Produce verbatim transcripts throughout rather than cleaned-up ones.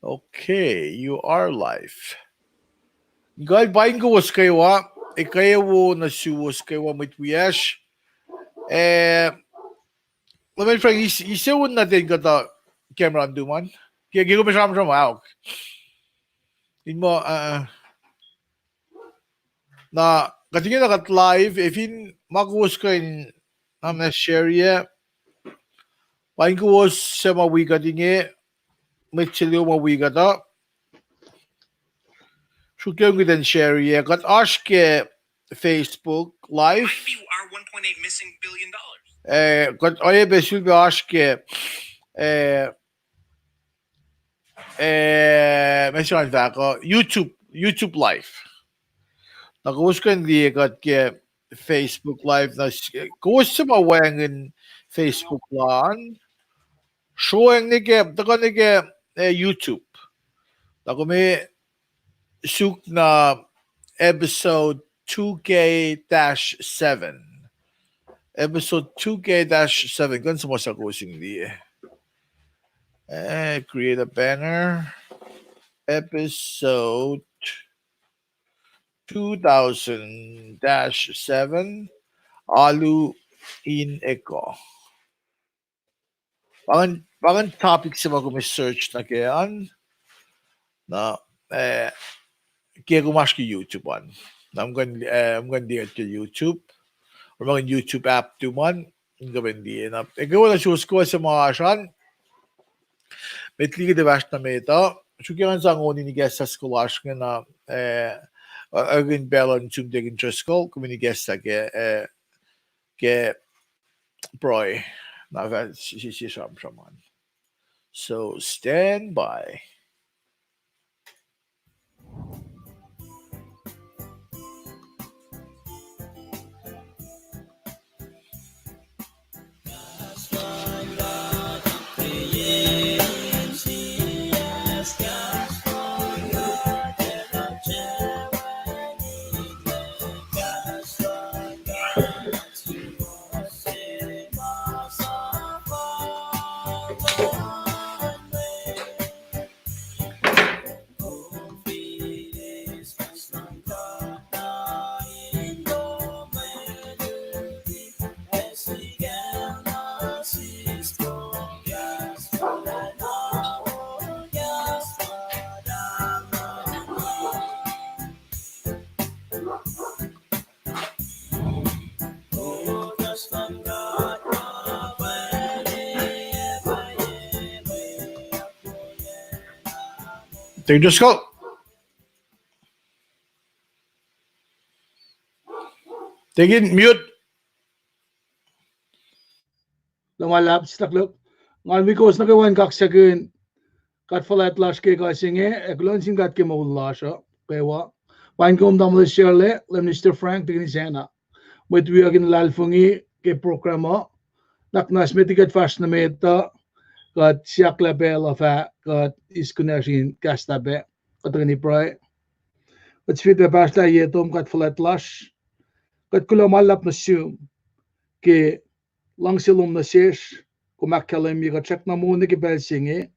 Okay, you are live. Kuh paing kowos kwewa, ekuh wo nuh suwos kwewa mwet wiyacsr. Eh, Lemen Frank, is-, ise wo nuh ten kuhtuh camera an tuman. Ke, ke kom sramsram ahok. In muh, uh, na, kuht inge na kuht live, ac fin ma kowos kuh in, na ma share-ye. Paing kowos suc ma wi kuht inge, mwet se luo ma wi kuht uh. Sruokyac kuht in share-ye, kuht oasr ke Facebook Live. Eh, kuht oacyacpac sulpac oasr ke, eh, eh, ma se an fahk uh, YouTube, YouTube Live. Na kowos kuh in liye kuht ke Facebook Live, na s-, kowos suc ma wacngihn Facebook la an, sroacng nuh ke, tuhkuh nuh ke, eh, YouTube. Na kom suk na episode two K dash seven. Episode two K dash seven. Kuh in suhmuhslah kowos in liye. Eh, create a banner. Episode two thousand dash seven. Alu in ekuh. Pa ingacn, pa ingacn topic se ma kom search nuh ke an. Na, eh, ke kom oasr ke YouTube an. Na, kom kuh in, eh, kom kuh in liye ke YouTube. Or ma ingacn YouTube app tuman, in kom in liye na. Ekuh wo nuh suwos kwewa suc ma oasr an. Met liki kuht fahsr nuh met uh. Sruokyac ngan sang on in ikacslah soko lasr inge na, eh, uh, uh, in pacl uh in sum tekin Driscoll, kom in ikacslah ke, eh, ke pruhe, na fah si-, si-, si sramsram an. So, stand by. Tekin Driscoll. Tekin mute. Kuloh ma luhlahp, sislah Luke. Ngan wi kowos nuh kwewa in kaksakihn God fuhlwact lasr ke ekuh se inge, ac kuloh nuh sin God ke moul lasr uh kwewa. Paing kom tamuhlwel Shirley, Leum Minister Frank, Tekin Isacna. Mwet wiyuck in luhlahlfongi ke program uh, nuhnak muhnahs met liki kuht fahsr nuh met uh, kuht siyuck lah pacl uh fah kuht eis kunacsr in kahslah pac. Kuht tuhkweni pruhe. Kuht sifilpac pahsrlah ye tom God fuhlwact lasr. Kuht kuloh ma luhlahp nuh sum ke luhngse lom nuh sesr, kom ahkkahlwemye kuht srackna moul nuh ke pacl se inge,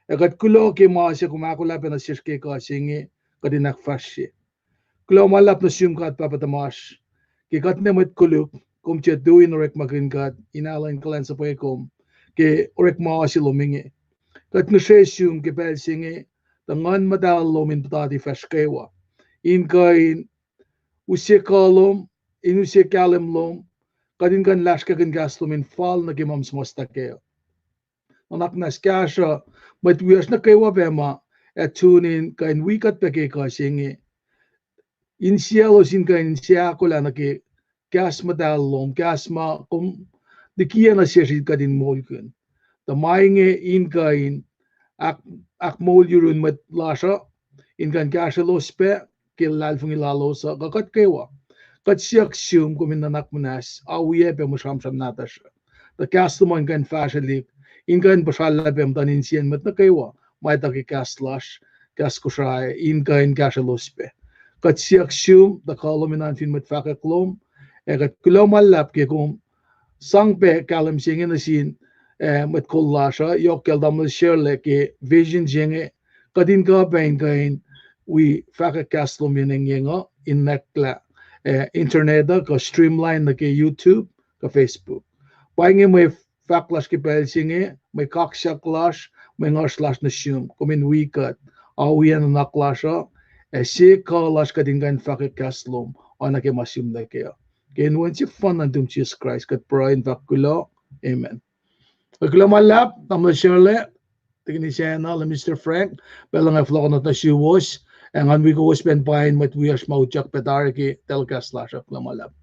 ac kuht kuloh ke ma se kom ahkolah pac nuh sesr ke ekuh se inge, kuht in ahkfahsrye. Kuloh ma luhlahp nuh sum God Pahpah tuhmasr, ke kuht ne mwet koluk, kom tiac tui in orekmakihn kuht in alu in kuhlwacnsapuh kom ke orekma se lom inge. Kuht ngihsre sum ke pacl se inge, tuh Nguhn Muhtahl lom in puhtati fahsr kwewa, in kuh in use kuh lom, in use kahlwem lom, kuht in kuh in lasrkakihn kahs lom in fal nuh ke ma suhmuhslah kac. Nuhnak muhnahs kahsruh mwet wiyacsr nuh kwewa pac ma ac tune in kuh in wi kuht pac ke ekuh se inge, insiyaclos in kuh in inse ahkolah nuh ke kahs muhtahl lom, kahs ma kom likiyac nuh sesr in kuht in moulkihn. Tuh ma inge in kuh in ahk-, ahkmoul yurun mwet lasr uh, in kuh in kahsrwelos pac ke luhlahlfongi lalos uh, kuh kuht kwewa. Kuht siyuck sum kom in nuhnak muhnahs, awiyac pac mwe sramsram nahtuhsr uh. Tuh kahs lom an kuh in fahsrwelihk, in kuh in puhsrallah pac muhtuhn insiyacn mwet nuh kwewa ma etuh ke kahs lasr, kahs Kosrae, in kuh in kahsrwelos pac. Kuht siyuck sum, tuh kuh lom in oan fin mwet fahkwack lom, ac kuht kuloh ma luhlahp ke kom sang pac kahlwem se inge nuh sin, eh, mwet kol lasr uh, yohk kacl tamuhlwel Shirley ke vision se inge, kuht in kuh pac in kuh in wi fahkwack kahs lom yen engyeng uh in nwacklah, eh, internet uh kuh streamline nuh ke YouTube kuh Facebook. Pa inge mwe fahk lasr ke pacl se inge, mwe kaksak lasr, mwe ngoasr lasr nuh sum, kom in wi kuht, oacyacpac nuhnak lasr uh, ac sie kuh lasr kuht in kuh in fahkwack kahs lom, oacna ke ma sihmlac kac uh. Ke inen Wen sefanna nuhtum Jisus Kraist, kuht pruhe in fahk kuloh. Amen. Ac kuloh ma luhlahp, tamuhlwel Sarla, Deacon Isacna, Minister Frank, pacl luhn nga fohlohkohnot nuh suwos, ac ngan wi kowos pac in paing mwet wiyacsr ma utyak pac tari ke telecast lasr uh, kuloh ma luhlahp.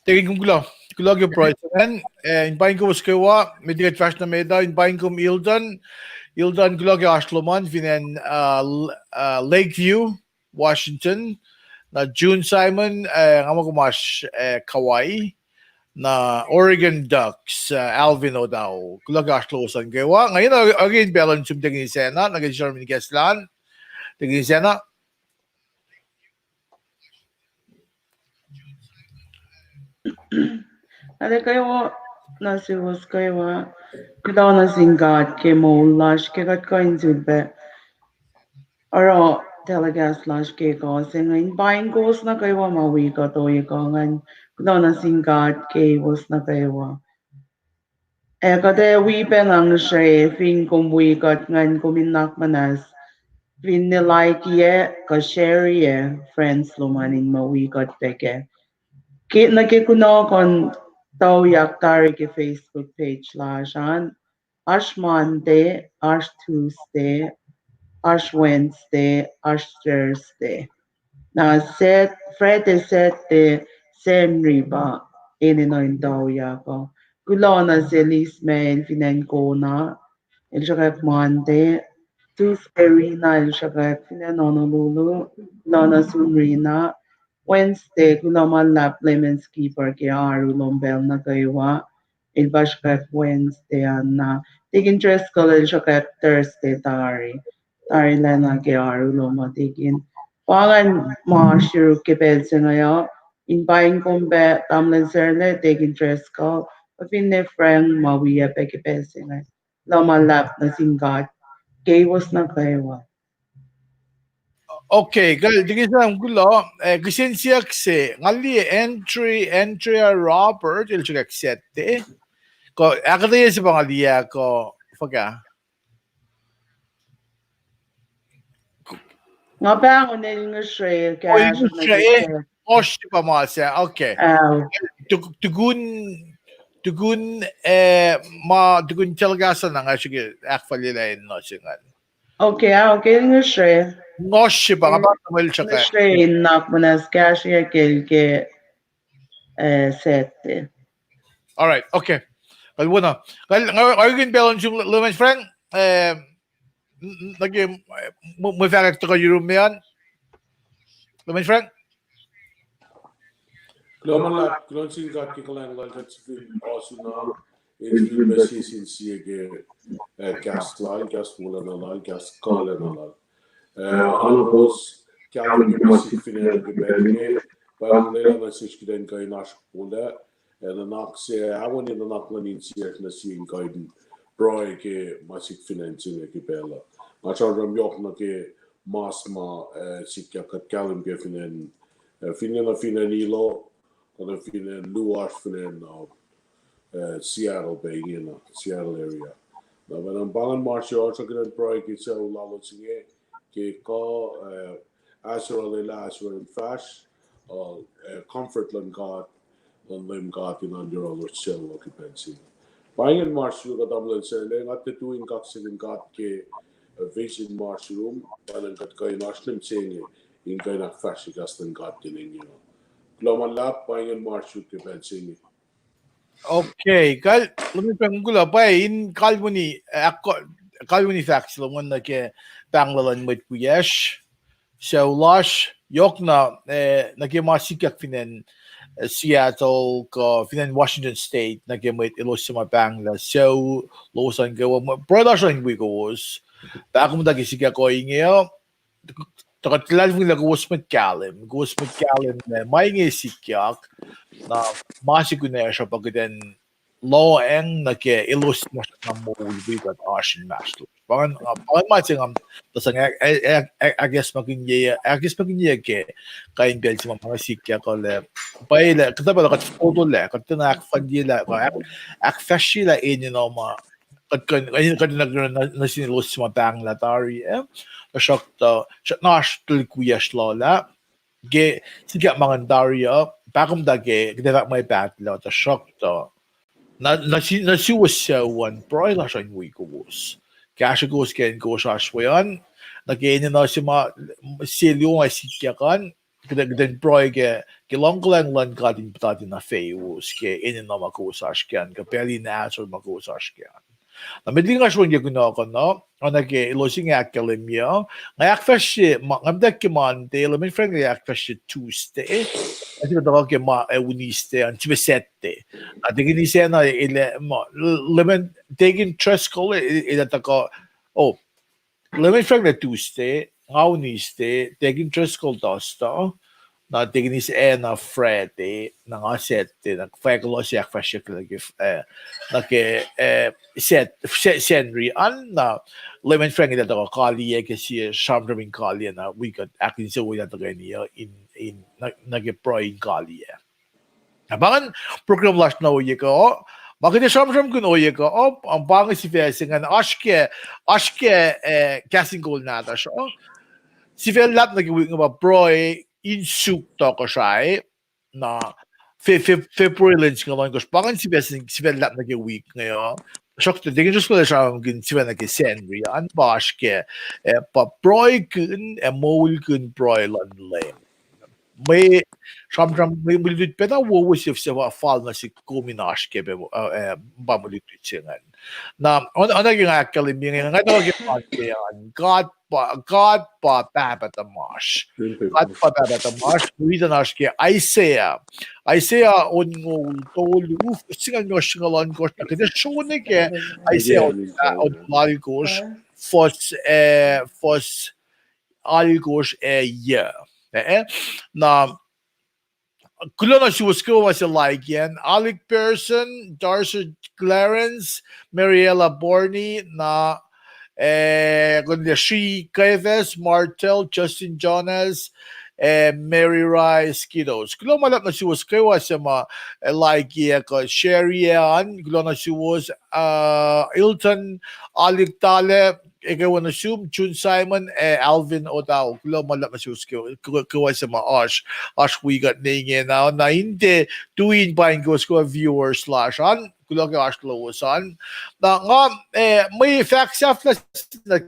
Deacon, kom kuloh. Kuloh ke pruhe se ingacn, eh, in paing kowos kwewa, met liki kuht fahsr nuh met uh, in paing kom Ilton, Ilton kuloh ke oasr lom an fin acn, uh, L-, uh, Lakeview, Washington, na June Simon, eh, nga muh kom oasr, eh, Kauai, na Oregon Ducks, eh, Alvin Odao, kuloh ke oasr lowos an kwewa. Nga in, uh, again, pacl luhn sum Deacon Isacna, nuh ke German guest lan, Deacon Isacna. Arlac kwewa nuh suwos kwewa, kuloh nuh sin God ke moul lasr, ke kuht kuh in sulpac oruh telecast lasr ke ekuh se inge, in paing kowos nuh kwewa ma wi kuht ohiyac kuh ingacn, kuloh nuh sin God ke kowos nuh kwewa. Ac kuht ac wi pac na ngihsre, fin kom wi kuht ingacn kom in nuhnak muhnahs, finne like-iyac kuh share-iyac friends lom an in muh wi kuht pac kac. Ke nuh ke kunohkohn tuyak tari ke Facebook page lasr an, oasr Monday, oasr Tuesday, oasr Wednesday, oasr Thursday. Na Sat-, Friday, Saturday, Sacnri pa enenuh in tuyak uh. Kuloh nuh sel Ismael fin acn Kona, el sruhkwack Monday. Tuesday, Rina, el sruhkwack fin acn Honolulu. Kuloh nuh sum Rina. Wednesday, kuloh ma luhlahp Lemon Skipper ke oaru lom pacl nuh kwewa. El pa sruhkwack Wednesday an na. Deacon Driscoll el sruhkwack Thursday tari. Tarilacna ke oaru lom uh, Deacon. Pa ingacn ma oasr yuruk ke pacl se inge uh. In paing kom pac tamuhlwel Sarla, Deacon Driscoll, kuh finne Frank ma wiyac pac ke pacl se inge. Kuloh ma luhlahp nuh sin God ke kowos nuh kwewa. Okay, kal, Deacon Sam, kuloh, eh, kihsen siyuck se, nga liye Andrea, Andrea Robert, el sruhkwack Saturday. Kuh ahkuhtweyac se pa nga liye, kuh fuhkah? Nga pahngon el ngihsre, oh, el ngihsre, eh? Ngohsr pa ma se, okay. Tuk-, tukun, tukun, eh, ma, tukun telecast na nga srihke ahkfalyelah in nuh se ingacn. Okay, ah, okay, ngihsre. Ngohsr pa, nga pa mwel srihke. Ngihsre in nuhnak muhnahs kahsrweyuck el ke, eh, Saturday. All right, okay. Kal wona. Kal, nga, nga kihtin pacl on sum Lemon Frank, eh, n-, n-, nuh ke, eh, mwe, mwe fahkwack tuhkuh yurum me an. Lemon Frank? Kuloh ma luhlahp, kuloh nuh sin God ke kuhlwacng lal kuht sifil ohsun, el sifil pac sie sin sie ke, eh, kahs lal, kahs wolacna lal, kahs kuhlacna lal. Eh, oacna kowos kahlwem ke ma sik fin acn ke pacl inge, pa lwelah nuh sesr kuht in kuh in oasr wolacna, ac nuhnak se, aweni nuhnak luhn insiyacsr nuh sin kuh in pruhe ke ma sik fin acn se inge ke pacl uh. Nga sramsram yohk nuh ke mas ma, eh, sikyak kuht kahlwem ke fin acn, eh, finne nuh fin acn Hilo, kuh nuh fin acn luo oasr fin acn, uh, eh, Seattle pac ingena, Seattle area. Na pa ingacn ma oasr yohrohsr kuht in pruhe ke sucu lalos inge, ke kuh, eh, ahsor lwelah, ahsor in fahsr, uh, eh, comfort luhn God, luhn Leum God in oan yohrohlos sucu uh ke pacl se inge. Pa ingacn ma oasr yurum kuht tamuhlwel Sarla, nga tuh tui in kaksakihn God ke, eh, vision ma oasr yurum, pa ingacn kuht kuh in oasr lwen se inge, in kuh in ahkfahsrye kahs luhn God ke lwen inge. Kuloh ma luhlahp, pa ingacn ma oasr yurum ke pacl se inge. Okay, kal, Lemon Frank, kuloh, pwacye, in kalweni, eh, ak-, kalweni fahk se lom an nuh ke pahng luhn mwet wiyacsr sucu lasr, yohkna, eh, nuh ke ma sikyak fin acn, eh, Seattle, kuh fin acn Washington State, nuh ke mwet elos suc ma pahnglah sucu lowos an kwewa, pruhe lasr in wi kowos. Pahkomuhta ke sikyak ohinge uh, tuh kuht luhlahlfongi lah kowos mwet kahlwem, kowos mwet kahlwem lah ma inge sikyak, na ma se kunacsr uh pa kuht in lohacng nuh ke elos ma srackna moul wi kuht oasr inmahsrlosr. Pa ingacn, pa ingacn ma se nga tuh sang ahkacsmakihnye, ahkacsmakihnye ke kain pacl se ma ma sikyak uh lah, pwacye lah, kuhtuh pacl uh kuht fototolac, kuht tiacna ahkfalyelah, kuh ahkfahsryelah enenuh ma kuht kuh in, kuht in nuh sin elos se ma pahnglah tari ah. Tuhsruhktuh srackna oasr tuhlihk wiyacsr lal ah ke sikyak ma ingacn tari uh, pahkomuhta ke kuht ac fahk ma pahtlac, tuhsruhktuh nuh suwos sucu an, pruhe lasr uh in wi kowos. Kahsrwe kowos ke acn kowos oasr we an, nuh ke enenuh se ma, se luo ma sikyak an, kuht, kuht in pruhe ke, ke luhngkuhlwacng luhn God in puhtati nuh fowos ke enenuh ma kowos oasr ke an, kuh pacl in ahsor ma kowos oasr ke an. Na met liki nga srohng ke kunohkohn uh, oacna ke elos inge ahkkahlwemye, nga ahkfahsrye, nga muhta ke Monday, Lemon Frank ahkfahsrye Tuesday, na sifil tuhkuh ke ma, Wednesday, an sifil Saturday. Na Deaconess Anna el, ma, Lemon, Deacon Driscoll el tuhkuh, oh, Lemon Frank lah Tuesday, nga Wednesday, Deacon Driscoll Thursday, na Deaconess Anna Friday, na nga Saturday, na fahk elos ahkfahsryeyuck lah ke, nuh ke, Sacnri an, na Lemon Frank el tuhkuh kaliyac ke sie sramsram in kaliyac, na wi kuht ahkinsewowoye tuhkweni uh in, in, nuh ke pruhe in kaliyac. Na pa ingacn program lasr nuh ohiyac kuh, ma kuht ac sramsramkihn ohiyac kuh, pa inge sifac se ingacn oasr ke, oasr ke, kahs in kol nahtuhsr uh. Sifac luhlahp nuh ke wik inge pa pruhe in suk tohkohsrahi, na February lwen singucul ohnkohsr, pa ingacn sifac, sifac luhlahp nuh ke wik inge uh. Tuhsruhktuh Deacon Driscoll el sramsramkihn sifac nuh ke Sacnri an, pa oasr ke, pa pruhekihn ac moulkihn pruhe luhn Leum. Mwe sramsram, mwe, mwe lutlut pacna wowo se, se fal nuh sik kom in oasr ke pa, pa mwe lutlut se ingacn. Na oacna ke nga ahkkahlwemye inge, nga tuhkuh ke Monday an, God pa, God pa Pahpah tuhmasr. God pa Pahpah tuhmasr, wi tuh oasr ke Isaiah. Isaiah onngoul tolu, singucul limekohsr, singucul ohnkohsr, na kuht ac srone ke Isaiah onngoul alkohsr, fuhs, fuhs alkohsr ac yuh. Na kuloh nuh suwos kwewa ma se laikiacn, Alec Pearson, Darcy Clarence, Mariella Borney, na, eh, kuht Sri Kefas, Martel, Justin Jonas, eh, Mary Rice Kiddos. Kuloh ma luhlahp nuh suwos kwewa se ma, eh, laikiyac kuh Sherry Ann, kuloh nuh suwos, uh, Hilton, Alec Tale, ekuh wo nuh sum, June Simon, ac Alvin Otao. Kuloh ma luhlahp nuh suwos kwewa se ma oasr, oasr wi kuht ne ingena. Na in tiac tui in paing kowos kwewa viewers lasr an, kuloh ke oasr lowos an. Na nga, eh, mwe fahk sahflah nuh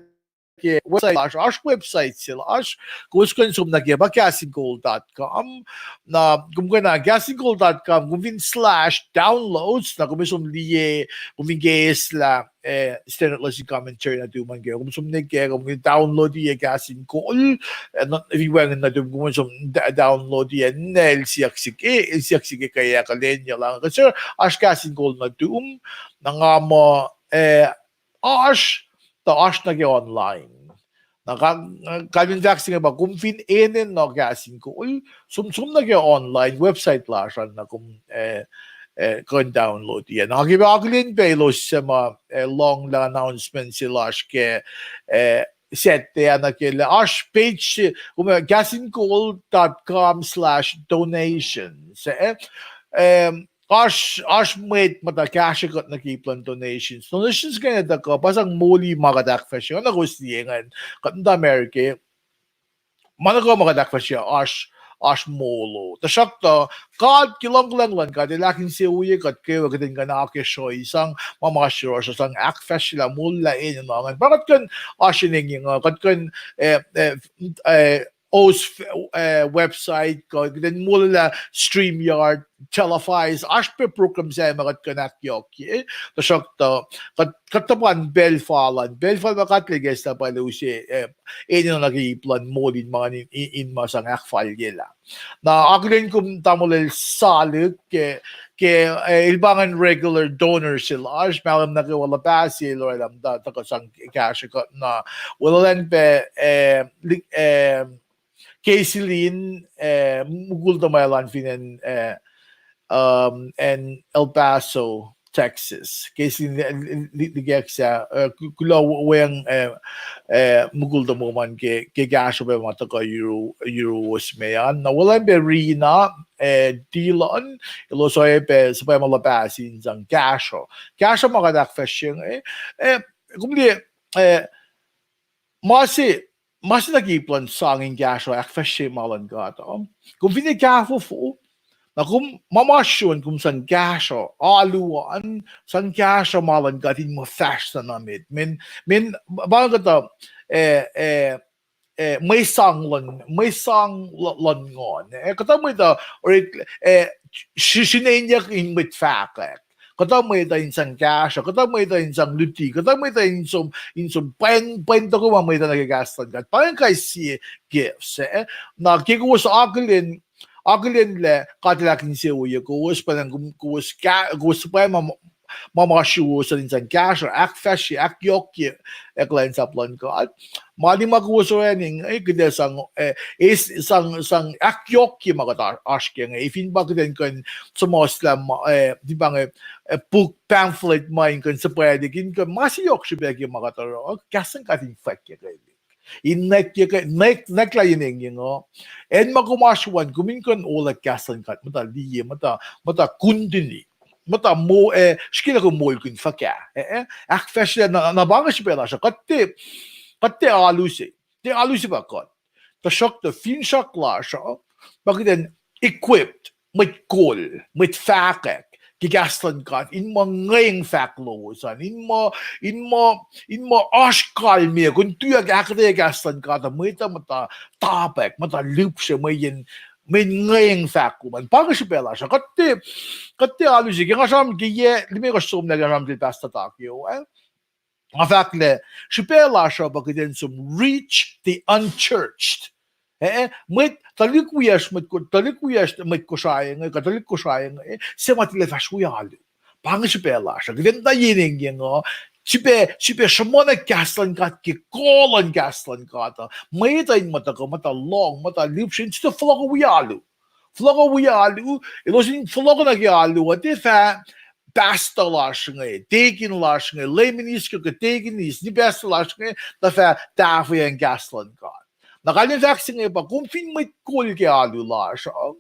ke website lasr, oasr website se lasr, kowos kuh in som nuh ke pa kahs in kol dot com. Na kom kuh na kahs in kol dot com, kom fin slash downloads, na kom som liye, kom fin ke eslah, eh, Standard Lesson Commentary nuhtum an ke, kom som nuh ke, kom download-i kahs in kol, eh, fin wacngihn nuhtum, kom som download-i, na el siyuck sihk, eh, el siyuck sihk ke ahkuhlwacnye lah kuh se oasr kahs in kol nuhtum, na nga muh, eh, oasr, tuh oasr nuh ke online. Na kalmen fahk se inge pa kom fin enenuh kahs in kol, som, som nuh ke online website lasr an na kom, eh, kuh in download-i. Na ke pa akihlen pac elos se ma, eh, lohnglah announcement se lasr ke, eh, Saturday ah nuh ke lah oasr page se, kom kahs in kol dot com slash donations, eh, oasr, oasr mwet muhta kahsrwe kuht nuh ke ip luhn donations. Donations ingacn tuhkuh pa sang moli ma kuht ahkfahsrye, na kowos liye ingacn, kuht muhta America, ma nuh kwewa ma kuht ahkfahsrye oasr, oasr molo. Tuhsruhktuh God ke luhngkuhlwacng luhn God el ahkinsewowoye kuht kwewa kuht in kuh in akacsruhi sang ma ma yohrohsr uh, sang ahkfahsryelah, molwelah enenuh ingacn. Pa kuht kuh in oasr enengyeng uh, kuht kuh in, eh, eh, eh, host, eh, website kuh kuht in molwelah StreamYard, Telefy, oasr pac program se ma kuht kuh in ahkyohkye. Tuhsruhktuh kuht, kuht tuhpan pacl fal an, pacl fal ma God El ikacslah pa El use, eh, enenuh nuh ke ip luhn moul in ma, in, in ma sang ahkfalyelah. Na akihlen kom tamuhlwel Salihk ke, ke, eh, el pa ingacn regular donor se lasr, mahlwem nuh kwewa luhpah se el orwaclah muhta tuhkuh sang kahsrwe kuht na. Weluhlwacng pac, eh, Keisilin, eh, mukul tuhmwacl an fin acn, eh, um, acn El Paso. Texas. Ke sin likacsah, kuloh weacng, eh, mukul tuhmom an ke, ke kahsruh pac ma tuhkuh yurus me an. Na weluhl an pac Rina, eh, Dillon, elos oacyacpac suhpwacma luhpah sin sang kahsruh. Kahsruh ma kuht ahkfahsrye inge, eh, kom liye, eh, ma se, ma se nuh ke ip luhn sang in kahsruh ahkfahsrye ma luhn God uh. Kom finne kahfofo, na kom ma ma sruon kom sang kahsruh alu an, sang kahsruh ma luhn God in muh fahsr na nuh met. Min, min, pa kuhtuh, eh, eh, eh, mwe sang luhn, mwe sang luhn nguhn. Eh, kuhtuh mwet uh, orekla, eh, srinenyuck in mwet fahkwack. Kuhtuh mwet uh in sang kahsruh, kuhtuh mwet uh in sang luti, kuhtuh mwet uh in som, in som pwen, pwen tohkoh ma mwet uh nuh ke kahs luhn God. Pa ingacn kais sie gifts, eh. Na ke kowos akihlen, akihlen lah God El ahkinsewowoye kowos, pa ingacn kowos, kowos suhpwacma ma ma sruwos an in sang kahsruh, ahkfahsrye, ahkyohkye kuhlwacnsap luhn God. Ma lima kowos orani inge, kuht ac sang, eh, sang, sang ahkyohkye ma kuht oasr ke inge. Fin pa kuht in kuh in suhmuhslah ma, eh, fin pa inge, eh, puk, pamphlet ma in kuh in suhpwaclihk in kuh in ma se yohk srihpac ke ma kuht oruh, kahs luhn God in fwackyak in nwacklah yen engyeng uh. Acn ma kom oasr we an, kom in kuh in olah kahs luhn God muhta liye, muhta, muhta kuntini, muhta mo, eh, srihke lah kom moulkihn fuhkah, eh, ahkfahsrye na, na pa inge srihpac lasr uh. Kuht tiac, kuht tiac alu se, tiac alu se pa kuht. Tuhsruhktuh finsrak lasr uh, pa kuht in equipped, mwet kol, mwet fahkwack ke kahs luhn God, in muh ngweng fahk lowos an, in muh, in muh, in muh oasr kalmeyac, kom tuyak ahkuhtweyac kahs luhn God uh, mwet uh muhta topuk, muhta lihpsre, mweyen, mweyen ngweng fahk lom an. Pa inge srihpac lasr uh. Kuht tiac, kuht tiac alu se, ke nga sramsram ke yac limekohsr somlah ke nga sramsram ke Pastor Takeo, eh? Nga fahk lah srihpac lasr uh pa kuht in som reach the unchurched. Eh, mwet tuhlihk wiyacsr, mwet, tuhlihk wiyacsr mwet Kosrae inge, kuh tuhlihk Kosrae inge, eh, se ma tilac fahsr wi alu. Pa inge srihpac lasr uh. Kuht in tuh yen engyeng uh, srihpac, srihpac sruhmuhn kahs luhn God ke kuh luhn kahs luhn God uh, mwet uh in muhta kuh, muhta lohng, muhta lihpsre, in sifil fohlohk wi alu. Fohlohk wi alu, elos in fohlohk nuh ke alu uh, tiac fah pastor lasr inge, deacon lasr inge, lay minister kuh deaconess, ni pastor lasr inge, tuh fah tahfweacng kahs luhn God. Na kalmen fahk se inge pa, kom fin mwet kol ke alu lasr uh,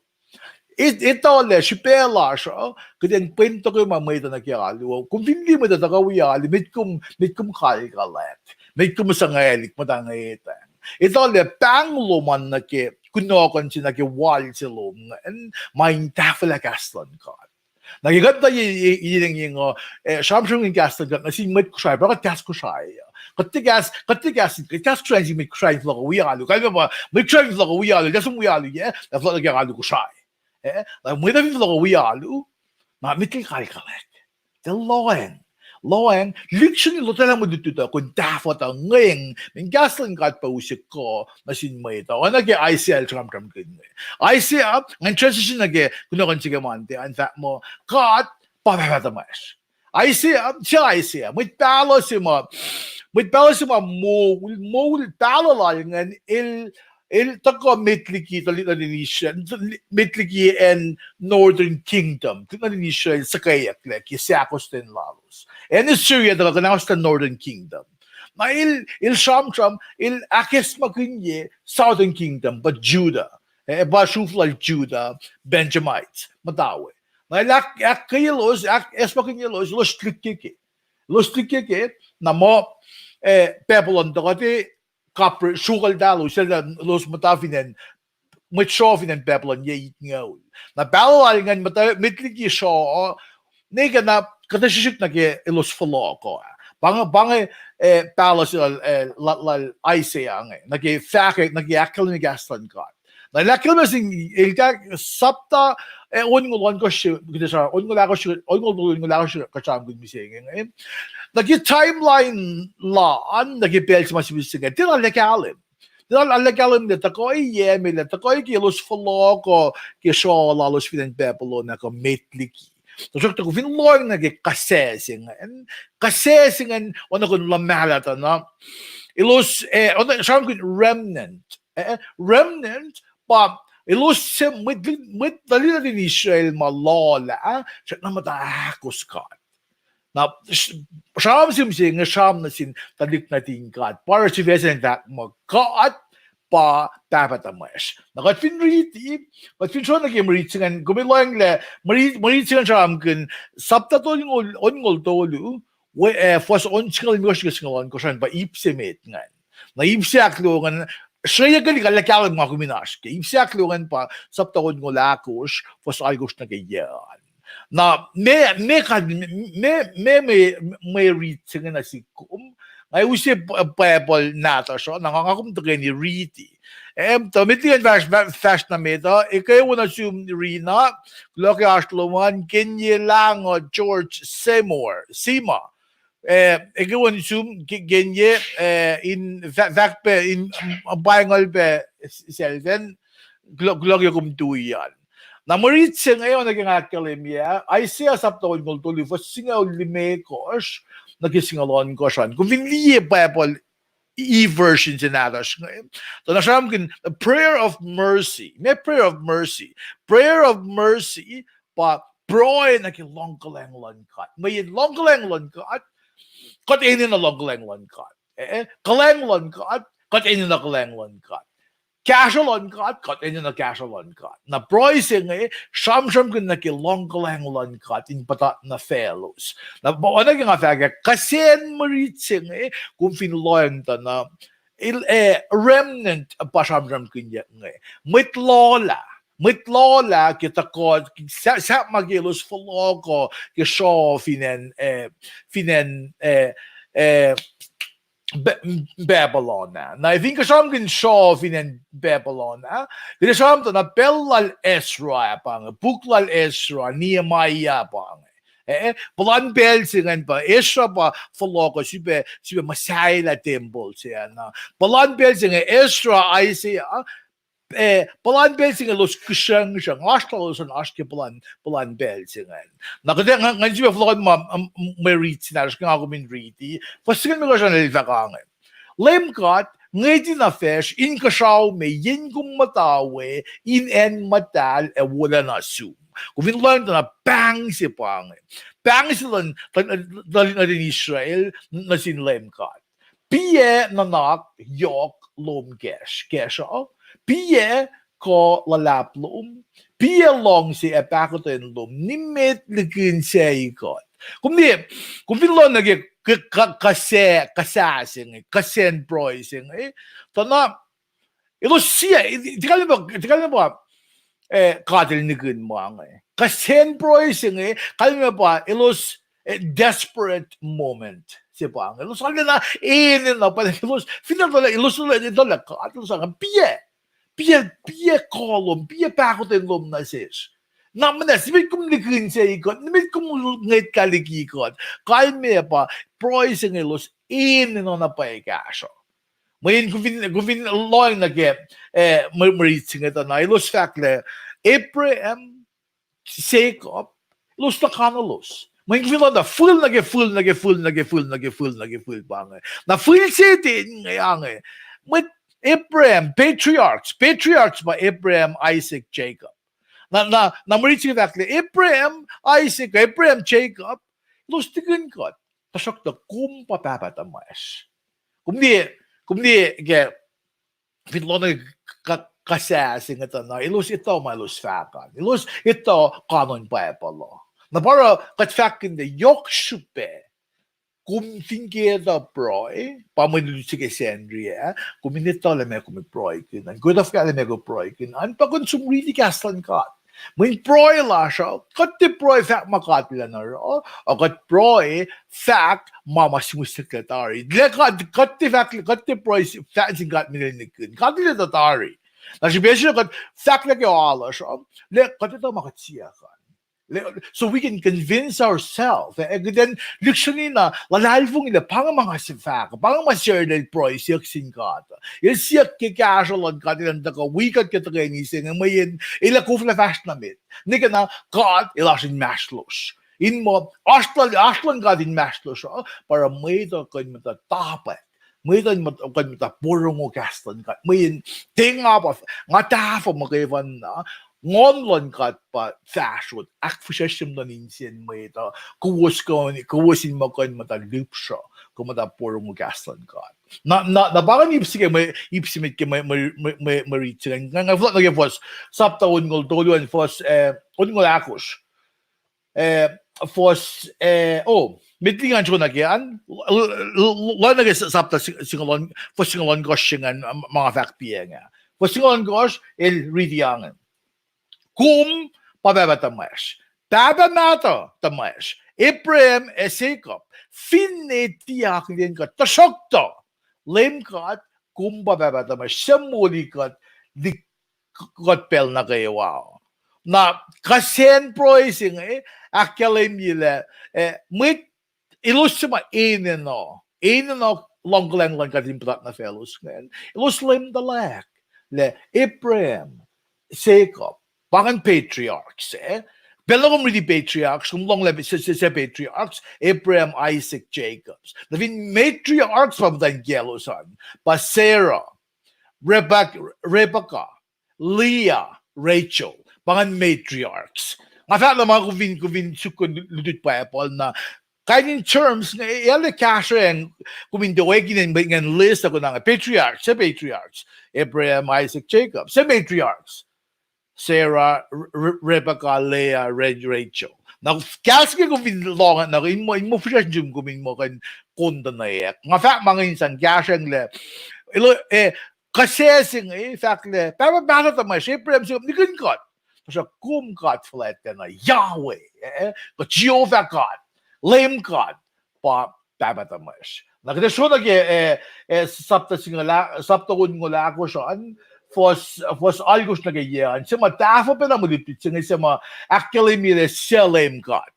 etuh lah srihpac lasr uh, kuht in pwen tohkoh ma mwet uh nuh ke alu uh. Kom fin liye mwet uh tuhkuh wi alu, met kom, met kom kalkaluck, met kom suhngwaclihk muhta ngwetacng. Etuh lah pahng lom an nuh ke kunohkohn se, nuh ke wal se lom an, ma in tahfwelah kahs luhn God. Na ke kuht tuh ye, ye, ye, eh, sramsramkihn kahs luhn God nuh sin mwet Kosrae, pa kuht kahs Kosrae uh. Kuht tiac kahs, kuht tiac kahs, kahs Kosrae nuh sin mwet Kosrae in fohlohk wi alu. Kalmac pa, mwet Kosrae in fohlohk wi alu, lah som wi alu, eh, lah fohlohk nuh ke alu Kosrae. Eh, na mwet uh fin fohlohk wi alu, na met el kalkaluck, el lohacng. Lohacng, lihksreni lotwelah mwe lutlut uh, kuh in tahfuh tuh ngweng, mweyen kahs luhn God pa use kuh nuh sin mwet uh. Oacna ke Isaiah el sramsramkihn inge. Isaiah, ngan transition nuh ke kunohkohn se ke Monday an, fahk muh God pa pahpah tuhmwacsr. Isaiah, se Isaiah, mwet pahluh se ma, mwet pahluh se ma moul, moul pahluh lal ingacn el, el tuhkuh met liki tuhlihk nuhtin Israel, met liki acn Northern Kingdom, tuhlihk nuhtin Israel suhkwacyucklac ke seahkostwen lalos. Acn Assyria tuhkuh kuhnahoslah Northern Kingdom. Na el, el sramsram, el ahkacsmakihnye Southern Kingdom, pa Judah, eh, pa sruhf lal Judah, Benjamites, muhta we. Na el ahk-, ahkkweyaclos, ahkacsmakihnyelos, elos lihkkeke. Elos lihkkeke, na muh, eh, Babylon tuhkuh tiac kapre sruokuhltahl, usacltahl elos muhta fin acn, mwet sruoh fin acn Babylon yac itngucul. Na pahluh lal ingacn muhta met liki sruoh, ne ke na kuhtuh srihsrihk nuh ke elos fohlohk uh. Pa inge, pa inge, eh, pahluh se lal, eh, lal, lal Isaiah inge, nuh ke fahk, nuh ke ahkkahlwemye kahs luhn God. Na el ahkkahlwemye sin, el, sapta, eh, onngoul ohnkohsr, kuht ac sra, onngoul ahkosr, onngoul, onngoul ahkosr, kuht sramsramkihn mihsenge. Nuh ke timeline lal an, nuh ke pacl se ma sifil se inge, tiacna arlac kahlwem. Tiacna arlac kahlwem lah tuhkuh yac me, lah tuhkuh ke elos fohlohk uh ke sruoh lalos fin acn Babylon ah kuh met liki. Tuhsruhktuh kom fin lohacng nuh ke kuhsac se ingacn, kuhsac se ingacn oacna kom luhmahlah tuh na, elos, eh, oacna sramsramkihn remnant, eh, remnant, pa elos se mwet, mwet tuhlihk nuhtin Israel ma lohlah, srackna muhta ahkos God. Na sram se inge sram nuh sin tuhlihk nuhtin God. Pa oruh sifac se in fahk muh God pa Pahpah tuhmwacsr. Na kuht fin riti, kuht fin sroh nuh ke mwe rit se ingacn, kom lohacng lah mwe rit se ingacn sramsramkihn, sapta tolngoul, onngoul tolu, fuhs on singucul limekohsr nuh ke singucul ohnkohsr an pa ip se met ingacn. Na ip se ahkluo ingacn, sreyuckelihk lah kahlwem ma kom in oasr ke ip se ahkluo ingacn pa sapta onngoul ahkosr, fuhs alkosr nuh ke yac an. Na me, me, me, me, me rit se inge nuh sik kom, nga use Bible nahtuhsr uh, na nga, nga kom tuhkweni riti. Em, tuh met liki an fahsr, fahsr nuh met uh, ekuh wo nuh sum Rina, kuloh ke oasr lom an, Kenye Lango, George Seymour, Sima. Ekuh wo nuh sum Kenye, in fahk pac in painguhl pac selfan, kuloh ke kom tui an. Na mwe rit se inge oacna ke nga ahkkahlwemye, Isaiah sapta onngoul tolu, fuhs singucul limekohsr nuh ke singucul ohnkohsr an. Kom fin liye Bible e-version se nahtuhsr inge, tuh na sramsramkihn prayer of mercy. Ma prayer of mercy? Prayer of mercy pa pruhe nuh ke luhngkuhlwacng luhn God. Mweyen luhngkuhlwacng luhn God, kuht enenuh luhngkuhlwacng luhn God. Kuhlwacng luhn God, kuht enenuh kuhlwacng luhn God. Kahsruh luhn God, kuht enenuh kahsruh luhn God. Na pruhe se inge sramsramkihn nuh ke luhngkuhlwacng luhn God in puhtat nuh faclos. Na oacna ke nga fahk ah, kuh sacn mwe rit se inge, kom fin lohacng tuh na, remnant pa sramsramkihnyuck inge. Mwet lohlah, mwet lohlah ke tuhkuh, sahp ma ke elos fohlohkuh ke sruoh fin acn, fin acn Babylon ah. Na fin kuht sramsramkihn sruoh fin acn Babylon ah, kuht sramsram tuh na pacl lal Ezra ah pa inge, puk lal Ezra, Nehemiah pa inge. Puhlan pacl se ingacn pa Ezra pa fohlohkuh sifilpac, sifilpac muhsahelah tempuhl se ah na. Puhlan pacl se inge Ezra, Isaiah, puhlan pacl se inge elos kihsruhngsruhng, oasr lalos an oasr ke puhlan pacl se ingacn. Na kuht ngan sifilpac fohlohkuh ma, mwe rit se nahtuhsr ke nga kom in riti. Fuhs singucul limekohsr an el fahk ange, Leum God, ngwetna facsr inkuhsrao me yen kom muhta we in acn muhtahl ac wolacna sum. Kom fin lohacng tuh na pahng se pa inge. Pahng se luhn, luhn, luhn Israel nuh sin Leum God. Piyac nuhnak yohk lom kacsr, kacsr uh, piyac kuh luhlahp lom, piyac luhngse ac pahkotwen lom, nimet likihn sac kuht. Kom fin, kom fin lohacng nuh ke kuh sacn se inge, kuh sacn pruhe se inge, tuh na elos sie, tiac kalmac pa, tiac kalmac pa God el nihkihn ma inge. Kuh sacn pruhe se inge, kalmac pa elos desperate moment se pa inge. Elos arulacna enenuh pa elos fin etuh lah, elos etuh lah God, elos arulacna, piyac, piyac, piyac kuh lom, piyac pahkotwen lom nuh sesr. Na muhnahs, nimet kom likihn sac kuht, nimet kom ngwetlah liki kuht. Kalmac pa pruhe se inge elos enenuh na pwacye kahsruh. Mweyen kom fin, kom fin lohacng nuh ke mwe rit se inge tuh na elos fahk lah Abraham, Jacob, elos na kanulos. Mweyen kom fin lohacng tuh fihl nuh ke fihl, nuh ke fihl, nuh ke fihl, nuh ke fihl, nuh ke fihl pa inge. Na fihl se ten inge ange, mwet Abraham, patriarchs, patriarchs pa Abraham, Isaac, Jacob. Na, na, na mwe rit se inge fahk lah Abraham, Isaac, Abraham, Jacob, elos nihkihn kuht. Tuhsruhktuh kom pa Pahpah tuhmwacsr. Kom liye, kom liye ke fin lohacng nuh ke kuh sacn se inge tuh na elos etuh ma elos fahk an. Elos etuh kanon Bible uh. Na pa oruh kuht fahkkihn lah yohk srihpac kom fin ke etuh pruhe, pa mwe luti se ke Sacnri ah, kom in etuh lah meac kom pruhekihn an, kom etuh fuhkah lah meac kom pruhekihn an, pa kom som riti kahs luhn God. Mweyen pruhe lasr uh, kuht tiac pruhe fahk ma God elan oruh, uh, kuht pruhe fahk ma ma suhmuhslah tari. Lah kuht, kuht tiac fahk, kuht tiac pruhe fahk sin God ma el nihkihn. God el etuh tari. Na srihpac se kuht fahk lah ke alasr uh, lah kuht etuh ma kuht siyuck an. So we can convince ourselves. Eh, kuht in lihksreni na luhlahlfongi lah pa inge ma nga se fahk, pa inge ma Sarah el pruhe siyuck sin God. El siyuck ke kahsruh luhn God elan tuhkuh wi kuht ke tuhkweni se inge, mweyen el ac koflah fahsr nuh met. Nwe ke na God el oasr inmahsrlosr. In muh oasr luhn God inmahsrlosr uh, pa oruh mwet uh kuh in muhta tahpack. Mwet uh kuh in muhta porongo kahs luhn God. Mweyen tiac nga pa, nga tahfuh muhkwena, Nguhn luhn God pa fahsrot, ahkfihsracsrye muhtuhn insiyacn mwet uh, kowos kuh, kowos in muh kuh in muhta lihpsruh, kuh muhta porongo kahs luhn God. Na, na, na pa ngan ip se ke mwe, ip se met ke mwe, mwe, mwe, mwe, mwe rit se inge. Nga, nga fohlohk nuh ke fuhs, sapta onngoul tolu an fuhs, eh, onngoul ahkosr. Eh, fuhs, eh, oh, met liki ngan sroh nuh ke an, l-, l-, l-, lohng nuh ke s-, sapta sing-, singucul on-, fuhs singucul ohnkohsr se ingacn, ma nga fahk piac inge. Fuhs singucul ohnkohsr, el riti ange. Kom pa pahpah tuhmwacsr, pahpah mahtuh tuhmwacsr, Abraham ac Jacob, finne tiac akihlen kuht, tuhsruhktuh Leum God, kom pa pahpah tuhmwacsr, suc moli kuht, liki kuht pacl nuh kwewa. Na, kihsen pruhe se inge ahkkahlwemye lah, eh, mwet elos suc ma enenuh, enenuh luhngkuhlwacng luhn God in puhtat nuh faclos ingacn, elos leum tuhlac, lah Abraham, Jacob, pa ingacn patriarchs, eh? Pacl na kom riti patriarchs, kom lohng lah se, se, se patriarchs, Abraham, Isaac, Jacobs. Na fin matriarchs pa muhtwacn kiyaclos an, pa Sarah, Rebek-, Rebecca, Leah, Rachel, pa ingacn matriarchs. Nga fahk lah ma kom fin, kom fin suk lutlut Bible na, kain in terms inge, e, el kahsrweacng, kom in tiac wekinen mwet ingacn list uh, kuh na inge patriarchs, se patriarchs, Abraham, Isaac, Jacob, se matriarchs. Sarah, Re-, Re-, Rebecca, Leah, Re-, Rachel. Na, kahs inge kom fin lohng na, in muh, in muh fihsracsr sum kom in muh kuh in kontuneack. Nga fahk ma inge in sang kahsrweacng lah, el, eh, kihsen se inge, eh, fahk lah pahpah mahtuh tuhmwacsr Abraham se kom nikihn kuht. Tuhsruhk kom God fuhlwactlacna, Yahweh, eh, kuh Jehovah God, Leum God, pa pahpah tuhmwacsr. Na kuht ac sroh nuh ke, eh, eh, sapta singucul ah-, sapta onngoul ahkosr an, fuhs, fuhs alkosr nuh ke yac an, se ma tahfuh pacna mwe lutlut se inge, se ma ahkkahlwemye lah suc Leum God.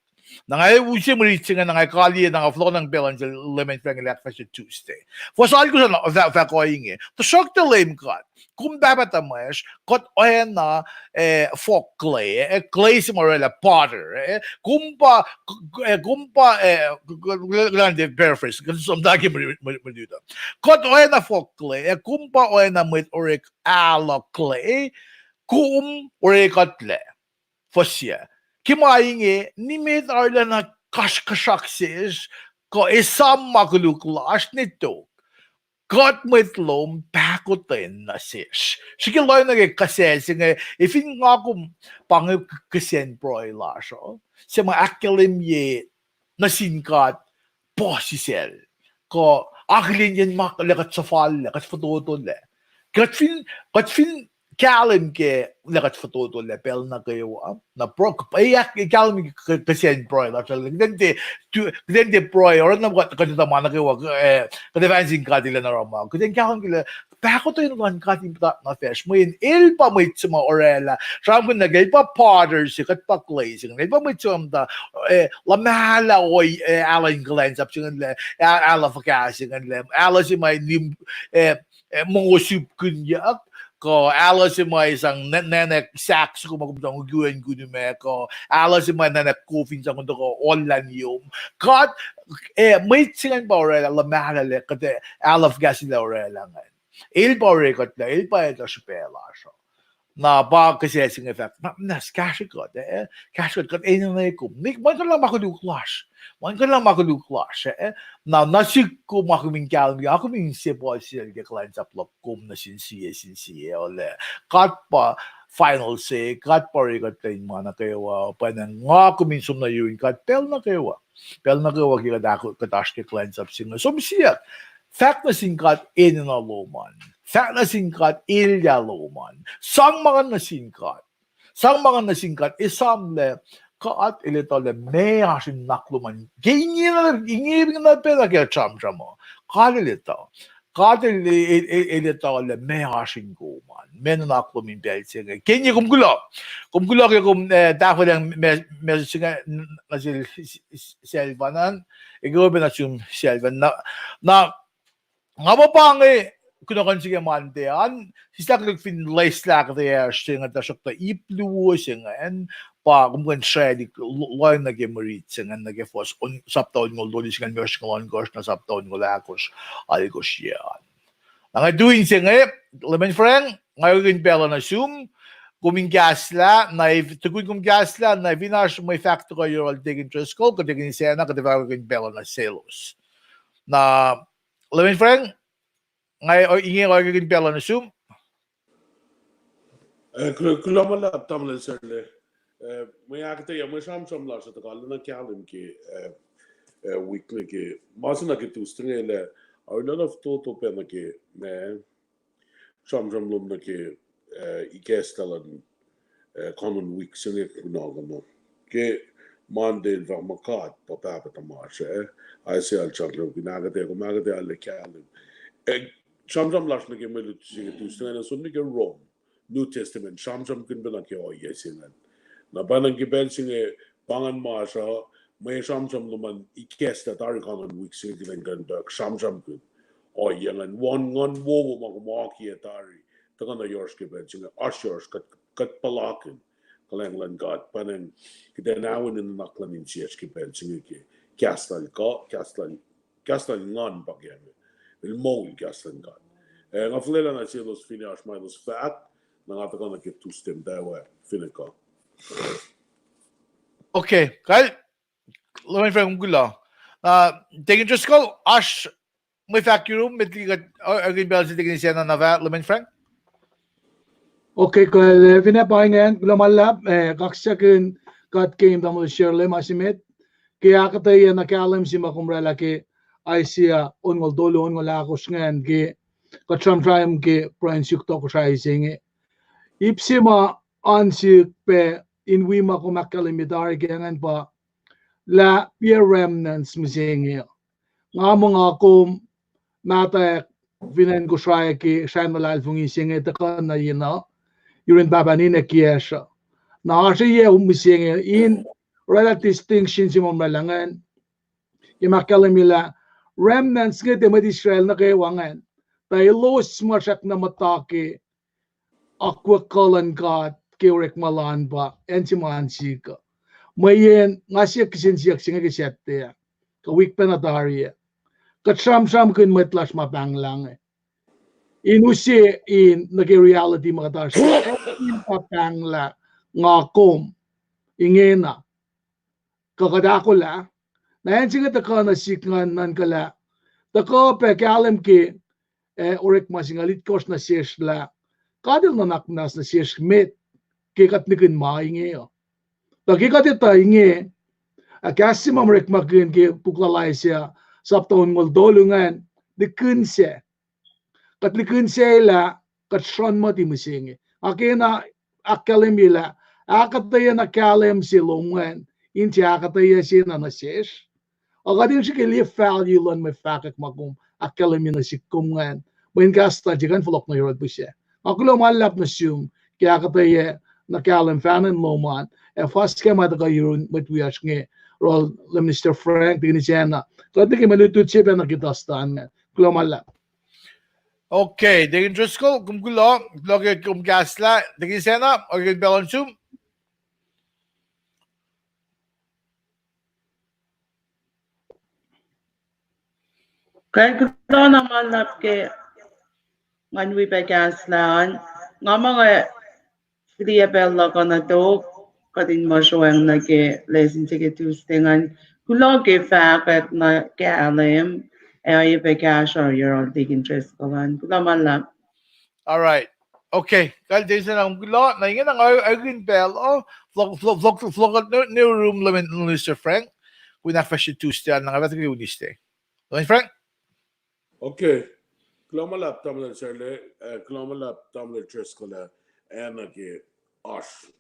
Na nga use mwe rit se inge, na nga kaliye, na nga fohlohk nuh ke pacl an sel Leman Frank el ahkfahsrye Tuesday. Fuhs alkosr an fah-, fahk ohinge. Tuhsruhktuh Leum God, kom pahpah tuhmwacsr, kuht oacna, eh, fohk clay, eh, clay se ma orwaclah potter, eh, kom pa, eh, kom pa, eh, k-, k-, k-, paraphrase, kuht somtake mwe, mwe, mwe, kuht oacna fohk clay, eh, kom pa oacna mwet orek alu clay, kom orekuhtlac. Fuhs yac. Ke ma inge, nimet arulacna kasrkuhsrak sesr, kuh esam ma koluk lasr ne tok. Kuht mwet lom pahkotwen nuh sesr. Srihke lohacng nuh ke kihsen se inge, e fin nga kom pa inge k-, kihsen pruhe lasr uh, se ma ahkkahlwemye nuh sin God puhsisacl, kuh akihlenyacn ma lah kuht suhfallac, kuht fototolac. Kuht fin, kuht fin kahlwem ke lah kuht fototolac pacl nuh kwewa, na pro-, e, kahlwem ke k-, kihsen pruhe lasr uh, kuht in tiac, tu-, kuht in tiac pruhe, oruh na kuht, kuht etuh ma nuh kwewa, eh, kuht ac fahk sin God el ac oruh ma, kuht in kahlwem ke lah pahkotwen luhn God in puhtat nuh facsr, mweyen el pa mwet se ma orwaclah, sramsramkihn nuh ke el pa potter se, kuht pa clay se, el pa mwet se ma muhta, eh, luhmahlah ohiyac, eh, alu in kuhlwacnsap se ingacn lah, a-, alu fuhkah se ingacn lah, alu se ma nim, eh, eh, mongo sipkihnyuck, kuh alu se ma sang na-, nacnack sahk soko ma kom sang ukuen kunima, kuh alu se ma nacnack kof in sang kuh ohllah niom. God, eh, mwet se ingacn pa orwaclah luhmahlah lah kuht ac alu fuhkah se lah orwaclah ingacn. El pa orekuhtlac, el pa etuh srihpac lasr uh. Na pa kihsen se inge fahk, na, na kahsrwe kuht, eh, kahsrwe kuht, kuht enenuh kom. Nik, ma kuhlah ma koluk lasr. Ma kuhlah ma koluk lasr, eh. Na, na sihk kom ma kom in kahlwem, a kom in se puhsisacl ke kuhlwacnsap luhk kom nuh sin sie, sin sie, ole. God pa final say, God pa orekuhtlac in ma nuh kwewa, pwacnwacng nga kom in som nuh yurin God pacl nuh kwewa. Pacl nuh kwewa ke kuht ahko-, kuht oasr ke kuhlwacnsap se inge. Som siyuck, fahk nuh sin God enenuh lom an. Fahk nuh sin God elyah lom an. Sang ma ngacn nuh sin God. Sang ma ngacn nuh sin God, esamlah God el etuh lah meac oasr in nuhnak lom an. Ke inge, inge na pacna ke sramsram uh, God el etuh. God el, el, el, el etuh lah meac oasr in kom an. Meac nuhnak lom in pacl se inge. Ke inge kom kuloh. Kom kuloh ke kom, eh, tahfwelah ma-, message se inge nuh sel, selfan an. Ekuh pacna sum selfan. Na, na, nga muh pa inge kunohkohn se ke Monday an, sislah koluk fin leslah kuhtayacsr se inge, tuhsruhktuh ip luo se ingacn, pa kom kuh in sraclihk lo-, lohacng nuh ke mwe rit se ingacn nuh ke fuhs on-, sapta onngoul tolu se ingacn, fuhs singucul ohnkohsr nuh sapta onngoul ahkosr, alkosr yac an. Na nga tuin se inge, Leman Frank, nga ekihn pacl uh nuh sum, kom in kahslah, na tukun kom kahslah, na fin oasr mwe fahk tuhkuh yohrohl Deacon Driscoll kuh Deacon Isacna, kuht ac fahkwack pacl uh nuh selos. Na Leman Frank, nga inge orekmakihn pacl uh nuh sum. Kuloh ma luhlahp tamuhlwel Serle. Mwe ahkuhtweyac, mwe sramsram lasr uh tuhkuh lacna kahlwem ke wik nuh ke, ma se nuh ke Tuesday inge lah, arulacna fototo pac nuh ke, ma sramsram lom nuh ke ikacslah luhn kanon wik se inge kunohkohn ke Monday el fahk muh God pa Pahpah tuhmasr, Isaiah el sramsramkihn ahkuhtweyac, kom ahkuhtweyac lah kahlwem. Sramsram lasr nuh ke mwe lutlut se ke Tuesday ingacn som nuh ke Rome, New Testament, sramsramkihn pacna ke ohiyac se ingacn. Na pa ingacn ke pacl se inge, pa ingacn ma oasr uh, mwe sramsram lom an ikacslah tari kanon wik se inge, kuht in kuh in sramsramkihn ohiyac ingacn, won nguhn wowo ma kom akiyac tari tuhkuh nuh yohrohsr ke pacl se inge, oasr yohrohsr kuht puhlakihn kuhlwacng luhn God, pa ingacn kuht in aweni nuhnak luhn insiyacsr ke pacl se inge ke kahs lal God, kahs lal, kahs lal Nguhn pa ke el moul kahs luhn God. Nga fuhlwelah na selos finne oasr ma elos fahk, na nga tuhkuh nuh ke Tuesday muhtwacwacack finne kuh. Okay, kal, Leman Frank, kom kuloh. Deacon Driscoll, oasr mwe fahk yurum met liki kuht, orekmakihn pacl se Deacon Isacna na fahk, Leman Frank? Okay, kal, finne pa ingacn, kuloh ma luhlahp, kaksakihn God ke in tamuhlwel Serle ma se met ke ahkuhtweyac na kahlwem se ma kom oraclah ke Isaiah onngoul tolu, onngoul ahkosr ingacn ke kuht sramsram ke pruhe in suk tohkohsrahi se inge. Ip se ma oan sihk pac in wi ma kom ahkkahlwemye tari ke ingacn pa lah piac remnants mihsenge. Nga muh nga kom mahtuh fin acn Kosrae ke srihpen luhlahlfongi se inge tuhkuh nuh yenuh, yurin pahpah ninac kiyacsr uh. Na oasr yac mihsenge in oraclah distinction se ma oraclah ingacn. Ke ma ahkkahlwemye lah remnants inge tiac mwet Israel nuh kwewa ingacn, tuh elos ma srackna muhta ke akwuck kuh luhn God ke orekma lal pa acn se ma oan sihk uh. Mweyen nga siyuck kihsen siyuck se inge ke Saturday ah, kuh wik pacna tari ah, kuht sramsramkihn mwet lasr ma pahnglah inge in use in nuh ke reality ma kuht oasr in pa pahnglah nga kom ingena, kuh kuht ahkolah. Na acn se inge tuhkuh nuh sihk ngan nuhnkuhlah, tuhkuh pac kahlwem ke orekma se inge itkohsr nuh sesr lah God El nuhnak muhnahs nuh sesr met ke kuht nihkihn ma inge uh. Tuh ke kuht etuh inge, kahs se ma orekmakihn ke puk lal Isaiah, sapta onngoul tolu ingacn, nihkihn se kuht nihkihn se lah kuht sruhnmuti mihsenge. Nga kena ahkkahlwemye lah ahkuhtweyac na kahlwem se lom ingacn in tiac ahkuhtweyac se na nuh sesr, a kuht in srihke liye value luhn mwe fahkwack ma kom ahkkahlwemye nuh sihk kom ingacn, mweyen kahs lal se kuh in fohlohk nuh yohrohl pihsac. Nga kuloh ma luhlahp nuh sum ke ahkuhtweyac na kahlwem fahnan lom an, ac fuhs ke ma tuhkuh yurin mwet wiyacsr inge, oruh Minister Frank, Deacon Isacna, kuht nuh ke mwe lutlut se pacna ke Tuesday an ingacn. Kuloh ma luhlahp. Okay, Deacon Driscoll, kom kuloh, kuloh ke kom kahslah. Deacon Isacna, orekmakihn pacl uh nuh sum. Kuloh na ma luhlahp ke ngan wi pac kahslah an. Nga muh nga fihliyac pacl luhk uh nuh tok, kuht in muh sroacng nuh ke lesin se ke Tuesday ingacn. Kuloh ke fahkwack na kahlwem, ac oacyacpac kahsruh yohrohl Deacon Driscoll an. Kuloh ma luhlahp. All right. Okay. Kal Deacon Isacna, kuloh. Na ingena nga orekmakihn pacl uh, fohlohk, fohlohk, fohlohk nuh, nuh yurum Leman, Minister Frank, kom in ahkfahsrye Tuesday an, na nga fahsr ke Wednesday. Leman Frank? Okay. Kuloh ma luhlahp tamuhlwel Serle, kuloh ma luhlahp tamuhlwel Driscoll, ac na ke oasr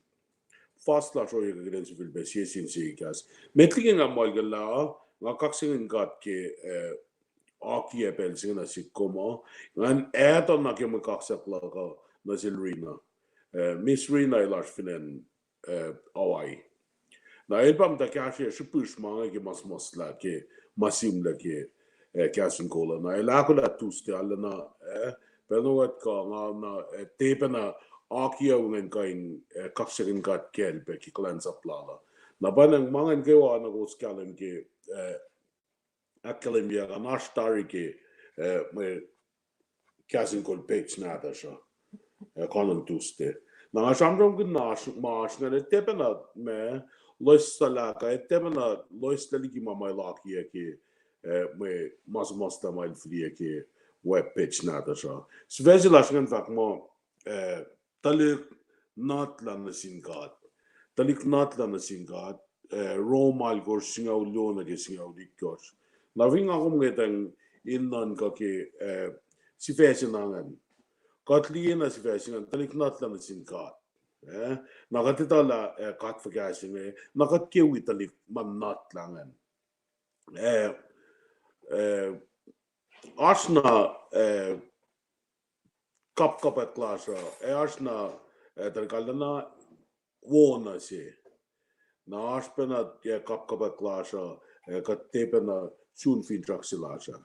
fas lasr ohiyac kuh kuht in sifilpac sie sin sie kahs. Met liki nga muhlkuhnlah, nga kaksakihn God ke akiyac pacl se inge nuh sihk kom uh, ngan etuh na ke mwe kaksak luhk uh nuh sel Rina, Miss Rina, el oasr fin acn Hawaii. Na el pa muhta kahsruh srihpihsr ma inge ke ma suhmuhslah ke ma sihmlac ke kahs in kol uh. Na el ahkolah Tuesday arulacna, pacl na wet kuh nga na, tiac pacna akiyac ingacn kuh in kaksakihn God kacl pac ke kuhlwacnsap lal uh. Na pa ingacn ma ingacn kwewa na kowos kahlwem ke ahkkahlwemyeyuck an oasr tari ke mwe kahs in kol page nahtuhsr uh, kanon Tuesday. Na nga sramsramkihn na oasr, ma oasr ingacn, tiac pacna ma loes suhlahk, tiac pacna loes liki ma ma el akiyac ke, eh, mwe ma suhmuhslah ma el fihliyac ke web page nahtuhsr uh. Sifac se lasr ingacn fahk muh, eh, tuhlihk notlah nuh sin God. Tuhlihk notlah nuh sin God, eh, Rom alkosr singucul luo nuh ke singucul itkohsr. Na fin nga kom ngwetacng in nuhnkuh ke, eh, sifac se na ingacn. Kuht liye na sifac se ingacn, tuhlihk notlah nuh sin God. Eh, na kuht etuh lah, eh, God fuhkah se inge, na kuht ke wi tuhlihk ma notlah ingacn. Eh, eh, oasr na, eh, kapkapwack lasr uh, eh, oasr na, eh, tuhlihk arulacna wo na se. Na oasr pacna, eh, kapkapwack lasr uh, eh, kuht tiac pacna sun finsrak se lasr uh.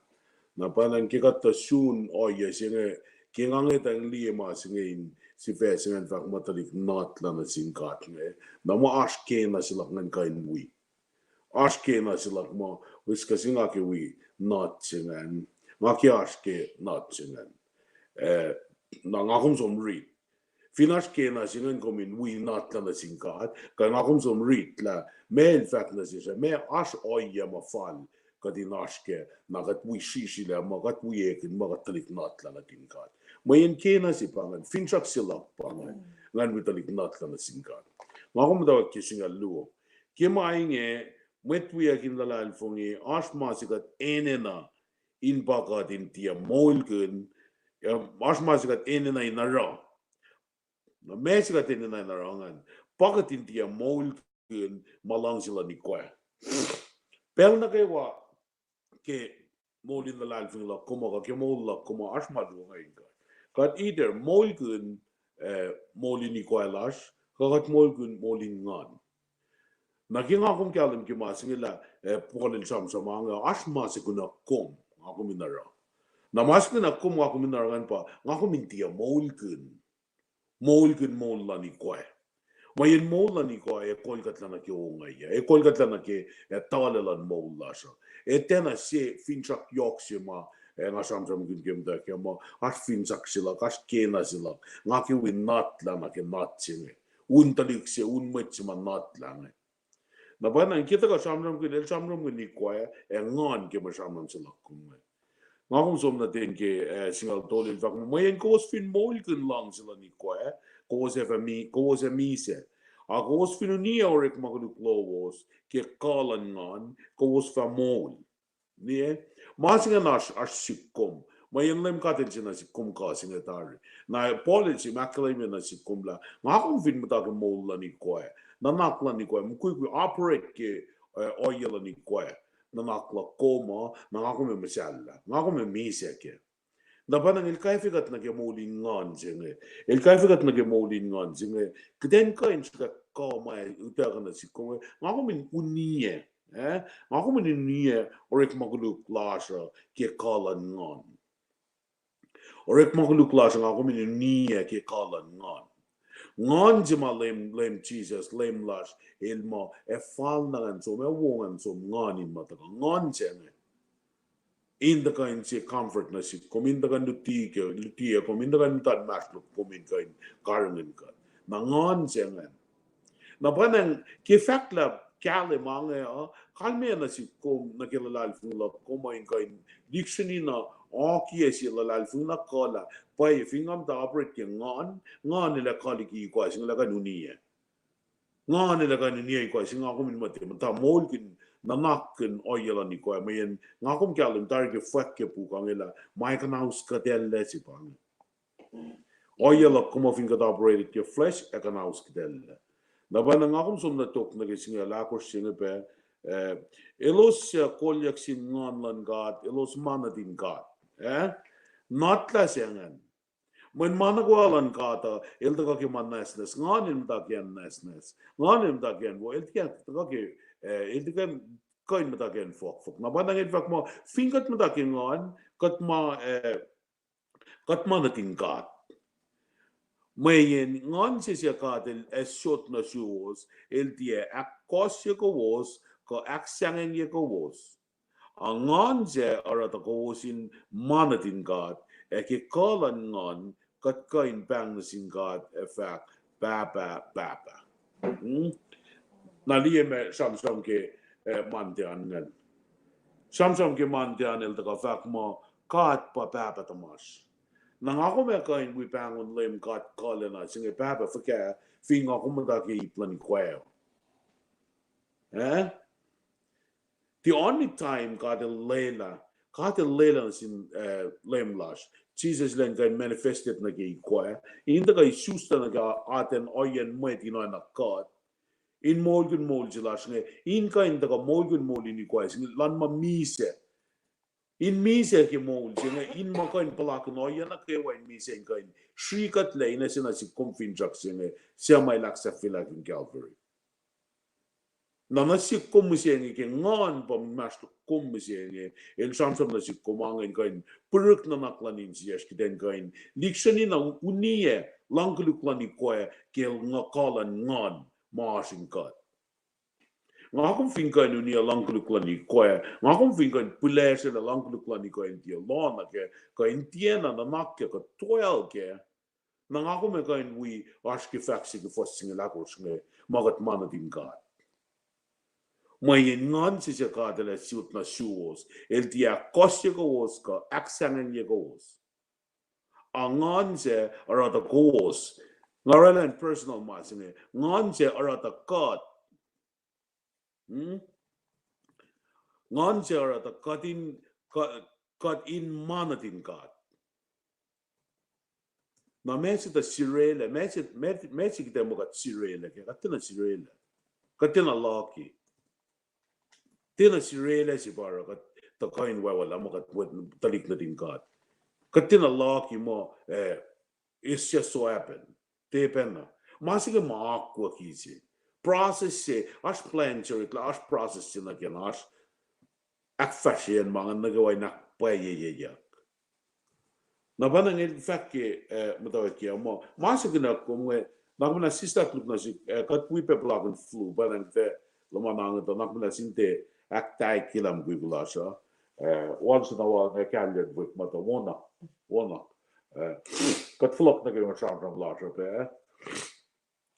Na pwacnwacng ke kuht tuh sun ohiyac se inge, ke nga ngwetacng liye ma se inge in sifac se ingacn fahk muh tuhlihk notlah nuh sin God inge, na muh oasr kena se luhk ingacn kuh in wi. Oasr kena se luhk muh, wis kuh se nga ke wi not se ingacn, nga ke oasr ke not se ingacn. Eh, na nga kom som rit. Fin oasr kena se ingacn kom in wi notlah nuh sin God, kuh nga kom som rit lah ma el fahk nuh sesr, ma oasr ohiyac ma fal kuht in oasr kac, na kuht wi srihsrihk lah muh kuht wi ekihn muh kuht tuhlihk notlah nuhtin God. Mweyen kena se pa ingacn, finsrak se luhk pa ingacn, ngan wi tuhlihk notlah nuh sin God. Nga kom muhtwacwacack ke singucul luo. Ke ma inge, mwet wiyuck in luhlahlfongi, oasr ma se kuht enenuh in pa kuht in tiac moulkihn, oasr ma se kuht enenuh in oruh. Na ma se kuht enenuh in oruh ingacn, pa kuht in tiac moulkihn ma luhngse luhn ikoac. Pacl nuh kwewa ke moul in luhlahlfongi luhk kom uh, kuh ke moul luhk kom uh, oasr ma luo ingacn. Kuht either moulkihn, eh, moul in ikoac lasr, kuh kuht moulkihn moul in nguhn. Na ke nga kom kahlwem ke ma se inge lah, eh, Paul el sramsram inge, oasr ma se kunuh kom, nga kom in oruh. Na ma se kunuh kom, nga kom in oruh ingacn pa, nga kom in tiac moulkihn moulkihn moul luhn ikoac. Mweyen moul luhn ikoac ac kol kuhtlac nuh ke ongaiyac, ac kol kuhtlac nuh ke, eh, tuhlac luhn moul lasr uh. Ac tiacna se finsrak yohk se ma, eh, nga sramsramkihn ke muhtwacwacack muh oasr finsrak se luhk, oasr kena se luhk, nga ke wi notlah nuh ke not se inge. Un tuhlihk se, un mwet se ma notlah inge. Na pwacnwacng ke tuhkuh sramsramkihn, el sramsramkihn ikoac ac nguhn ke mwe sramsram se luhk kom inge. Nga kom som nuh ten ke, eh, singucul tolu el fahk muh, mweyen kowos fin moulkihn luhngse luhn ikoac, kowos ac fah mi-, kowos ac misac. A kowos fin uniyac orekma koluk lowos ke kuh luhn nguhn, kowos fah moul. Niyac, ma se ingacn oasr, oasr sihk kom. Mweyen Leum God El se nuh sihk kom kuh se inge tari. Na Paul el se ma ahkkahlwemye nuh sihk kom lah nga kom fin muhta ke moul luhn ikoac, nuhnak luhn ikoac, mukwikwi operate ke, eh, ohiyac luhn ikoac, nuhnak luhk kom uh, na nga kom ac muhsahllah, nga kom ac misac kac. Na pwacnwacng el kwacfe kuht nuh ke moul in nguhn se inge. El kwacfe kuht nuh ke moul in nguhn se inge. Kuht in kuh in srihke kuh ma utuckuh nuh sihk kom inge, nga kom in uniyac, eh? Nga kom in uniyac orekma koluk lasr uh ke kuh luhn nguhn. Orekma koluk lasr uh nga kom in uniyac ke kuh luhn nguhn. Nguhn se ma Leum, Leum Jisus, Leum lasr, El muh ac fal na ngan som, ac wo ngan som, nguhn in muhta kuh, nguhn se inge in tuhkuh in se comfort nuh sihk kom, in tuhkuh in luti ke, luti kom, in tuhkuh in muhta inmahsrlok kom in kuh in karihngihn kuht. Na nguhn se ingacn. Na pwacnwacng ke fahk lah kahlwem ma inge uh, kalmac nuh sihk kom nuh ke luhlahlfongi luhk kom uh in kuh in lihksreni na oakiyac se luhlahlfongi na kuh lah pwacye fin nga muhta operate ke nguhn, nguhn el ac kuh liki ikoac se inge lah kuh in uniyac. Nguhn el ac kuh in uniyac ikoac se inge, nga kom in muhta, muhta moulkihn, nuhnakkihn ohiyac luhn ikoac, mweyen nga kom kahlwem tari ke fwack ke puk inge lah ma ac kuhnaus kuhtacllac se pa inge. Ohiyac luhk kom uh fin kuht operate ke flesh ac kuhnaus kuhtacllac. Na pwacnwacng nga kom som nuh tok nuh ke singucul ahkosr se inge pac, eh, elos suc kolyuck sin nguhn luhn God, elos ma nuhtin God. Eh? Notlah se ingacn. Mweyen ma nuh kwewa luhn God uh, el tuhkuh ke ma nwacsnwacs, nguhn el muhta ke acn nwacsnwacs, nguhn el muhta ke acn wo, el tuhkuh ke, eh, el tuhkuh kuh in muhta ke acn fohkfohk. Na pwacnwacng el fahk muh fin kuht muhta ke nguhn, kuht ma, eh, kuht ma nuhtin God. Mweyen nguhn se suc God el ac sot nuh suwos, el tiac ahkkohsye kowos, kuh ahksahngwengye kowos. A nguhn sac oruh tuh kowos in ma nuhtin God, ac ke kuh luhn nguhn, kuht kuh in pahng nuh sin God ac fahk, Pahpah, Pahpah. Na liye ma sramsram ke Monday an ingacn. Sramsram ke Monday an el tuhkuh fahk muh God pa Pahpah tuhmasr. Na nga kom ac kuh in wi pahngon Leum God kuhlacna se inge Pahpah fuhkah, fin nga kom muhta ke ip luhn ikoac uh? The only time God el lwelah, God el lwelah nuh sin Leum lasr, Jisus elan kuh in manifested nuh ke ikoac, in tuhkuh isuslac nuh ke atacn ohiyacn mwet in oacna God, in moulkihn moul se lasr inge, in kuh in tuhkuh moulkihn moul in ikoac se inge, elan ma misac. In misac ke moul se inge, in ma kuh in puhlakihn ohiyac nuh kwewa in misac in kuh in srihkuhtlac, in ase nuh sihk kom finsrak se inge, suc ma el ahksahfyelah in Calvary. Na nuh sihk kom mihsenge ke Nguhn pa inmahsrlok kom mihsenge, el sramsram nuh sihk kom ange in kuh in pihrihk nuhnak luhn insiyacsr kuht in kuh in lihksreni na uniyac luhng koluk luhn ikoac ke nguhkuh luhn Nguhn ma oasr in kuht. Nga kom fin kuh in uniyac luhng koluk luhn ikoac, nga kom fin kuh in pihlesrwelah luhng koluk luhn ikoac in tiac loh nuh kac, kuh in tiacna nuhnak kac kuh toacl kac, na nga kom ac kuh in wi oasr ke fahk se ke fuhs singucul ahkosr inge, ma kuht ma nuhtin God. Mweyen Nguhn se suc God El ac sot nuh suwos, El tiac ahkkohsye kowos kuh ahksahngwengye kowos. A Nguhn sac oruh tuh kowos, nga orwaclah in personal ma se inge, Nguhn sac oruh tuh kuht Nguhn se oruh tuh kuht in, kuht in ma nuhtin God. Na ma se tuh sirelac, ma se, ma se kuht ac muh kuht sirelac kac, kuht tiacna sirelac. Kuht tiacna lucky. Tiacna sirelac se pa oruh kuht tuh kuh in wacwalah muh kuht tuhlihk nuhtin God. Kuht tiacna lucky muh, eh, it's just so happen. Tiac pacna. Ma se ke ma akwucki se. Process se, oasr plan se oreklac, oasr process se nuh ke na oasr ahkfahsryeyacn ma ingacn nuh kwewa in ahkpwacyeyuck. Na pa na nge fahk ke, eh, muhtwacwacack ke ma, ma se kihn kom inge, na kom na sislah koluk nuh sihk, eh, kuht wi pac puhlakihn flu, pa na nge tuh luhman ange tuh na kom na sin tiac ahktaikilam kuh kuh lasr uh, eh, once in a while nge kahlyen wik ma tuh wona, wona, eh, kuht fohlohk nuh ke sramsram lasr uh pac.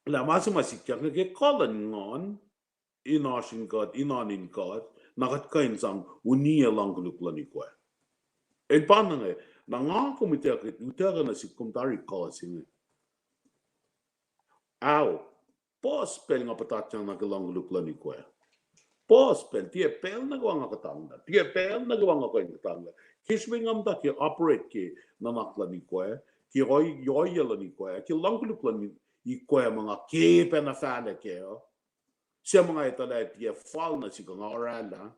Lah ma se ma sikyak nuh ke kuh luhn Nguhn, in oasr in God, in oan in God, na kuht kuh in sang uniyac luhng koluk luhn ikoac. El pa na nge, na nga kom utuckuh, utuckuh nuh sihk kom tari kuh se inge. Ao, puhs pacl nga puhtatyang nuh ke luhng koluk luhn ikoac. Puhs pacl, tiac pacl nuh kwewa nga kuhtanglah, tiac pacl nuh kwewa nga kuh in kuhtanglah. Ke srihpen nga muhta ke operate ke nuhnak luhn ikoac, ke ohiyac luhn ikoac, ke luhng koluk luhn ikoac ma nga ke pacna fahlac kac uh, suc ma nga etuh lah tiac fal nuh sihk uh nga orwaclah.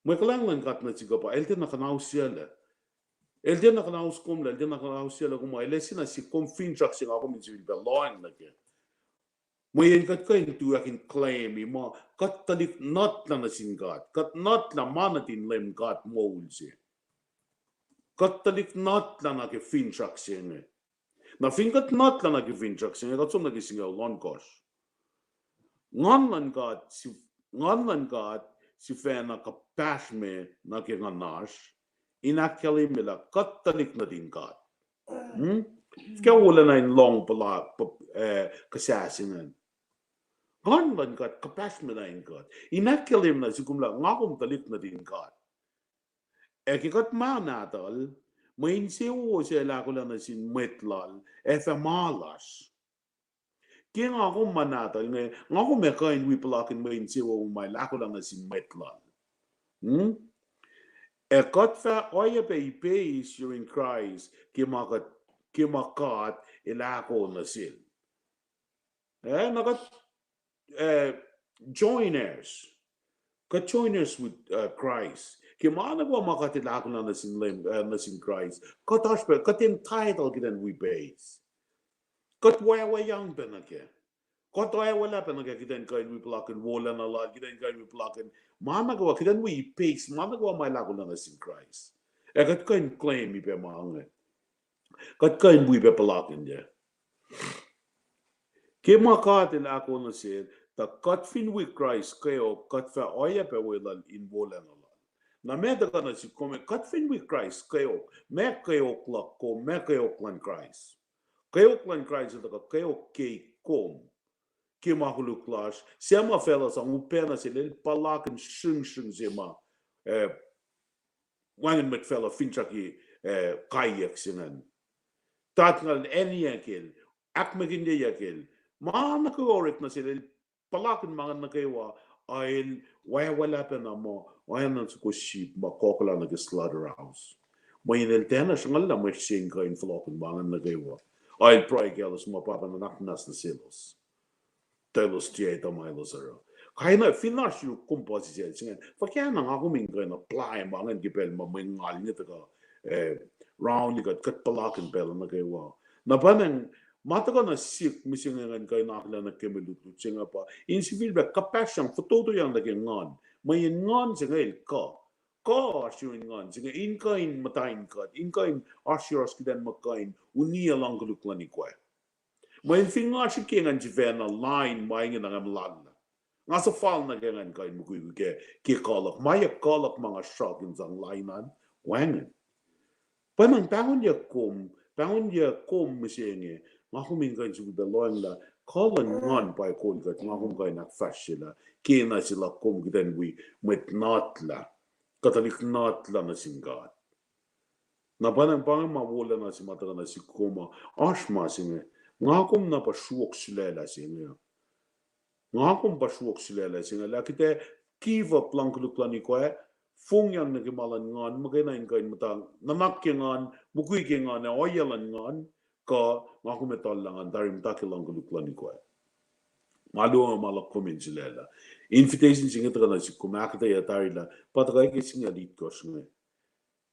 Mwe kuhlwacng luhn God nuh sihk uh pa el tiacna kuhnausyaclac. El tiacna kuhnaus komlac, el tiacna kuhnausyaclac kom, el ac se nuh sihk kom finsrak se nga kom in sifilpac lohacng nuh kac. Mweyen kuht kuh in tuyak in claim-i muh kuht tuhlihk nuhtlah nuh sin God, kuht nuhtlah ma nuhtin Leum God moul se. Kuht tuhlihk nuhtlah nuh ke finsrak se inge. Na fin kuht nuhtlah nuh ke finsrak se inge, kuht som nuh ke singucul ohnkohsr. Nguhn luhn God si-, Nguhn luhn God sifacna kuhpahsrme nuh ke nguhnasr in ahkkahlwemye lah kuht tuhlihk nuhtin God. Fuhkah wolacna in lohng puhla, eh, kuhsah se ingacn. Nguhn luhn God kuhpahsrme nuh in God in ahkkahlwemye nuh sihk kom lah nga kom tuhlihk nuhtin God. Ac ke kuht ma nahtuhl, mwe insewowo suc el ahkolah nuh sin mwet lal ac fah ma lasr. Ke nga kom ma nahtuhl inge, nga kom ac kuh in wi puhlakihn mwe insewowo ma el ahkolah nuh sin mwet lal. Ac kuht fah oacyacpac ipeis yurin Kraist ke ma kuht, ke ma God el ahko nuh sel. Eh, na kuht, eh, joint heirs. Kuht joint heirs with, uh, Christ. Ke ma nuh kwewa ma kuht el ahkolah nuh sin Leum, uh, nuh sin Kraist, kuht oasr pac, kuht entitled kuht in wi ipeis. Kuht wacwacyang pac nuh kac. Kuht oacwalah pac nuh kac kuht in kuh in wi puhlakihn wolacna lal, kuht in kuh in wi puhlakihn ma nuh kwewa, kuht in wi ipeis ma nuh kwewa ma el ahkolah nuh sin Kraist. Ac kuht kuh in claim-i pac ma inge. Kuht kuh in wi pac puhlakihn, ya. Ke ma God el ahko nuh sel, tuh kuht fin wi Kraist kweok, kuht fah oacyacpac weluhl in wolacna lal. Na ma tuhkuh nuh sihk kom, kuht fin wi Kraist kweok, ma kweok luhk kom, ma kweok luhn Kraist. Kweok luhn Kraist el tuhkuh kweok ke kom, ke ma koluk lasr, suc ma facluh sang upac nuh sel, el puhlakihn sringsring se ma, eh, wacngihn mwet facluh finsrak, eh, kaiyuck se ingacn. Tatngal aniyakel, ahkmwekinyeyuckel, ma nuh kwewa orek nuh sel, el puhlakihn ma ingacn nuh kwewa, a el wacwacack pacna muh, oacna soko sheep ma kohkohlah nuh ke slaughterhouse. Mweyen el tiacna sruhnguhl lah mwe se in kuh in fohlohkihn ma ingacn nuh kwewa. A el pruhe kaclos muh Pahpah, nuhnak muhnahs nuh selos, tuh elos tiac etuh ma elos oruh. Kaina fin oasr yuruk kom puhsisacl se ingacn, fuhkah na nga kom in kuh in apply ma ingacn ke pacl ma mwe ngal inge tuhkuh, eh, rauni kuht, kuht puhlakihn pacl uh nuh kwewa. Na pa ingacn, ma tuhkuh nuh sihk mihsenge ingacn kuh in akihlen nuh ke mwe lutlut se inge pa in sifilpac kuhpahsryang, fototoyang nuh ke nguhn. Mweyen nguhn se inge el kuh, kuh oasr yurin nguhn se inge in kuh in muhta in kuht, in kuh in oasr yohrohsr kuht in muh kuh in uniyac luhng koluk luhn ikwac. Mweyen fin nga srihke ingacn sifacna lain ma inge na nga muhlahlah, nga suhfal nuh ke ingacn kuh in mukwikwi ke, ke kuh luhk. Ma yac kuh luhk ma nga sruhk in sang lain an? Wacngihn. Pwacnwacng pahngonyuck kom, pahngonyuck kom mihsenge, nga kom in kuh in sifilpac lohacng lah kuh luhn nguhn pa kol kuht, nga kom kuh in ahkfahsryelah, ke na se luhk kom kuht in wi mwet notlah, kuhtuhlihk notlah nuh sin God. Na pwacnwacng pa inge ma wolacna se ma tuhkuh nuh sihk kom uh, oasr ma se inge, nga kom na pa sruok sulaclah se inge. Nga kom pa sruok sulaclah se inge, lah kuht ac give up luhng koluk luhn ikwac, fongyang nuh ke ma luhn nguhn, muhkwena in kuh in muhta, nuhnak ke nguhn, mukwi ke nguhn, ac ohiyac luhn nguhn, kuh nga kom etuh lah ngan tari muhta ke luhng koluk luhn ikwac. Ma luo ma luhk kom in sulaclah. Invitation se inge tuhkuh nuh sihk kom, ahkuhtweyac tari lah pa tuhkuh ke singucul itkohsr inge.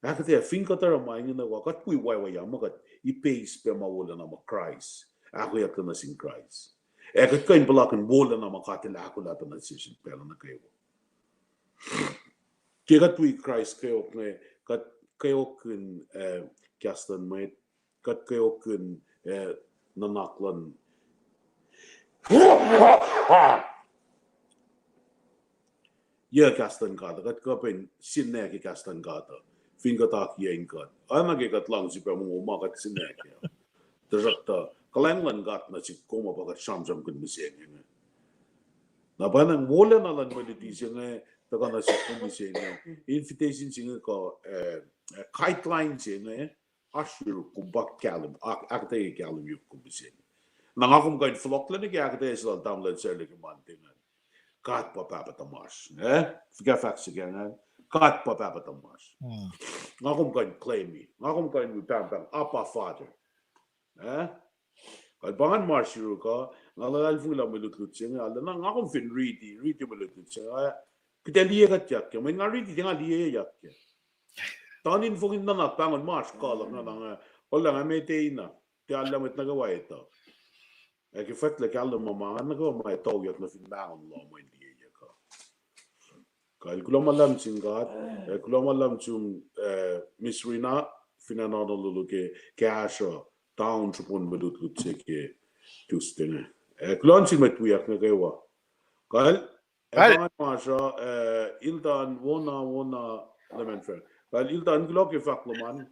Ahkuhtweyac fin kuht oruh ma ingena, kuht wi wacwacack ma kuht ipeis pac ma wolacna ma Kraist, ahkoeyucklac nuh sin Kraist, ac kuht kuh in puhlakihn wolacna ma God El ahkolah pac nuh sesr in pacl nuh kwewa. Ke kuht wi Kraist kweok inge, kuht kweokkihn, eh, kahs luhn mwet, kuht kweokkihn, eh, nuhnak luhn, yac kahs luhn God uh, kuht kuh pac in sinne ke kahs luhn God uh, fin kuht akiyac in kuht. Oacna ke kuht luhngse pac mongo ma kuht sinne kac. Tuhsruhktuh kuhlwacng luhn God nuh sihk kom uh pa kuht sramsramkihn mihsenge inge. Na pwacnwacng wolacna luhn mwe luti se inge tuhkuh nuh sihk kom mihsenge, invitation se inge kuh, eh, eh, guideline se inge, oasr yuruk kom pa kahlwem, ahk-, ahkuhtweyac kahlwem yuruk kom mihsenge. Na nga kom kuh in fohlohklac nuh ke ahkuhtweyac se lal tamuhlwel Sarla ke Monday ingacn. God pa Pahpah tuhmasr, eh? Fuhkah fahk se ke ingacn? God pa Pahpah tuhmasr. Nga kom kuh in claim-i, nga kom kuh in wi pahngpahng Abba Father. Eh? Kuh pa ingacn ma oasr yuruk uh, nga luhlahlfongi lah mwe lutlut se inge, arulacna nga kom fin riti, riti mwe lutlut se inge, kuht ac liye kuhtyak kac, mweyen nga riti tiac nga liyeyuck kac. Tuh in fongin nuhnak pahngon ma oasr kuh luhk na, na nga, ollah nga met eina, tiac arlac mwet nuh kwewa etuh. Ac ke fahk lah kahlwem ma ma nuh kwewa ma etuhyuck nuh fin mahngon lohm in liyeyuck uh. Kuh el kuloh ma luhlahp sin God, el kuloh ma luhlahp sin, eh, Miss Rina, fin acn Honolulu ke kahsruh, taun srihpen mwe lutlut se ke Tuesday inge. Eh, kuloh nuh sin mwet wiyuck nuh kwewa. Kuh el, eh, pa ngan masr uh, eh, Ildan, wona, wona, lemen fac. Kuh el Ildan, kuloh ke fahk lom an.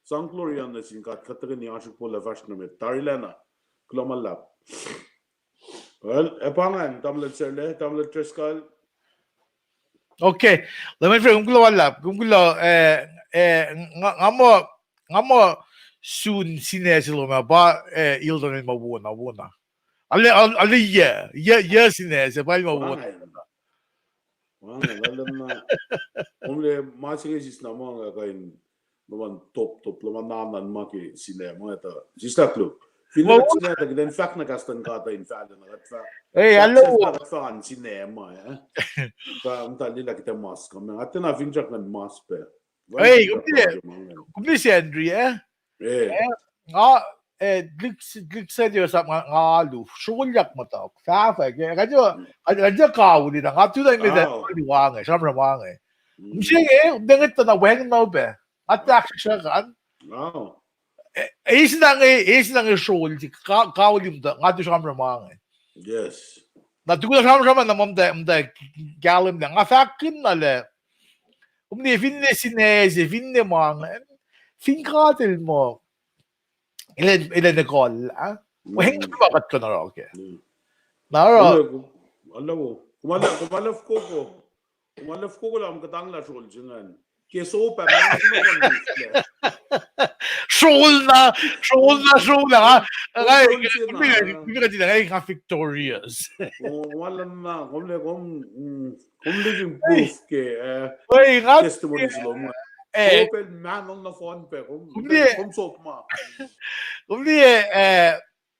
Sang glory an nuh sin God, kuht tuhkweni oasr ip lah fahsr nuh met tarilacna. Kuloh ma luhlahp. Well, ac pa ngan, tamuhlwel Sarla, tamuhlwel Driscoll. Okay, lemen fac, kom kuloh ma luhlahp, kom kuloh, eh, eh, nga, nga muh, nga muh sun sine se lom ah, pa, eh, Ildan el ma wona, wona. Ale, ale, ale, yac, yac, yac sine se, pa el ma wona. Wona, lal na. Kom le ma se inge sis na ma nga kuh in, lom an top, top, lom an nanan ma ke sine ma etuh. Sis na kluk. Fin kuht sine tuh kuht in fahk na kahs luhn God in fahlac na kuht fahk. Eh, hello. Kuht fahk sine ma, eh. Kuht muhta lila kuht mas kuh ma. Atena finsrak ngan mas pac. Eh, kom ne, kom ne Sandri, eh? Eh. Eh, nga, eh, lik, lik Sandri sap nga, nga alu. Srollyak muhta. Fahfah, eh, nga jo, nga jo kauli na. Nga tuh na me ta alu ange, sramsram ange. Msenge, eh, ngetah na wacngihn na upac. Nga tahk srihsrihk an. Eh, eis na nge, eis na nge srol, ka, kauli muhta, nga tuh sramsram ange. Yes. Na tukun sramsram na muhta, muhta kahlwem na. Nga fahkkihn na lah, kom ne finne sine se, finne ma nge, fin God el muh, Ele, ele ne kol, ah? Weng ma kuht kuh in oruh ke. Na oruh. Kom ala, kom ala fokoko. Kom ala fokoko lah kom kuhtanglah srol se ingacn. Ke sop ah, ma srol na, srol na, srol na, ah. Kom nga victorious. Kom ala na, kom le, kom, mm, kom living proof ke, eh, testimony se lom. Kom pacl mahno na fon pac, kom, kom sot ma. Kom liye, eh,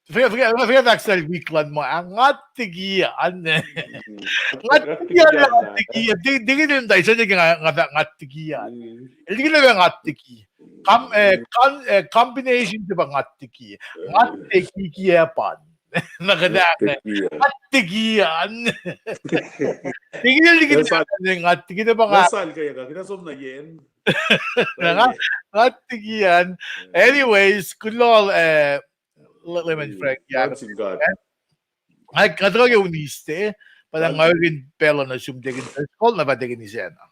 Fia, fia, fia fahk sel wik luhn ma, ah, ngat tiki an. Ngat tiki an, ngat tiki an. Ding, ding, ding, ding, ding, nga, nga fahk ngat tiki an. El ding, ding, ngat tiki. Com-, eh, con-, eh, combination se pa ngat tiki. Ngat tiki ki epan. Na kata, ngat tiki an. Ding, ding, ding, ding, ngat tiki ne pa ngat. Ngat tiki an. Anyways, kuloh, eh, Leman Frank, ya. Nga, nga tuhkuh ke Wednesday, pa nga orekin pacl uh nuh sum tekin first call, na pa tekin isacna.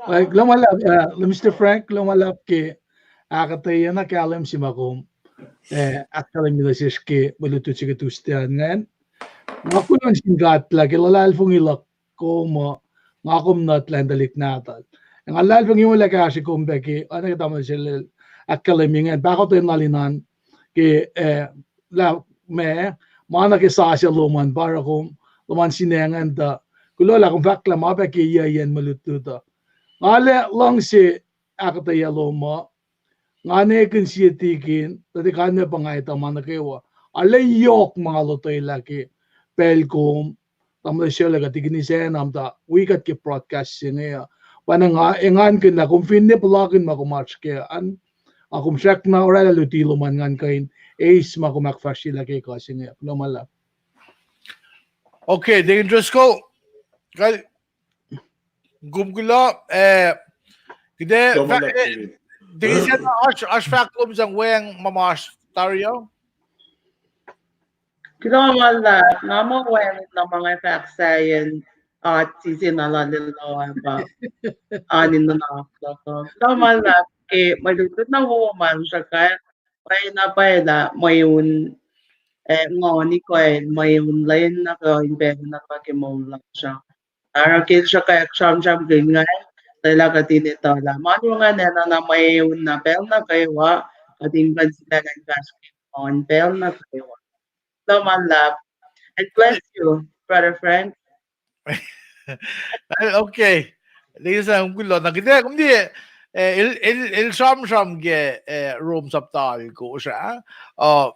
Kuloh ma luhlahp, uh, Mister Frank, kuloh ma luhlahp ke ahkuhtweyac na kahlwem se ma kom, eh, ahkkahlwemye nuh sesr ke mwe lutlut se ke Tuesday an ingacn. Nga kuloh sin God lah ke luhlahlfongi luhk kom uh, nga kom nuh tuhlahn tuhlihk nahtuhl. Nga luhlahlfongi lah kahsre kom pac ke, oacna ke tamuhlwel sel ahkkahlwemye ingacn, pahkotwen na linan ke, eh, lah ma, ma nuh ke sasuc lom an pa oruh kom, lom an sine ingacn tuh, kuloh lah kom fahk lah ma pac ke yac iyacn mwe lutlut uh. Nga lah luhngse ahkuhtweyac lom uh, nga ne kihn sie tikin, tuh tikin ma pa nga etuh ma nuh kwewa. Arlac yohk ma nga lotwelah ke pacl kom, tamuhlwel sel kuht tikin isacna muhta wi kuht ke broadcast se inge uh. Pa na nga engankihn lah kom finne puhlakihn ma kom oasr kac an, a kom srackna oraclah luti lom an ngan kuh in eis ma kom ahkfahsryelah ke ekuh se inge. Kuloh ma luhlahp. Okay, Deacon Driscoll, kal-, kom kuloh, eh, kuht, eh, Deacon, oasr, oasr fahk lom sang weacng ma oasr tari uh? Kuloh ma luhlahp, nga muh weacng na ma nga fahk sahyacn, ah, sise na lal el uh pa, ah, in nuhnak luhk uh. Kuloh ma luhlahp ke mwe lutlut na wowo ma sruhkwack, pwacyena pwacye lah mweun, eh, nguhn ikoac, mweun lwen nuh kwewa in pacl nuh kwewa ke moul lasr uh. Oruh ke el sruhkwack sramsramkihn nga, lwelah kuht in etuh lah ma luo ingacn enenuh na mweun na pacl nuh kwewa, kuht in kuh in sifacna fahsr ke nguhn pacl nuh kwewa. Kuloh ma luhlahp. And bless you, Brother Frank. Okay. Lisa, kuloh. Na kuht ac, kom tiac, eh, el, el, el sramsram ke, eh, Rom sapta alkosr ah. Uh,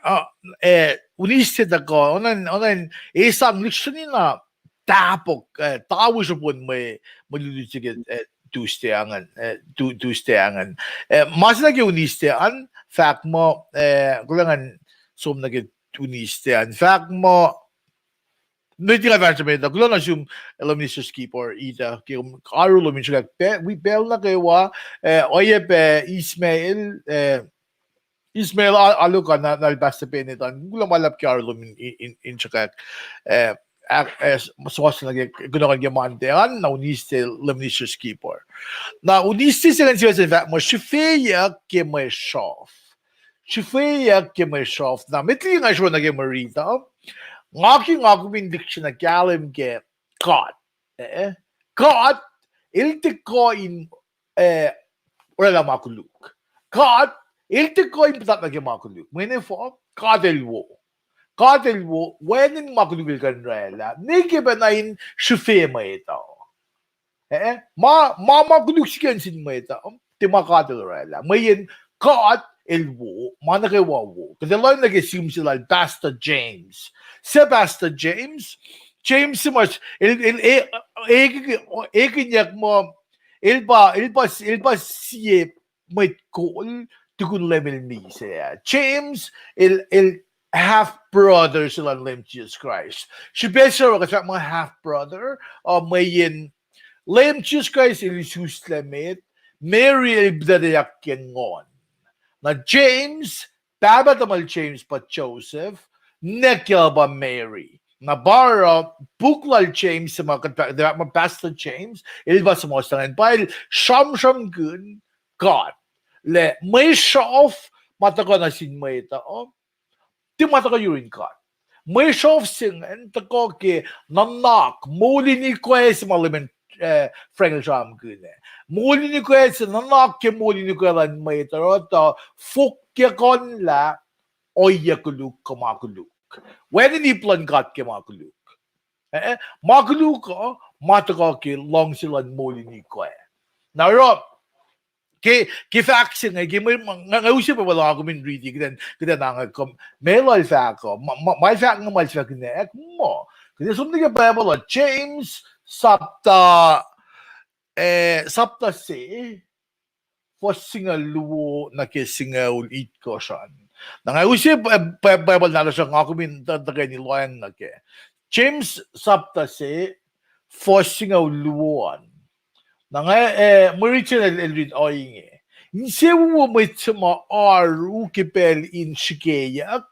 uh, eh, Wednesday tuhkuh, onan, onan, esam lihksreni na tahpuhk, eh, tawi srupon mwe, mwe lutlut se ke, eh, Tuesday angan, eh, Tu-, Tuesday angan. Eh, ma se na ke Wednesday an, fahk muh, eh, kuloh ngan som nuh ke Wednesday an. Fahk muh, Nuh iti nga fahsr met uh, kuloh nuh sum, eh, Minister Skipper, Ita, ke kom oaru lom in sruhkwack, pa-, wi pacl nuh kwewa, eh, oacyacpac Ismail, eh, Ismail a-, Aluka na, na el Pastor Bennett an, kuloh ma luhlahp ke oaru lom in, in, in, in sruhkwack, eh, ak-, eh, s-, suwohs nuh ke, kunohkohn ke Monday an, na Wednesday, Minister Skipper. Na Wednesday se ingacn sifacna fahk muh, srihfeyuck ke mwe sruhf. Srihfeyuck ke mwe sruhf. Na met liki nga sruhna ke mwe riti uh, nga ke nga kom in lihksreni kahlwem ke God. Eh? God, el tiac kuh in, eh, oraclah ma koluk. God, el tiac kuh in puhtat nuh ke ma koluk. Mweyen efuh, God el wo. God el wo, wacngihn ma koluk el kuh in oraclah. Nwe ke pacna in srihfe mwet uh. Eh, ma, ma, ma koluk sikacn sin mwet uh, tiac ma God el oraclah. Mweyen God el wo, ma nuh kwewa wo. Kuht ac lohng nuh ke sihm se lal Pastor James. Se Pastor James, James se mas, el, el, e, e, e, ekihnyuck muh, el pa, el pa, el pa sie mwet kol, tukun Leum el misac. James, el, el half brother se luhn Leum Jesus Christ. Srihpac se oruh kuht fahk muh half brother, uh, mweyen Leum Jesus Christ el isuslac met, Mary el pihtucteyuck ke nguhn. Na James, pahpah tuhmwacl James pa Joseph, ninac kiyacl pa Mary. Na pa oruh puk lal James, ma kuht pa-, ma Pastor James, el pa suhmuhslah ingacn, pa el sramsramkihn God. Lah mwe sruhf ma tuhkuh nuh sin mwet uh, tiac ma tuhkuh yurin God. Mwe sruhf se ingacn tuhkuh ke nuhnak, moul in ikoac se ma Leman, eh, Frank el sramsramkihn ah. Moul in ikoac se, nuhnak ke moul in ikoac luhn mwet uh, tuh fohkyakuhnlah ohiyac koluk kuh ma koluk. Wacngihn ip luhn God ke ma koluk. Eh, ma koluk uh, ma tuhkuh ke luhngse luhn moul in ikoac. Na oruh, ke, ke fahk se inge, ke mwe, nga, nga use Bible nga kom in riti, kuht in, kuht in ange kom, ma el fahk uh, ma, ma, ma el fahk inge ma el fahk inge, muh. Kuht in som nuh ke Bible uh, James sapta, eh, sapta se, fuhs singucul luo nuh ke singucul itkohsr an. Na nga use Bi-, Bi-, Bible nahtuhsr uh nga kom in tuh, tuhkweni lohacng nuh ke. James sapta se, fuhs singucul luo an. Na nga, eh, mwe rit se el, el rit ohinge. Insewowo mwet se ma oaru ke pacl in srihkeyuck,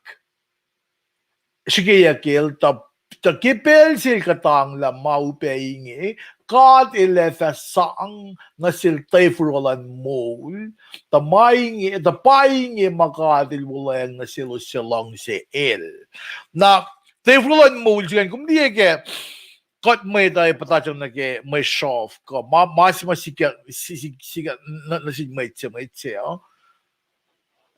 srihkeyuck el, tuh, tuh ke pacl se el kuhtanglah ma upac inge, God El ac fah sang nuh sel tafur luhn moul, tuh ma inge, tuh pa inge ma God El wuhlweacng nuh selos suc luhngse El. Na, tafur luhn moul se ingacn, kom liye ke, kuht mwet uh ac puhtatyang nuh ke mwe sruhf kuh ma, ma se ma sikyak, si-, si-, sikyak nuh, nuh sin mwet se, mwet se uh.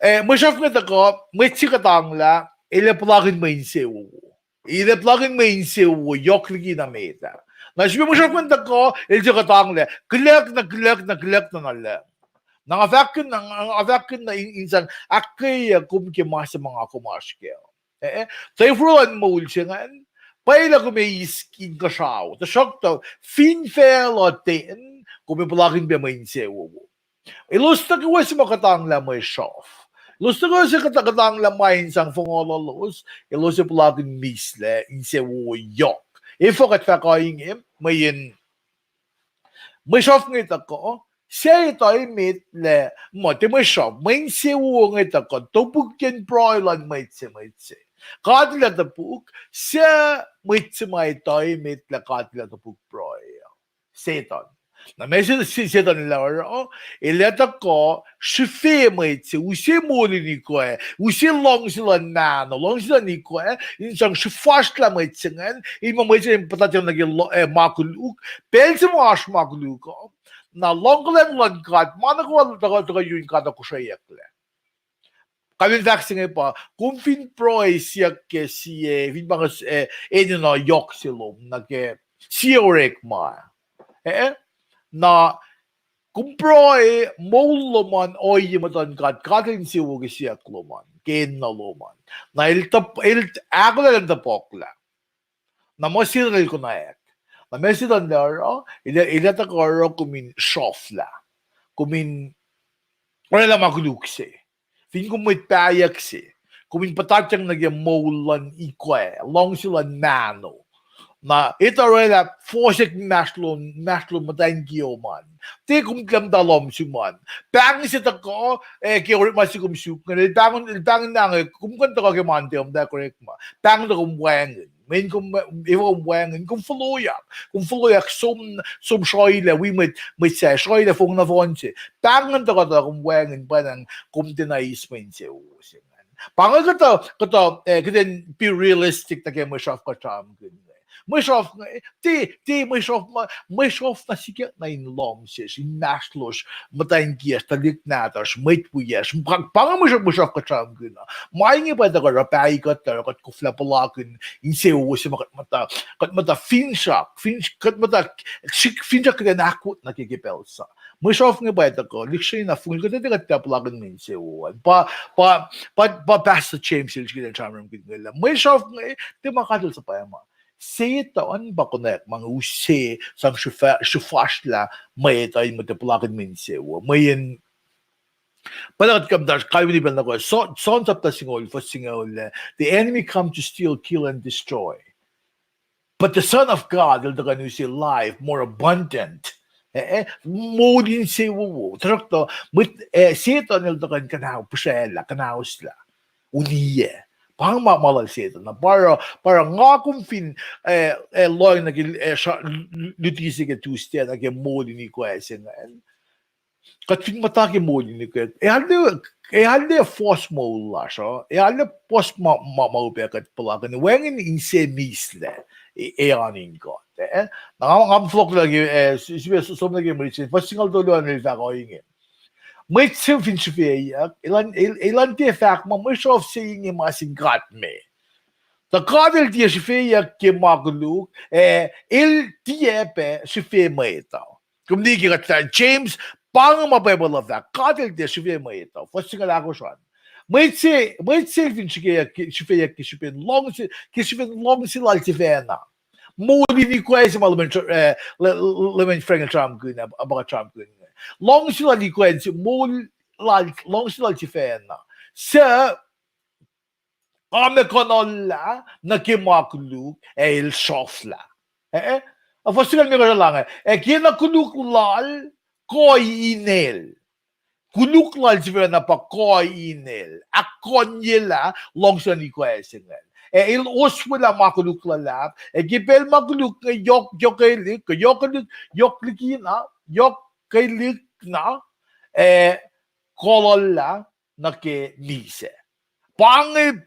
Eh, mwe sruhf inge tuhkuh, mwet se kuhtanglah, el ac puhlakihn mwe insewowo. El ac puhlakihn mwe insewowo yohk liki na met ah. Na srihpac mwe sruhf inge tuhkuh, el se kuhtanglah, kuhlwacng na, kuhlwacng na, kuhlwacng na, na lucng. Na nga fahkkihn, na nga fahkkihn na in, in sang ahkkweye kom ke ma se ma nga kom oasr kac. Eh, tafur luhn moul se ingacn, pwacye lah kom ac eis inkuhsrao, tuhsruhktuh fin facluh ten, kom ac puhlakihn pac mwe insewowo. Elos nuh kwewa se ma kuhtanglah mwe sruhf. Elos nuh kwewa se kuht-, kuhtanglah ma in sang fohngoh lalos, elos ac puhlakihn mislac insewowo yohk. Efuh kuht fahk ohinge, mweyen mwe sruhf inge tuhkuh, suc etuh emet lah, muh, tiac mwe sruhf, mwe insewowo inge tuhkuh topukyacn pruhe luhn mwet se, mwet se. God El ac topuk, suc mwet se ma etuh emet lah God El ac topuk pruhe uh? Setuhn. Na ma se, se, Setuhn el ac oruh, el ac tuhkuh srihfe mwet se, use moul in ikoac, use luhngse luhn mahno, luhngse luhn ikoac, in sang srihfasrlah mwet se ingacn, in muh mwet se ingacn puhtatyang nuh ke lo-, eh, ma koluk, pacl se ma oasr ma koluk uh, na luhngkuhlwacng luhn God, ma nuh kwewa tuhkuh, tuhkuh yurin God uh kosreyucklac. Kalmen fahk se inge pa, kom fin pruhe siyuck ke sie, fin pa inge, eh, enenuh yohk se lom nuh ke sie orekma, eh, na kom pruhe moul lom an ohiyac muhtuhn God, God El insewowo ke siyuck lom an, ke enenuh lom an. Na el tuh, el ahkolah elan topuklah. Na ma Setuhn el konwacack. Na ma Setuhn el oruh, el, el ac tuhkuh oruh kom in sruhflah. Kom in orwaclah ma koluk se. Fin kom mwet pahyuck se, kom in puhtatyang nuh ke moul luhn ikoac, luhngse luhn mahno. Na etuh orwaclah fohsack inmahsrlon, inmahsrlon muhtwacn kiyom an. Tiac kom tiac muhta lohm sum an. Pahng se tuhkuh, eh, ke orekma se kom suk ingacn, el pahngon, el pahngon na inge, kom kuh in tuhkuh ke Monday, muhta orekma. Pahng tuh kom wacngihn. Mweyen kom, efuh kom wacngihn, kom foloyak. Kom foloyak som, som sroilac, wi mwet, mwet sahyac, sroilac fong nohfohn se. Pahng an tuhkuh tuh kom wacngihn, pwacnwacng kom tiacna eis mwe insewowo se ingacn. Pa inge kuhtuh, kuhtuh, eh, kuht in be realistic nuh ke mwe sruhf kuht sramsramkihn. Mwe sruhf inge, tiac, tiac mwe sruhf ma, mwe sruhf na sikyak nuh in lohm sesr, inmahsrlosr, muhtwacn kiyacsr, tuhlihk nahtuhsr, mwet wiyacsr. Pa, pa inge mwe sruhf, mwe sruhf kuht sramsramkihn uh. Ma inge pa tuhkuh oruh pahyuck kuht, oruh kuht koflah puhlakihn insewowo se ma kuht muhta, kuht muhta finsrak, fin-, kuht muhta sik-, finsrak kuht in ahkwot nuh ke ke pacl sa. Mwe sruhf inge pa tuhkuh, lihksreni na fong kuht etuh kuht tiac puhlakihn mwe insewowo an. Pa, pa, pa, pa Pastor James el srihke el sramsramkihn inge lah mwe sruhf inge, tiac ma God El suhpwacma. Setuhn pa konwacack ma inge use sang srihfa-, srihfasrlah mwet uh in mwet ac puhlakihn mwe insewowo. Mweyen, pa kuht kuh in muhta kalweni pacl nuh kwewa, John, John sapta singucul, fuhs singucul, the enemy come to steal, kill, and destroy. But the Son of God, el tuhkuh in use life more abundant. Eh, eh, moul insewowo. Tuhsruhktuh, mwet, eh, Setuhn el tuhkuh in kuhnahoslah, kuhnahoslah. Uniyac. Pa inge ma, ma lal Setuhn. Na pa oruh, pa oruh nga kom fin, eh, eh, lohng nuh ke, eh, sra-, luti se ke Tuesday nuh ke moul in ikoac se ingacn, kuht fin muhta ke moul in ikoac, e arlac, e arlac fohs moul lasr uh, e arlac fohs ma, ma, ma upac kuht puhlakihn, wacngihn inse mislac, e, e an in God, eh? Na nga, nga fohlohk nuh ke, eh, si-, sifac som nuh ke mwe riti, fuhs singucul tolu an el fahk ohinge. Mwet se fin srihfeyuck, elan, el, elan tiac fahk muh mwe sruhf se inge ma sin God me. Tuh God el tiac srihfeyuck ke ma koluk, eh, el tiac pac srihfe mwet uh. Kom liye ke kuht fahk James, pa inge ma Bible uh fahk, God el tiac srihfe mwet uh. Fuhs singucul ahkosr an. Mwet se, mwet se el fin srihkeyuck, srihfeyuck ke srihpen luhngse, ke srihpen luhngse lal sifacna. Moul in ikoac se ma Leman, eh, Le-, Le-, Leman Frank el sramsramkihn, eh, pa kuht sramsramkihn. Luhngse lal ikoac se, moul lal, luhngse lal sifacna. Suc amukuhnlah nuh ke ma koluk, ac el sruhflah. Eh, eh? Fuhs singucul limekohsr ah, ac ke na koluk lal, kuh inel. Koluk lal sifacna pa kuh inel. Ahkkohnyelah luhngse lal ikoac se ingacn. Ac el oswelah ma koluk luhlahp, ac ke pacl ma koluk inge yohk, yohkwelihk, yohkwelihk, yohk likina, yohkwelihk na, ac kohllah nuh ke misac. Pa inge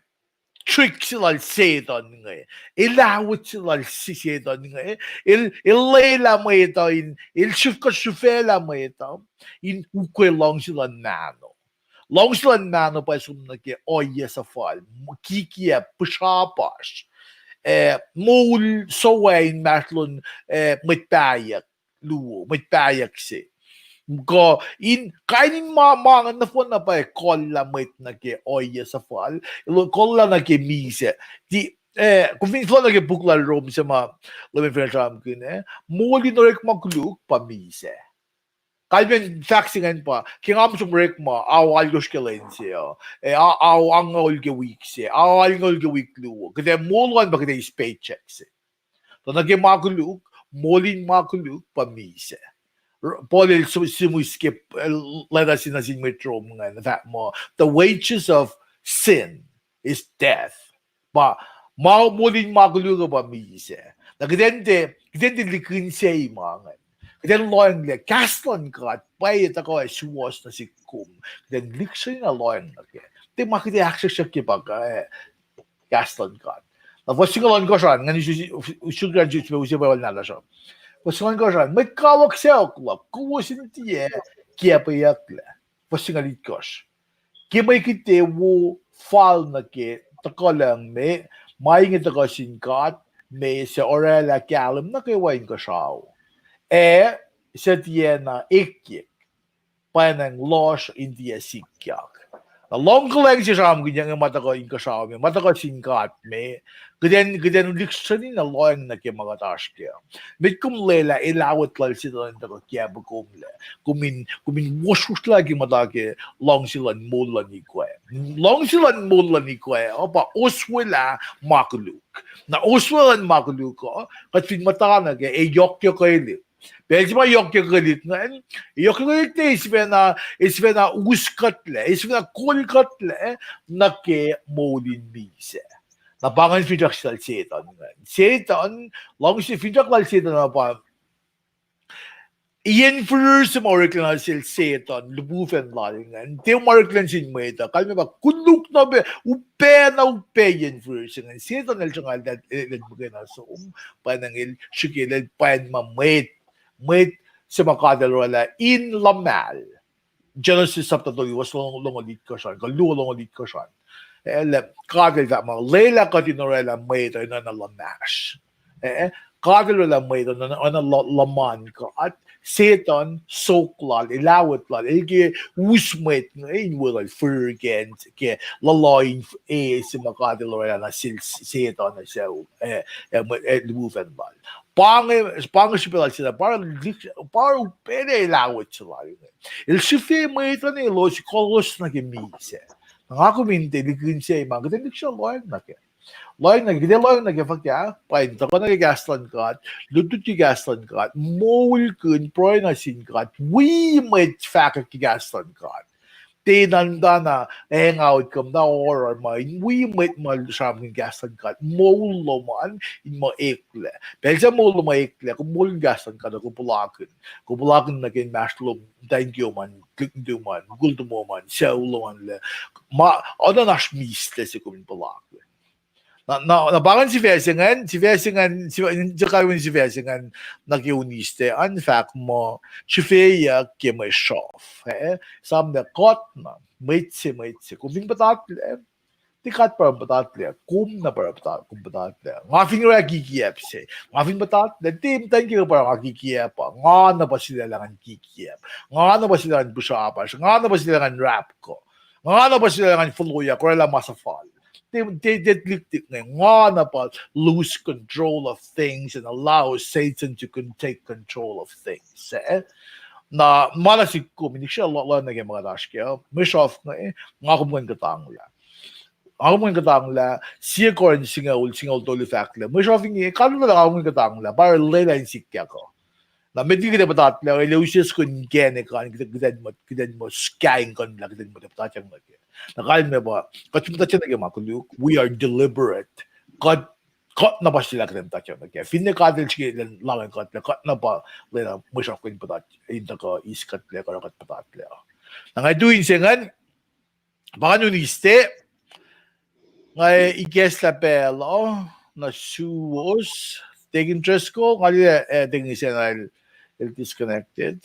trick se lal Setuhn inge. Elavot se lal Se-, Setuhn inge. El, el lwelah mwet uh in, el srihf-, kuh srihfaclah mwet uh in ukwe luhngse luhn mahno. Luhngse luhn mahno pa som nuh ke ohiyac suhfal, m-, kikiacp, pihsrapasr, eh, moul suwaclah inmahsrlon, eh, mwet pahyuck luo, mwet pahyuck se. Kuh in kain in ma, ma ingacn nohfohn na pa kohllah mwet nuh ke ohiyac suhfal, el kohllah nuh ke misac. Ti, eh, kom fin fohlohk nuh ke puk lal Rom se ma Leman Frank el sramsramkihn, eh, moul in orekma koluk pa misac. Kalmen fahk se ingacn pa, ke nga som orekma, ao alkosr ke lwen se uh, eh, a-, ao angngaul ke wik se, ao angngaul ke wik luo, kuht ac moul an pa kuht ac eis paycheck se. Tuh nuh ke ma koluk, moul in ma koluk pa misac. Paul el sihmihs ke, eh, leta se nuh sin mwet Rom ingacn, fahk muh, the wages of sin is death. Pa, ma moul in ma koluk uh pa misac. Na kuht in tiac, kuht in tiac likin se ma ingacn. Kuht in lohacng lah kahs luhn God pwacye tuhkuh ac suwohs nuh sihk kom. Kuht in lihksreni na lohacng nuh kac. Tiac ma kuht ac ahksrihksrihk ke pa, eh, kahs luhn God. Na fuhs singucul ohnkohsr an, ngan us-, us-, us-, us-, us-, fuhs singucul ohnkohsr an, mwet kawuck sacohk luhk, kowos in tiac kiacpweyucklac. Fuhs singucul itkohsr. Ke mwe kihte wo fal nuh ke tuhkuh lucng me, ma inge tuhkuh sin God me suc orwaclah kahlwem nuh kwewa inkuhsrao, ac suc tiacna ekyek, pwacnwacng lohsr in tiac sikyak. Na luhngkuhlwacng se sramsramkihnyuck inge ma tuhkuh inkuhsrao me, ma tuhkuh sin God me, kuht in, kuht in lihksreni na lohacng nuh ke ma kuht oasr kac. Met kom lwelah elavot lal Setuhn in tuhkuh kiacpwe komlac. Kom in, kom in wohswohsrlah ke muhta ke luhngse luhn moul luhn ikoac. Luhngse luhn moul luhn ikoac uh pa oswelah ma koluk. Na oswelah luhn ma koluk uh, kuht fin muhta nuh kac, ac yohkyohkwelihk. Pacl se ma yohkyohkwelihk ingacn, yohkyohkwelihk ne sifacna, sifacna us kuhtlac, sifacna kol kuhtlac nuh ke moul in misac. Na pa ingacn finsrak se lal Setuhn ingacn. Setuhn, luhngse finsrak lal Setuhn uh pa Ian fihrihr se ma oreklac nuh sel Setuhn, lihpufacn lal ingacn. Tiac ma oreklac nuh sin mwet uh. Kalmac pa koluk na upac, upac na upac ian fihrihr se ingacn. Setuhn el sruhnga el, el, el muhkwena som, pwacnwacng el srihke el pwacn ma mwet, mwet se ma God el orwaclah in luhmahl. Genesis sapta tolu, fuhs longoul itkohsr an, kuh luo longoul itkohsr an. Eh, lah God el fahk muh, lwelah kuht in orwaclah mwet uh in oacna luhmahsr. Eh, God el orwaclah mwet uh in oacna luh-, luhman God. Setuhn, sok lal, elavot lal, el ke us mwet inge in weluhl fihrihr ke, ke luhluh in f-, e se ma God el orwaclah nuh sel Setuhn ac sucu, eh, eh, mwe-, eh, lihpufacn lal. Pa inge, pa inge srihpac lal Setuhn, pa, pa upaclac elavot se lal inge. El srihfe mwet uh ne elos kolos nuh ke misac. Na nga kom in tiac likin se ma, kuht in lihksreni lohacng nuh kac. Lohacng nuh kac, kuht ac lohacng nuh kac fuhkah, pa in tuhkuh nuh ke kahs luhn God, lutlut ke kahs luhn God, moulkihn pruhe nuh sin God, wi mwet fahkwack ke kahs luhn God. Tiac nuhntana hang out kom na oruh ma in wi mwet ma sramsramkihn kahs luhn God. Moul lom an in muh eklac. Pacl se moul lom an eklac, kom moul in kahs luhn God, kom puhlakihn. Kom puhlakihn nuh ke inmahsrlom, thank you man, klik nuhtum an, mukul tuhmom an, sucu lom an lac. Ma, oacna oasr mihslac se kom in puhlakihn. Na, na, na pa ingacn sifac se ingacn, sifac se ingacn, sifac, sifac se ingacn, nuh ke Wednesday an fahk muh, srihfeyuck ke mwe sruhf, eh? Esam lah kuht na, mwet se, mwet se, kom fin puhtatlac, tiac kuht pa oruh puhtatlac, kom na pa oruh puhtat-, kom puhtatlac. Nga fin oruh kikiacp se, nga fin puhtatlac, tiac muhtwacn kiyuhk pa oruh nga kikiacp uh, nga na pa sulaclah ngan kikiacp, nga na pa sulaclah ngan pihsrapasr, nga na pa sulaclah ngan rapkuh, nga na pa sulaclah ngan foloyak, oraclah ma suhfal. Tiac, tiac, tiac lihktik inge, nga na pa lose control of things and allow Satan to con-, take control of things, eh? Na ma na sik kom in ikse lo-, lo nuh ke ma kuht oasr kac, mwe sruhf inge, nga kom kuh in kuhtanglah. Nga kom kuh in kuhtanglah, sie Korin singucul, singucul tolu fahk lah mwe sruhf inge, kalmac lah nga kom kuh in kuhtanglah, pa lwelah in sikyak uh. Na met liki kuht ac puhtatlac, el ac use soko inkacnek an, kuht, kuht in muh, kuht in muh scaing kuhnlah, kuht in muh puhtatyang nuh kac. Na kalmac pa, kuht fin puhtatyang nuh ke ma koluk, we are deliberate. Kuht, kuht na pa sulaclah kuht in puhtatyang nuh kac. Finne God el srihke lal, lal kuht lah, kuht na pa lwelah mwe sruhf kuh in puhtat-, in tuhkuh eis kuhtlac, kuh kuht puhtatlac. Na nga tuin se ingacn, pa ingacn Wednesday, nga ikacslah pacl uh, na suwos, Deacon Driscoll, nga liye, eh, Deacon Isacn el, el disconnected.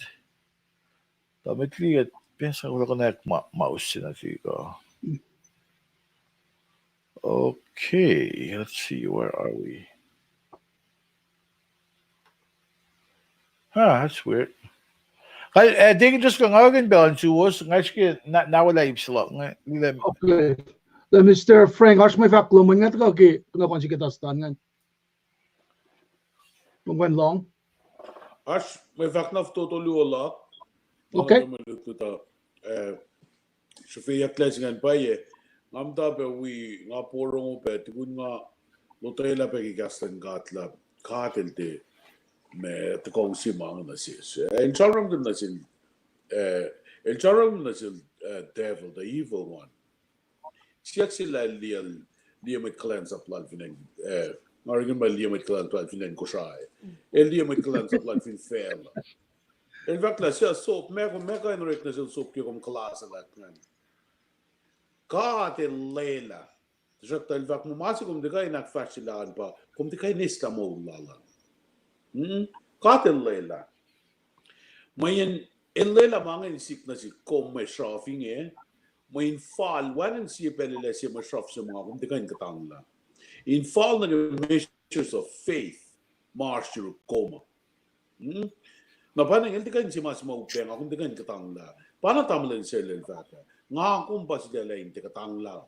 Tuh met liki, eh, pacl sa connect ma, mouse se nuh sihk uh. Okay, let's see, where are we? Ah, that's weird. Kal, eh, Deacon Driscoll, nga orekmakihn pacl an suwos, nga srihke na, na wela ip se luhk, nga, lile. Okay. Lah Mister Frank, oasr mwe fahk lom an, nga tuhkuh ke, nga kuh in srihke tuh stan ingacn. Kom kuh in lohng? Oasr mwe fahk na fototo luo luhk. Okay. Mwe lutlut uh, eh, srihfeyucklac se ingacn pwacye. Nga muhta pac wi, nga porongo pac, tukun nga lotwelah pac ke kahs luhn God lah God el tiac, ma tuhkuh se ma inge nuh sesr. Eh, el sramsramkihn nuh sel, eh, el sramsramkihn nuh sel, eh, devil, the evil one. Siyuck sel lah el liye, liye mwet kuhlwacnsap lal fin acn, eh, nga orekmakihn ma liye mwet kuhlwacnsap lal fin acn Kosrae. El liye mwet kuhlwacnsap lal fin facluh. El fahk lah, suc sop, meac kom, meac kuh in orek nuh sel sop ke kom kuhlahs se luhk ingacn. God el lwelah. Tuhsruhktuh el fahk muh ma se kom tiac kuh in ahkfahsryelah an pa, kom tiac kuh in eslah moul lal an. Hmm? God el lwelah. Mweyen el lwelah ma inge in sik nuh sik kom mwe sruhf inge, mweyen fal wacngihn sie pacl el ac sie mwe sruhf se ma nga kom tiac kuh in kuhtanglah. In fal nuh ke measures of faith ma oasr yuruk kom uh. Hmm? Na pa na el tiac kuh in sie ma se ma upac nga kom tiac kuh in kuhtanglah. Pa na tamuhlwel se el fahk ah, nga kom pa sulaclah in tiac kuhtanglah.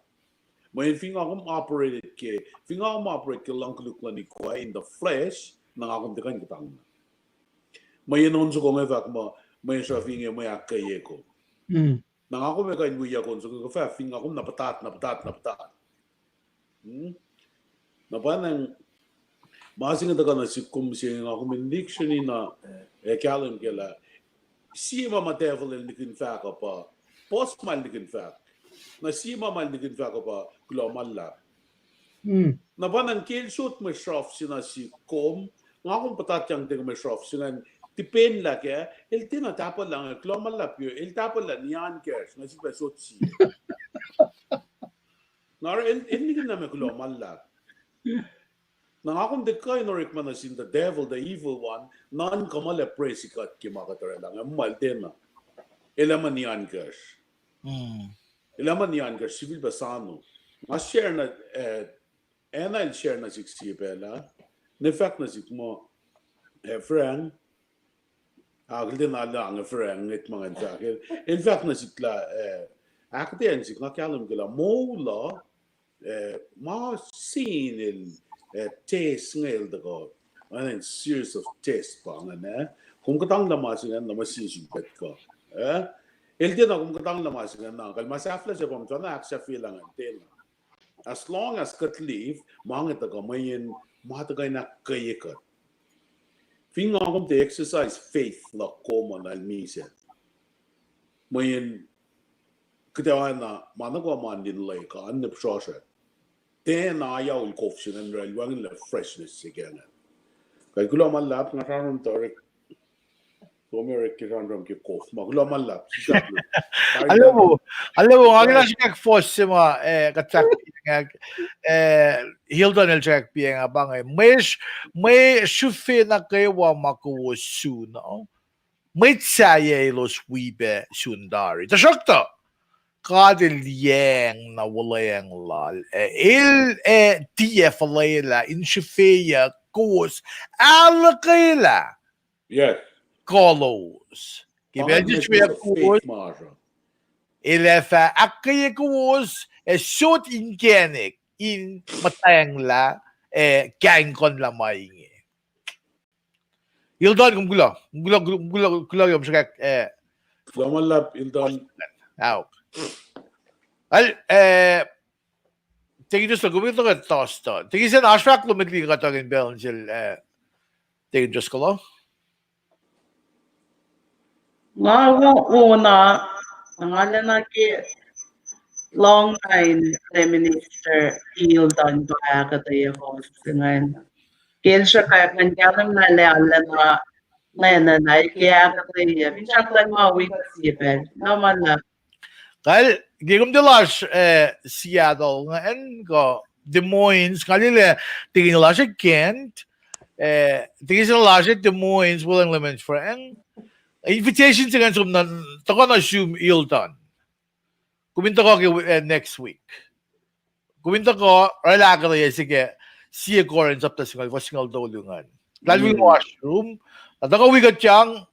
Mweyen fin nga kom operate ke, fin nga kom operate ke luhng koluk luhn ikoac in the flesh, na nga kom tiac kuh in kuhtanglah. Mweyen on soko inge fahk muh, mwe sruhf inge mwe ahkkweye kom. Hmm. Na nga kom ac kuh in wiyuck on soko inge fahk, fin nga kom na puhtat, na puhtat, na puhtat. Hmm? Na pa na ma se inge tuhkuh nuh sik kom se inge nga kom in lihksreni na, eh, kahlwem ke lah sie ma ma devil el nihkihn fahk uh pa, puhs ma el nihkihn fahk. Na sie ma ma el nihkihn fahk uh pa kuloh ma luhlahp. Hmm. Na pa na ke el sot mwe sruhf se nuh sik kom, nga kom puhtatyang tiac mwe sruhf se ingacn, tipenlah kac, el tiacna tahpuhlah inge, kuloh ma luhlahp, el tahpuhlah nian kacsr, nga sifilpac sot sie. Na el, el nihkihn na ma kuloh ma luhlahp. Na nga kom tiac kuh in orekma nuh sin the devil, the evil one, nuhn kuh ma el ac presi kuht ke ma kuht orwaclah inge, ma el tiacna. El ac ma nian kacsr. Hmm. El ac ma nian kacsr, sifilpac sano. Nga share na, eh, acn el share nuh sik sie pacl ah. El fahk nuh sik muh, eh, Frank, ah, kihtin alu inge Frank, ngwet ma ngan fahk. El, el fahk nuh sik lah, eh, ahkuhtweyac nuh sik, nga kahlwem ke lah moul uh, eh, ma sin el, eh, test inge el tuhkuh, an series of test pa ingacn, eh. Kom kuhtanglah ma se ingacn, na ma se sin pet kuh, eh. El tiacna kom kuhtanglah ma se ingacn, na kal ma sahflah se pa muhta na ahksahfyelah ingacn tiacna. As long as kuht live, ma inge tuhkuh mweyen ma tuhkuh in ahkkweye kuht. Fin nga kom tiac exercise faith luhk kom an, el misac. Mweyen Kuht oacna ma nuh kwewa ma in leka an nip srosra. Tiacna yaul kof se ingacn oraclah wacngihnlac freshness se ke ingacn. Kuh kuloh ma luhlahp, nga sramsram tuh orek, kom orek ke sramsram ke kof ma. Kuloh ma luhlahp, sislah. Alewo, alewo, nga ke na srihkak fohs se ma, eh, kuht fahk, eh, Hilton el srihkak piacng ah pa inge. Mwe, mwe srihfe nuh kwewa ma kowos sun, oh? Mwet sahyac elos wi pac sun tari. Tuhsruhktuh, God El liyacacng na wuhlweacng Lal, ac El ac tiac fuhlwelah in srihfeyuck kowos ahluhkwelah kuh lowos. Ke pacl se srihfeyuck kowos, El ac fah ahkkweye kowos ac sot inkacnek in muhtwacnglah ac kaingkuhnlah ma inge. Ilton, kom kuloh, kom kuloh, kom kuloh, kuloh, kom srihkak, eh, kuloh ma luhlahp, Ilton. Aok. Al, eh, Deacon Driscoll, kom in tuhkuh Tosta. Deacon Sen, oasr fahk lom met liki kuht tuhkuh in pacl sel, eh, Deacon Driscoll, oh? Nga wo-, wona, nga lacna ke lohng na in Prime Minister Ilton pa ahkuhtweyac kowos ingacn. Ke el sruhkwack ingacn, kahlwem na lah arulacna, na, na, na ke ahkuhtweyac, finsrak luhn ma wi kuht sie pacl. Kuloh ma luhlahp. Kal, ke kom tiac lasr, eh, Seattle ingacn kuh Des Moines, nga liye lah Deacon lasr Kent, eh, Deacon lasr Des Moines, William Lemons Frank. Invitation se ingacn som na, tuhkuh nuh sum Ilton. Kom in tuhkuh ke, eh, next week. Kom in tuhkuh, oraclah ahkuhtweyac se ke Sie Corinth sapta singucul, fuhs singucul tolu ingacn. Lal wi washroom, na tuhkuh wi kuhtyang,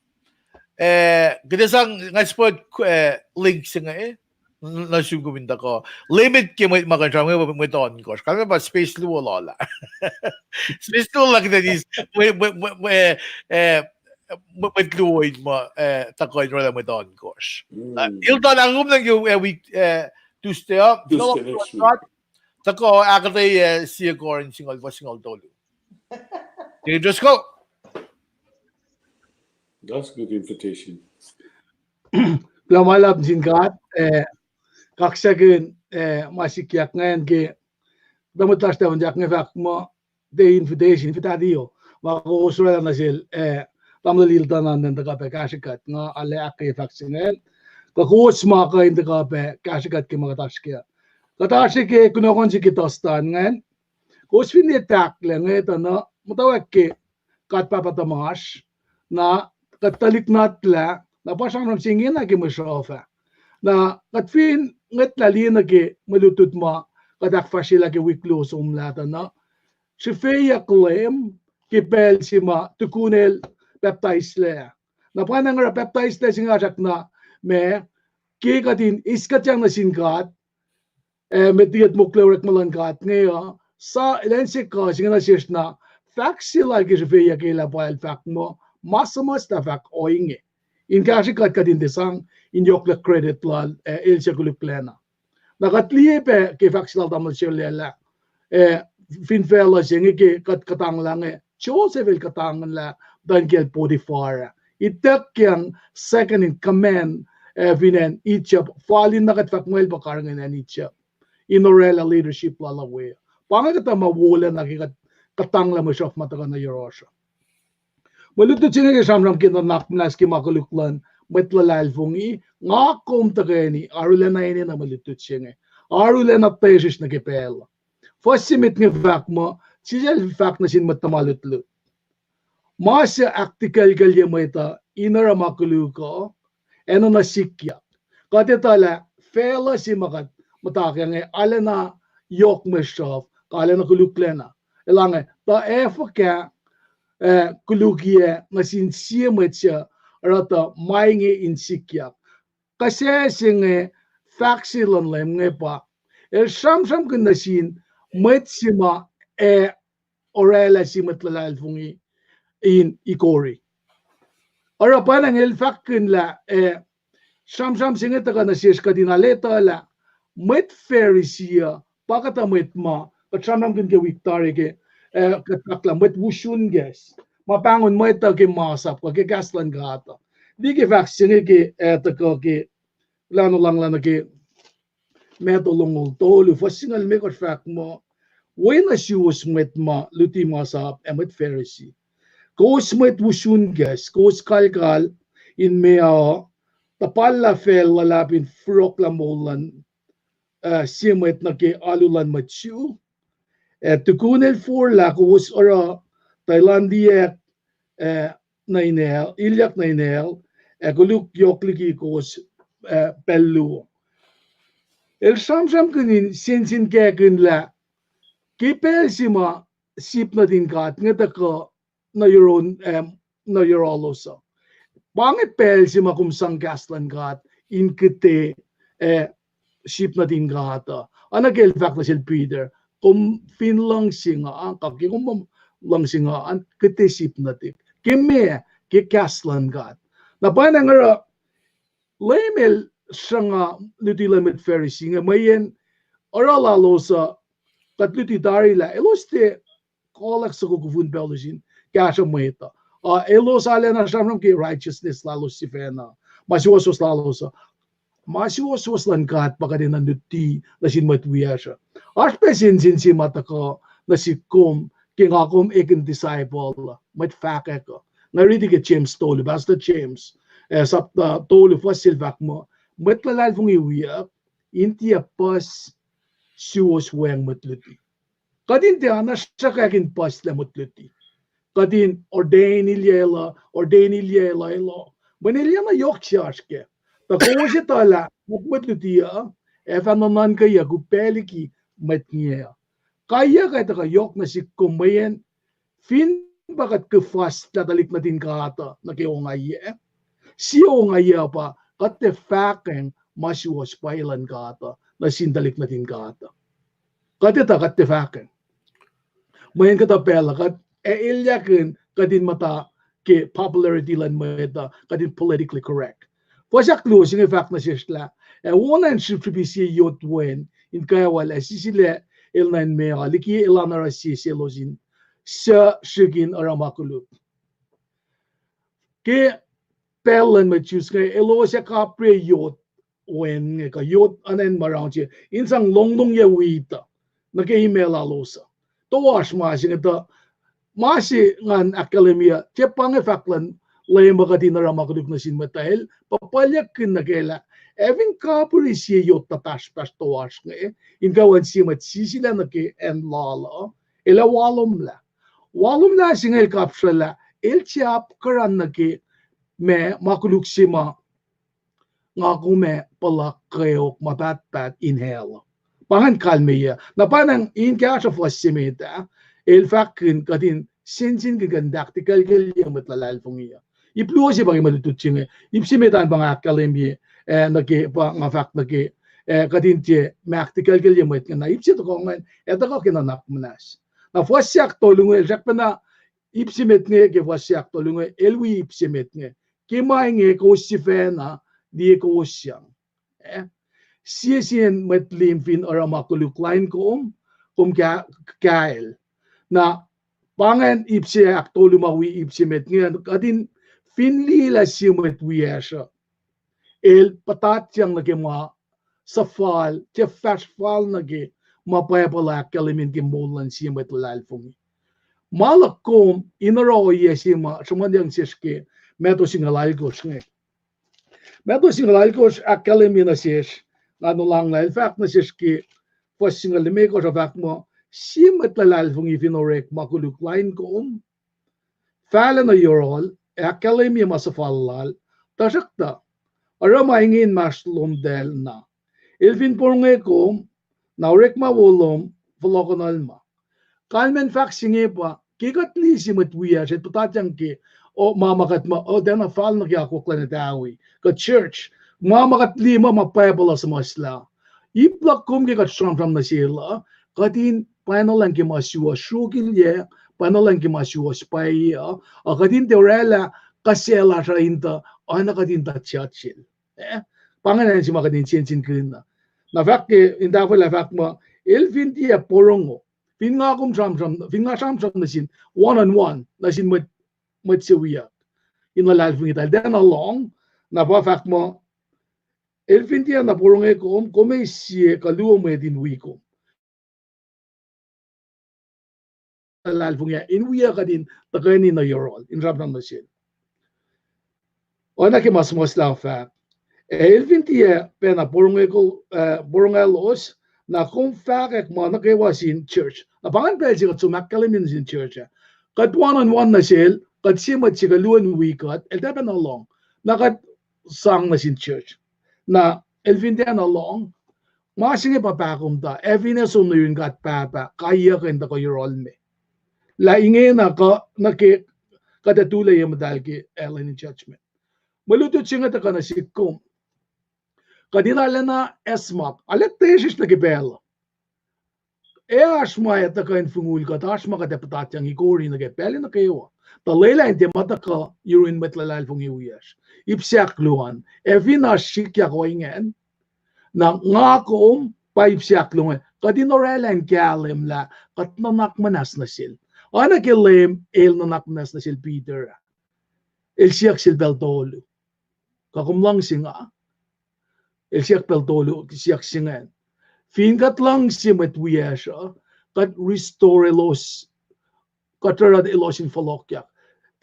eh, kuht ac sang nga sipot, eh, link se inge, eh, nuh sum kom in tuhkuh. Limit ke mwet ma kuh in sram inge mwet ohnkohsr. Kalmac pa space luo lal ah. Space luo lal kuht ac eis, mwe, mwe, mwe, mwe, eh, mwe, mwet luo in ma, eh, tuhkuh in oraclah mwet ohnkohsr. Ilton, ahkkahlwemye nuh ke, eh, week, eh, Tuesday uh, Tuesday next week. Tuhkuh ahkuhtweyac, eh, Sie Corinth singucul, fuhs singucul tolu. Deacon Driscoll. That's a good invitation. Kuloh ma luhlahp nuh sin God, eh, kaksakihn, eh, ma sikyak ingacn ke, tuh mwet lasr tahfuh in yak inge fahk muh, the invitation, invitatio. Ma kowos oraclah nuh sel, eh, tamuhlwel Ilton an in tuhkuh pac kahsrwe kuht, nga arlac ahkkweye fahk se ingacn. Kuh kowos ma kuh in tuhkuh pac kahsrwe kuht ke ma kuht oasr kac. Kuht oasr ke kunohkohn se ke Tosta ingacn. Kowos fin liye tahklac inge tuh na muhtwacwacack ke God Pahpah tuhmasr, na kuht tuhlihk nuhtlac, na pa sramsram se ingena ke mwe sruhf ah. Na kuht fin ngwetlah liye nuh ke mwe lutlut ma kuht ahkfahsryelah ke wik luo somlah tuh na, srihfeyuck Leum ke pacl se ma tukun El pacptaislac. Na pa na nga oruh pacptaislac se inge oasr ahkna ma ke kuht in eis kuhtyang nuh sin God, eh, met liki kuht mokle orekma luhn God inge uh, sa elan se kuh se inge nuh sesr na, fahk se lal ke srihfeyuck elah pa el fahk muh, ma suhmuhslah fahk ohinge. In kahsrwe kuht kuht in tiac sang in yohklac credit lal, eh, el suc koluklacna. Na kuht liye pac ke fahk se lal tamuhlwel Sherlel ah, eh, fin facluh se inge ke kuht kuhtanglah inge, Joseph el kuhtanglah muhtwacn kiyacl Potiphar ah. Ituckyang second in command, eh, fin acn Egypt, fal in na kuht fahk muh el pa karihngihn acn Egypt in oraclah leadership lal uh we. Pa inge kuhtuh ma wolacna ke kuht kuhtanglah mwe sruhf ma tuhkuh nuh yohrohsr uh. Mwe lutlut se inge ke sramsram ke nuhnak muhnahs ke ma koluk luhn mwet luhlahlfongi, nga kom tuhkweni arulacna enenuh mwe lutlut se inge. Arulacna tesrihsr nuh ke pacl uh. Fuhs se met inge fahk muh, Jisus el fahk nuh sin mwet tuhma lutlut, ma se ahktikelkelye mwet uh in oruh ma koluk uh, enenuh sikyak. Kuht etuh lah facluh se ma kuht muhta kac inge arulacna yohk mwe sruhf, kuh arulacna koluklacna. Elange, tuh ac fuhkah, eh, kolukiyac nuh sin sie mwet suc oruh tuh ma inge in sikyak. Kuh se se inge fahk se luhn Leum inge pa, el sramsramkihn nuh sin mwet se ma ac oraclah sie mwet luhlahlfongi in ikori. Oruh pa na inge el fahkkihn lah, eh, sramsram se inge tuhkuh nuh sesr kuht in aletah lah mwet Pharisee uh pa kuhtuh mwet ma kuht sramsramkihn ke wik tari ke, eh, kuht fahk lah mwet wusun kahs, ma pahngon mwet uh ke masap kuh ke kahs luhn God uh. Liki fahk se inge ke, eh, tuhkuh ke lano langla nuh ke Matthew longoul tolu, fuhs singucul limekohsr fahk muh, Wena suwos mwet ma luti masap ac mwet Pharisee. Kowos mwet usun kas, kowos kalkal in meoa, tuhpallah facl luhlahp in furoklah moul luhn, uh, sie mwet nuh ke alu luhn mwet Jew. Ac tukun el forlah kowos oruh tuh elan liyak, uh, nuh inel, ilyak nuh inel, ac koluk yohk liki kowos, uh, pacl luo. El sramsramkihn in sensenkackihn lah ke pacl se ma sip nuhtin God inge tuhkuh nuh yohrohn, em, nuh yohrohlos uh, pa inge pacl se ma kom sang kahs luhn God in kihte, eh, sip nuhtin God uh. Oacna ke el fahk nuh sel Peter, kom fin luhngse nga, kuh ke kom luhngse nga an, kihte sip nuhtihk. Ke meac? Ke kahs luhn God. Na pa inge oruh Leum el sruhnga luti luhn mwet Pharisee inge, mweyen oruh lalos uh, kuht luti tari lah elos tiac kolak soko kufun pacl uh sin kahsruh mwet uh. Uh, elos arulacna sramsram ke righteousness lalos sifacna, ma suwohswohs lalos uh. Ma suwohswohs luhn God pa kuht enenuh in luti nuh sin mwet wiyacsr uh. Oasr pac sensen se ma tuhkuh nuh sihk kom ke nga kom ekihn disciple uh, mwet fahkwack uh. Nga riti ke James tolu, Pastor James, eh, sapta tolu, fuhs se el fahk muh, mwet luhlahlfongi wiyuck in tiac puhs suwos weacng mwet luti. Kuht in tiac oasr sruhkwack in puhslac mwet luti. Kuht in ordain ilyac eluh, ordain ilyac eluh, eluh. Mweyen elyah na yohk se oasr kac. Tuh kowos etuh lah mwet, mwet luti uh ac fah nuhnuhnkweyuck upac liki mwet ngiac uh. Kaiyuck ac tuhkuh yohk nuh sihk kom mweyen fin pa kuht kuhfaslah tuhlihk nuhtin God uh nuh ke ongaiyac, sie ongaiyac pa kuht tiac fahkwacng ma suwohs pwacye luhn God uh nuh sin tuhlihk nuhtin God uh. Kuht etuh kuht tiac fahkwacng. Mweyen kuhtuh pacl uh kuht ac elyahkihn kuht in muhta ke popularity luhn mwet uh, kuht in politically correct. Fuhs ahkluo se inge fahk nuh sesr lah, ac wona in srihpsrihpi sie yot wen in kawal ac sisilac el nuh in meoa, liki elan oruh sie selos in suc srihk in oruh ma koluk. Ke pacl luhn mwet Jews inge, elos ac kapriyac yot wen inge, kuh yot oacna in ma round se, in sang longlongyac wheat uh nuh ke imac lalos uh. Toasr ma se inge tuh, ma se ngan ahkkahlwemye, tiac pa inge fahk luhn Leum uh kuht in oruh ma koluk nuh sin mwet uh, el puhpuhlyuckkihn nuh ke lah, ac fin kapihr sie yot tuhtahsr pahsr toasr inge, in kawuck sie mwet sisilac nuh ke acn lal uh, el ac walomlah. Walomlah se inge el kapsrwelah, el tiac apkuhran nuh ke ma, ma koluk se ma nga kom ac puhla kweok ma pahtpaht in hell uh. Pa ingacn kalmeyac. Na pa ingacn in kahsruh fuhs se met ah, el fahkkihn kuht in sensenkihn kuht in ahktikalkalye mwet luhlahlfongi uh. Ip luo se pa ke mwe lutlut se inge, ip se met an pa nga ahkkahlwemye, ah, nuh ke, pa nga fahk nuh ke, ah, kuht in tiac ma ahktikalkalye mwet inge. Na ip se tohkoh ingacn, ac tuhkuh ke nuhnak muhnahs. Na fuhs se ahktolu inge, el srackpacna ip se met inge ke fuhs se ahktolu inge, el wi ip se met inge. Ke ma inge kowos sifacna liye kowos sang. Eh? Sie sin mwet lim fin oruh ma koluk lain kom, kom ka-, kahl. Na pa ingacn ip se ahktolu ma wi ip se met inge, kuht in fin liyelah sie mwet wiyacsr uh, el puhtatyang nuh ke ma suhfal, tiac fahsr fal nuh ke ma Bible ahkkahlwemye ke moul luhn sie mwet luhlahlfongi. Ma luhk kom in oruh ohiyac se ma sruhmuhnyang sesr ke Matthew singucul alkosr inge. Matthew singucul alkosr ahkkahlwemye nuh sesr, nga nuhlanglah el fahk nuh sesr ke fuhs singucul limekohsr uh fahk muh, sie mwet luhlahlfongi fin orek ma koluk lain kom, fahla nuh yohrohl, ac ahkkahlwemye ma suhfal lal, tuhsruhktuh oruh ma inge inmahsrlomtacl na. El fin porongo kom, na orekma wo lom fohlohkohnuhlma. Kalmacn fahk se inge pa, ke kuht liye sie mwet wiyacsr, el puhtatyang ke, o, ma ma kuht muh, o, tiacna fal nuh ke akwuck luhn etawi, kuh church, ma ma kuht liye muh ma Bible uh suhmuhslah. Ip luhk kom ke kuht sramsram nuh sel uh, kuht in pwacnuhlwacng ke ma suwohs sruokilyac, pwacnuhlwacng ke ma suwohs pwacye uh, a kuht in tiac orwaclah kuhsaclasr uh in tuh, oacna kuht in tuh judge-el. Eh? Pa ingacn se ma kuht in sensenkihn uh. Na fahk ke in tahfwelah fahk muh, el fin tiac porongo, fin nga kom sramsram, fin nga sramsram nuh sin one on one, nuh sin mwet, mwet se wiyuck in luhlahlfongi eltahl, tiacna lohng, na pa fahk muh, El fin tiacna poronge kom, kom eis sie kuh luo mwet in wi kom. Luhlahlfongi ah in wi kuht in tuhkweni nuh yohrohl, in sramsram nuh sel. Oacna ke ma suhmuhslah fahk, ac el fin tiac pacna poronge, porongelos, na kom fahkwack ma nuh kwewa sin church. Na pa ingacn pacl se kuht som ahkkahlwemye nuh sin church ah. Kuht one on one nuh sel, kuht sie mwet se kuh luo in wi kuht, el tiac pacna lohng. Na kuht sang nuh sin church. Na el fin tiacna lohng, ma se inge pa pahkomuhta, ac finne som nuh yurin God Pahpah, kaiyuck in tuhkuh yohrohl me. Lah ingena kuh nuh ke kuht ac tulac ye muhtahl ke lwen in judgment. Mwe lutlut se inge tuhkuh nuh sihk kom. Kuht in arulacna esmak, arlac tiac sesr nuh ke pacl uh. Ac oasr ma ac tuhkuh in fongul kuht, oasr ma kuht ac puhtatyang ikori nuh ke pacl nuh kwewa. Tuh lwelah in tiac ma tuhkuh yurin mwet luhlahlfongi wiyacsr. Ip se ahkluo an, ac fin oasr sikyak ohinge, na nga kom pa ip se ahkluo inge, kuht in orwaclah in kahlwem lah kuht nuhnak muhnahs nuh sel. Oacna ke Leum el nuhnak muhnahs nuh sel Peter ah. El siyuck sel pacl tolu, kuh kom luhngse nga? El siyuck pacl tolu, siyuck se ingacn. Fin kuht luhngse mwet wiyacsr uh, kuht restore elos, kuht oruh elos in fohlohkyak.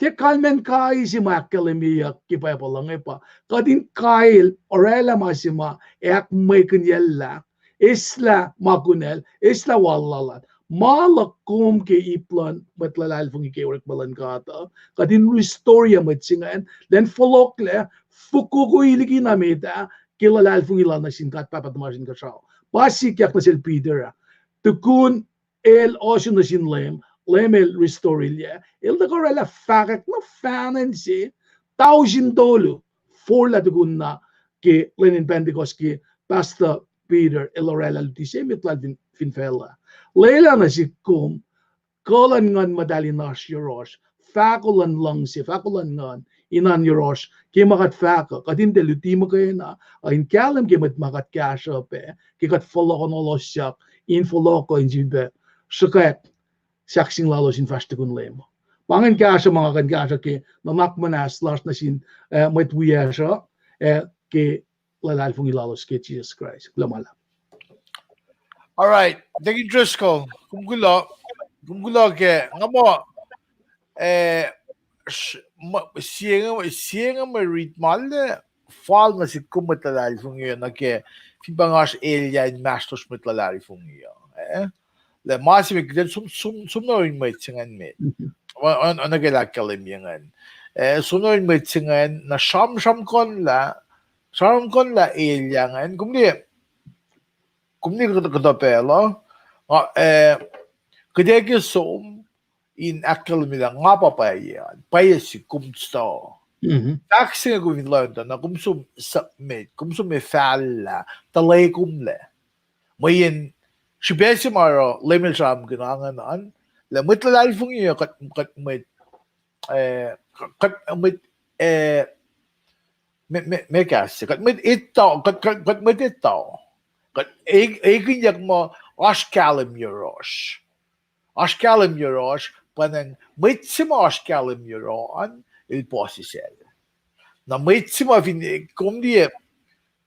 Tiac kalmacn kai se ma ahkkahlwemyeyuck ke Bible uh inge pa kuht in kael orwaclah ma se ma ahkmwekihnyac lah, eslah ma kunacl, eslah wal lal an. Ma luhk kom ke ip luhn mwet luhlahlfongi ke orekma luhn God uh, kuht in restore mwet se ingacn, lwen fohlohklac, fokoko liki na met ah, ke luhlahlfongi lal nuh sin God Pahpah tuhmasr Inkuhsrao. Pa sikyak nuh sel Peter ah. Tukun el ohsun nuh sin Leum, Leum el restore-ilyac, el tuhkuh orwaclah fahkwack na fahnan se, tausin tolu, forlah tukun na ke lwen in Pentecost ke Pastor Peter el orwaclah luti se met lal fin, fin facluh. Lwelah nuh sihk kom, kuh luhn Nguhn Muhtahl in oasr yohrohsr, fahko luhn luhngse, fahko luhn Nguhn in oan yohrohsr ke ma kuht fahk uh, kuht in tiac luti muhkwena, uh, in kahlwem ke mwet ma kuht kahsruh pac, ke kuht fohlohkohnolosyak in fohlohko in sifilpac sruhkwack sahkseng lalos in fahsr tukun Leum. Pa ingacn kahsruh ma nga kuh in kahsruh ke nuhnak muhnahs lasr nuh sin, uh, mwet wiyacsr uh, uh, ke luhlahlfongi lalos ke Jisus Kraist. Kuloh ma luhlahp. All right, Deacon Driscoll, kom kuloh, kom kuloh ke, nga muh, eh, sie inge, sie inge mwe rit ma arlac fal nuh sihk kom mwet luhlahlfongi uh, nuh ke fin pa nga oasr elyah inmahsrlosr mwet luhlahlfongi uh, eh? Lah ma se met kuht in som, som, som nuh yurin mwet se ingacn met. Oacna ke lah ahkkahlwemye ingacn. Eh, som nuh yurin mwet se ingacn, na sramsramkihn lah, sramsramkihn lah elyah ingacn, kom liye, kom liye kuhtuh pacl uh, eh, kuht ac ke som in ahkkahlwemye lah nga pa pwacye an, pwacye se kom sto. Fahk se inge kom fin lohng tuh na kom som submit, kom som efahllah, tuhlac komlac. Mweyen srihpac se ma oruh Leum el sramsramkihn ingacn an, lah mwet luhlahlfongi uh kuht, kuht mwet, eh, kuht mwet, eh, me, me, me kahs se, kuht mwet etuh, kuht, kuht, kuht mwet etuh. Kuht e-, ekihnyuck muh oasr kahlwem yohrohsr. Oasr kahlwem yohrohsr, pwacnwacng mwet se ma oasr kahlwem yohroh an, el puhsisacl. Na mwet se ma fin, eh, kom liye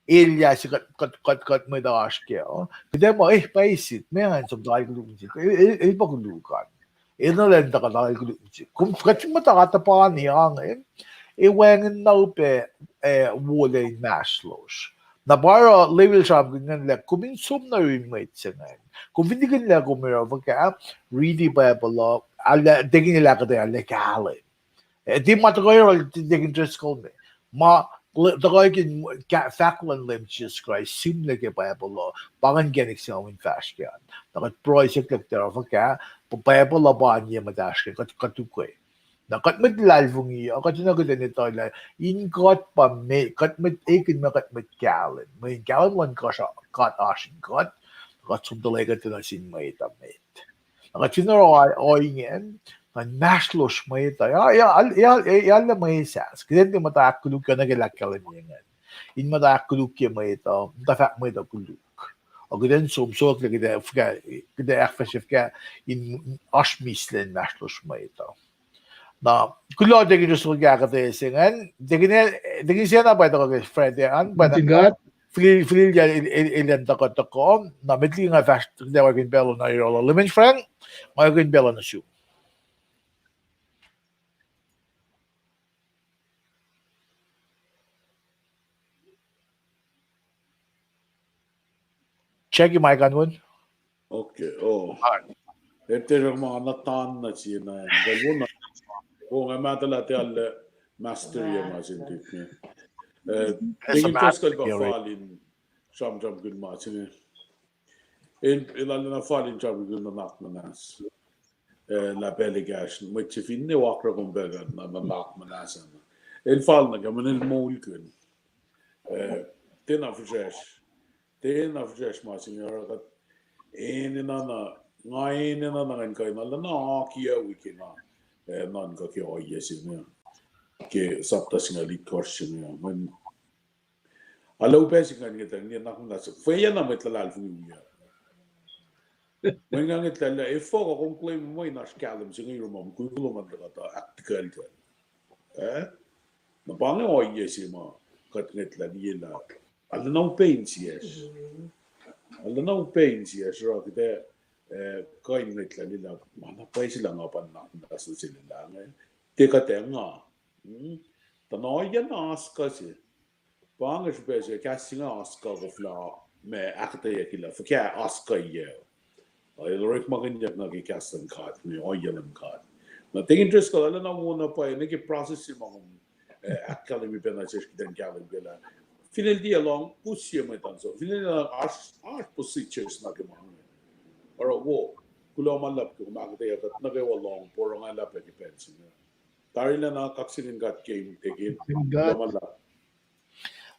elyah se kuht, kuht, kuht, kuht mwet oasr kac, kuht ac muh, eh, pwacye sihk, meac ngan som tuh koluk mihsenge, el, el, el pa koluk an. El nuh lwen tuhkuh tuh koluk mihsenge. Kom, kuht fin muhta tuhpan e ange, e wacngihn na upac, eh, wolac inmahsrlosr. Na pa oruh Leum el sramsramkihn ingacn lah kom in som nuh yurin mwet se ingacn. Kom fin likihnlah kom oruh fuhkah, riti Bible uh, arlac, tekin el ahkuhtweyac arlac kahlwem. Eh, tiac ma tuhkuh yohrohl Deacon Driscoll me. Ma tuhkuh ke fahk luhn Leum Jisus Kraist, sihmlac ke Bible uh, pa ingacn inkacnek se nga in fahsr kac an. Na kuht pruhe siyuck lah kuht oruh fuhkah, Bible uh pa oan ye muhtahsr kac, kuht, kuht ukwe. Na kuht mwet luhlahlfongi uh, kuht enenuh kuht in etuh lah in kuht pa me, kuht mwet ekihn ma kuht mwet kahlwem. Mweyen kahlwem luhn God oasr in kuht, kuht som tuhlac kuht nuh sin mwet uh met. Na kuht fin oruh ohinge, na inmahsrlosr mwet uh, arlac mwesahs. Kuht in tiac muhta ahkkolukye, oacna ke lah ahkkahlwemye ingacn. In muhta ahkkolukye mwet uh, muhta fahk mwet uh koluk. Ac kuht in som soklah, kuht ac fuhkah, kuht ac ahkfahsrye fuhkah in oasr mihslac inmahsrlosr mwet uh. Na, kuloh Deacon Driscoll ke ahkuhtweyac se ingacn, Deacon, Deacon Sena pa tuhkuh ke Friday an, pa Deacon God. Fililia el, el, el an tuhkuh, tuhkuh. Na met liki nga fahsr, kuht ac orekmakihn pacl uh nuh yohrohl Leman Frank, orekmakihn pacl uh nuh sum. Check-i mic an won. Okay, oh. Ete ma na tan na sie na, nga wona. Oh, nga matuh lah tiac lah master ye ma sin tit ne. Eh, tingin tos kal pa falin sramsramkihn ma sin. El, el arulacna falin sramsramkihn nuhnak muhnahs. Eh, lah pacl ekahsr, mwet se finne wakra kom pacl na nuhnak muhnahs an. El fal nuh ke mweyen el moulkihn. Eh, tiacna fihsracsr. Tiacna fihsracsr ma se inge oruh kuht enenuh na, nga enenuh na ngan kuh in arulacna akiyac wik na, eh, nuhnkuh ke ohiyac se inge. Ke sapta singucul itkohsr se inge. Mweyen arlac upac se ingacn ngetang, ninac na kom na se. Fweacna mwet luhlahlfongi wi ah. Mweyen nga ngetlah lah efuh kuh kom claim mweyen oasr kahlwem se inge yurum, kom kuh in kuloh ma luhk ah tuh ahktikalkal. Eh? Na pa inge ohiyac se ma kuht ngetlah liye lah arulacna upac insiyacsr. Arulacna upac insiyacsr oruh kuht ac, eh, kuh in ngetlah liye lah ma na pwacye lah nga pa nuhnak muhnahs nuh sel lah inge. Tiac kuht ac nga. Hmm? Tuh na ohiyac na oasr kuh se. Pa inge srihpac se kahs se inge oasr kuh koflah ma ahkuhtweyac lah fuhkah oasr kuh yac. El orekmakihnyuck nuh ke kahs luhn God, ne ohiyac luhn God. Na Deacon Driscoll, arulacna wona pwacye nuh ke process se ma kom, eh, ahkkahlwemye pacna sesr kuht in kahlwem ke lah. Finne tiac lohng, us sie mwet an so. Finne oasr, oasr procedures nuh ke ma inge. Oruh wo, kuloh ma luhlahp ke kom ahkuhtweyac kuht nuh kwewa lohng, porongo luhlahp ke pacl se inge. Tarilacna kaksakihn God ke Deacon. Kuloh ma luhlahp.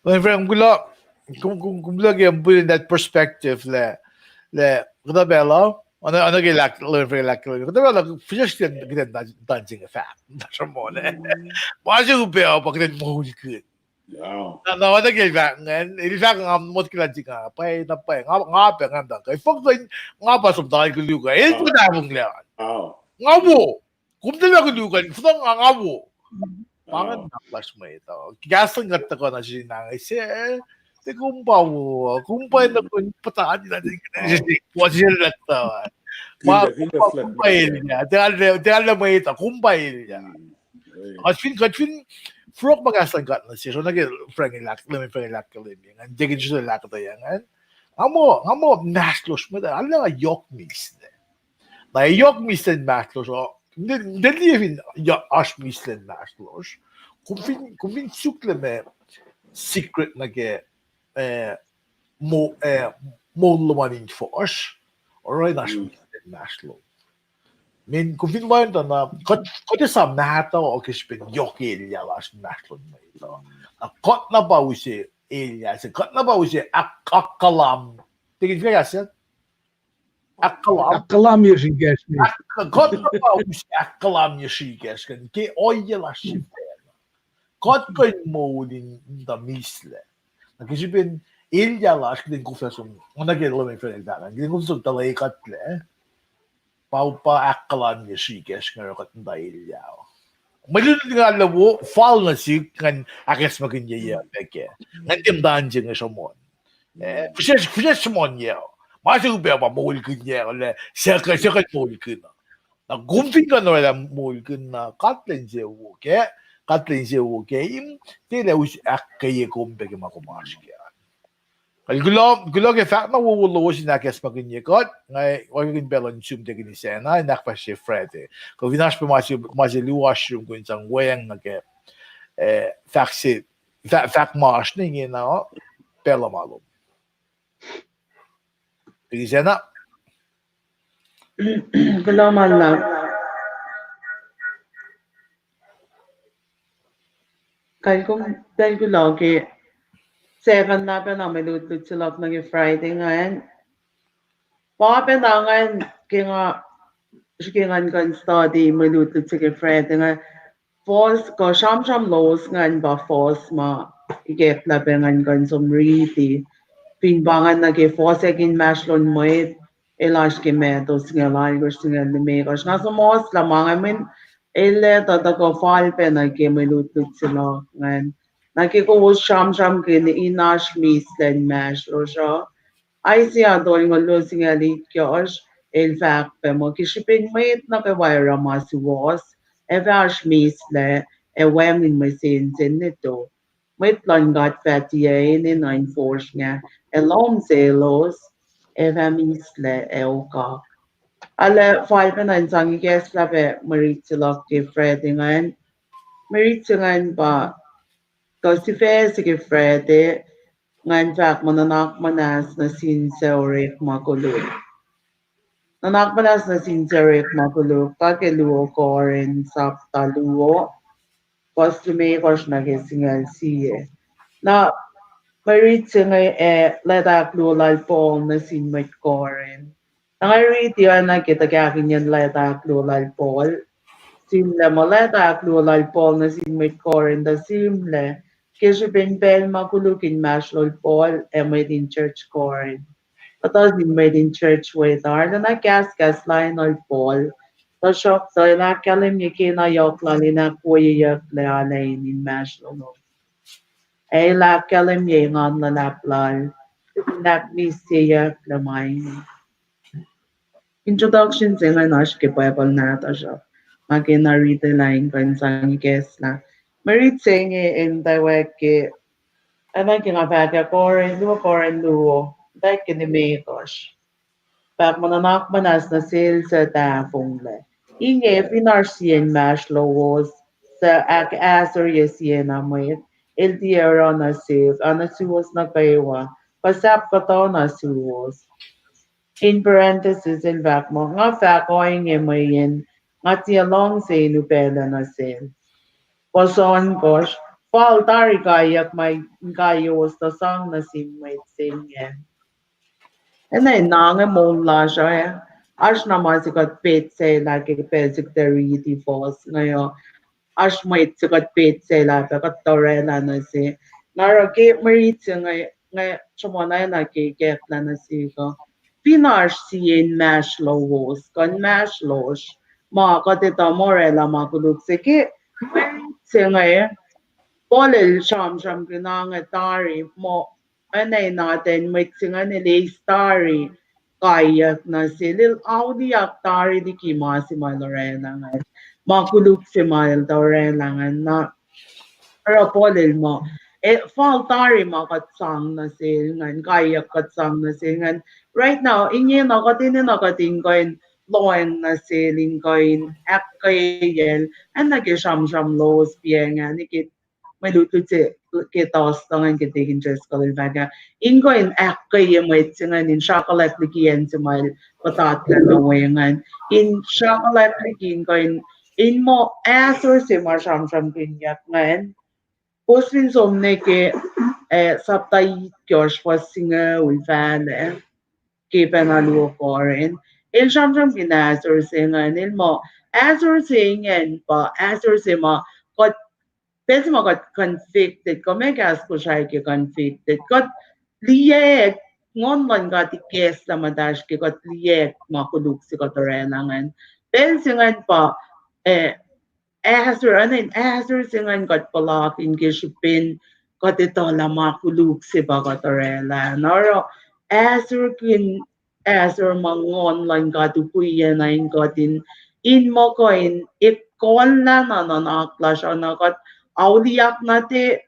Well, friend, kuloh, kom, kom, kom kuloh ke put in that perspective lah, lah, kuhtuh pacl uh, oacna, oacna ke lah, lah, friend, lah, kuhtuh pacl uh, fihsracsr kuht in, kuht in tan, tan se inge fahk. Sruhmuhn, eh. Ma se upac uh, pa kuht in moulkihn. Na, na, oacna ke el fahk ingacn, el fahk nga motko lah in sika, pwacye na pwacye, nga, nga pac nga muhta kuh. Efuh kuh in, nga pa som tari koluk uh, el pa tahfonglac. Nga wo. Kom tiacna koluk an, fuhtuh nga, nga wo. Pa ingacn na lasr mwet uh. Kahs luhn God tuhkuh nuh sesr na inge se, tiac kom pa wo, kom pa na kom puhtati na, tiac, tiac, tiac, tiac, tiac, tiac, tiac, tiac, tiac, tiac, tiac, tiac, tiac, kom pa elyah. Tiac arlac mwet uh, kom pa elyah. Kuht fin, kuht fin fohlohk ma kahs luhn God nuh sesr, oacna ke Frank el ahk-, Leman Frank el ahkkahlwemye ingacn, Deacon Driscoll el ahkuhtweyac ingacn. Nga muh, nga muh inmahsrlosr mwet uh, arlac nga yohk mihslac. Na yohk mihslac inmahsrlosr uh, nte, nte liye fin oasr mihslac inmahsrlosr. Kom fin, kom fin suk lah ma secret nuh ke, eh, mo-, eh, moul luhman in fuhsr, oruh in oasr mihslac inmahsrlosr. Mweyen kom fin wacngihnna, kuht, kuht esam mahtuh uh ke srihpen yohk elyah lasr inmahsrlon mwet uh. Na kuht na pa use elyah se, kuht na pa use ahk-, ahkkahlwem. Tikin fikac se? Ahkkahlwem. Ahkkahlwemye srihkacsr. Ahk-, kuht na pa use ahkkahlwemye srihkacsr ke ohiyac lasr sifacna. Kuht kuh in moul in tuh mihslac. Na ke srihpen elyah lasr kuht in koflah som, oacna ke Leman Frank el fahk an, kuht in koflah som tuhlac kuhtlac. Pa, pa ahkkahlwemye srihkacsr inge oruh kuht in tuh elyah. Mwe lutlut nga arlac wo, fal nuh sihk ngan ahkacsmakihnye yac pac kac. Ngan tiac muhta in se inge sruhmuhn. Eh, fihsracsr, fihsracsr sruhmuhn yac. Ma se upac pa moulkihn yac, lah, se kuh, se kuh moulkihn uh. Na kom fin kuh in orwaclah moulkihn na, God El insewowo kac, God El insewowo kac, im, tiac lah us ahkkweye kom pac ke ma kom oasr kac. Kuloh, kuloh ke fahk na wowo lowos in ahkacsmakihnye kuht, nga orekmakihn pacl uh nuh sum Deacon Isacna in ahkfahsrye Friday. Kuh fin oasr pac ma se, ma se luo oasr yurum kuh in sang weacng nuh ke, eh, fahk se, fah-, fahk ma oasr ne ingena, pacl uh ma lom. Deacon Isacna. Kuloh ma luhlahp. Kalkom, pacl kuloh ke second na pacna mwe lutlut se luhk nuh ke Friday ingacn. Pa pacna ingacn ke nga, srihke ngan kuh in study mwe lutlut se ke Friday ingacn. Fuhs, kuh sramsram lowos ingacn pa fuhs ma ikacklah pac ngan kuh in som riti. Fin pa ingacn nuh ke fohsack inmahsrlon mwet, el oasr ke Matthew singucul alkohsr, singucul limekohsr. Nga suhmuhslah ma ingacn mweyen el ac tuhkuh fal pac nuh ke mwe lutlut se luhk ingacn. Na ke kowos sramsramkihn in oasr mihslac inmahsrlosr uh, Isaiah tolngoul luo singucul itkohsr, el fahk pac muh ke srihpen mwet nuh kwewa oruh ma suwohs, ac fah oasr mihslac, ac wacngihn mwe sensen ne tok. Mwet luhn God fah tiac enenuh in fosrngah, ac lohm selos ac fah mihslac ac okak. Arlac fal pacna in sang ikacslah pac mwe rit se luhk ke Friday ingacn. Mwe rit se ingacn pa, kuh sifac se ke Friday ingacn fahk muh nuhnak muhnahs nuh sin suc orekma koluk. Nuhnak muhnahs nuh sin suc orekma koluk, pa ke luo Korin sapta luo, fuhs limekohsr nuh ke singucul sie. Na mwe rit se inge, eh, lwacta ahkluo lal Paul nuh sin mwet Korin. Na nga riti oacna ke tuhkahkihnyacn lwacta ahkluo lal Paul. Sihmlac muh lwacta ahkluo lal Paul nuh sin mwet Korin tuh sihmlac ke srihpen pacl ma koluk inmahsrlol Paul ac mwet in church Korin. Kuhtuh sin mwet in church we tuh arulacna kahskahs laenuhl Paul. Tuhsruhktuh el ahkkahlwemye kena yohk lal in ahkwoyeyucklac alu in inmahsrlol. Ac el ahkkahlwemye engan luhlahp lal in ahkmihsyeyucklac ma inge. Introduction se ingacn oasr ke Bible nahtuhsr uh. Nga kena riti lah in kuh in sang ikacslah. Mwe rit se inge in tawak ke, oacna ke nga fahk ah, Korin, luo Korin luo, tawak ke limekohsr. Fahk muh nuhnak muhnahs nuh sel suc tahfonglac. Inge fin oasr sie inmahsrlowos suc ahkahsrye sie na mwet, el tiac oruh nuh sihk, a nuh suwos nuh kwewa, kuh sahp kuhtuh na suwos. In parenthesis, el fahk muh, nga fahk ohinge mweyen nga tiac luhngse in upaclac nuh sel. Fuhs ohnkohsr, fal tari kaiyuck ma inkaiyowos tuh sang nuh sin mwet se ingacn. Enenuh na inge moul lasr uh, oasr na ma se kuht petsac lah ke pacl se kuht ac riti fuhs inge uh, oasr mwet se kuht petsac lah pac kuht tuh orwaclah nuh se. Na oruh ke mwe rit se inge, nga sruhmuhn na ke ikacklah nuh sihk uh, fin oasr sie inmahsrlowos kuh inmahsrlosr ma kuht etuh muh orwaclah ma koluk se ke mwe rit se inge, Paul el sramsramkihn inge tari muh, enenuh na ten mwet se ingacn el eis tari kaiyuck nuh sel, el auliyak tari liki ma se ma el orwaclah ingacn, ma koluk se ma el tuh orwaclah ingacn. Na oruh Paul el muh, eh, fal tari ma kuht sang nuh sel ingacn, kaiyuck kuht sang nuh sel ingacn. Right now, ingena kuht enenuh kuht in kuh in lohacng nuh sel in kuh in ahkkweyacl, acna ke sramsram lowos pa ingacn, ke mwe lutlut se ke tuhstuh ingacn ke Deacon Driscoll el fahk ah, in kuh in ahkkweye mwet se ingacn in sruhkwack liki acn se ma el puhtatlac nuh we ingacn, in sruhkwack liki in kuh in, in muh ahsor se ma sramsramkihnyuck ingacn. Kowos fin som nuh ke, eh, sapta itkohsr fuhs singucul fahlac, ke pacna luo Korin, el sramsramkihn ahsor se ingacn, el muh ahsor se ingacn pa ahsor se ma kuht, pacl se ma kuht convicted, kuh meac kahs Kosrae ke convicted, kuht liyacack, Nguhn luhn God ikacslah muhtahsr ke kuht liyacack ma koluk se kuht orwaclah ingacn. Pacl se ingacn pa, eh, ahsor, enenuh in ahsor se ingacn kuht puhlakihn ke srihpen kuht etuh lah ma koluk se pa kuht orwaclah. Na oruh ahsorkihn ahsor ma Nguhn luhn God ukwiyac na in kuht in, in muh kuh in ekuhllah na nuhnak lasr uh, na kuht auliyak na tiac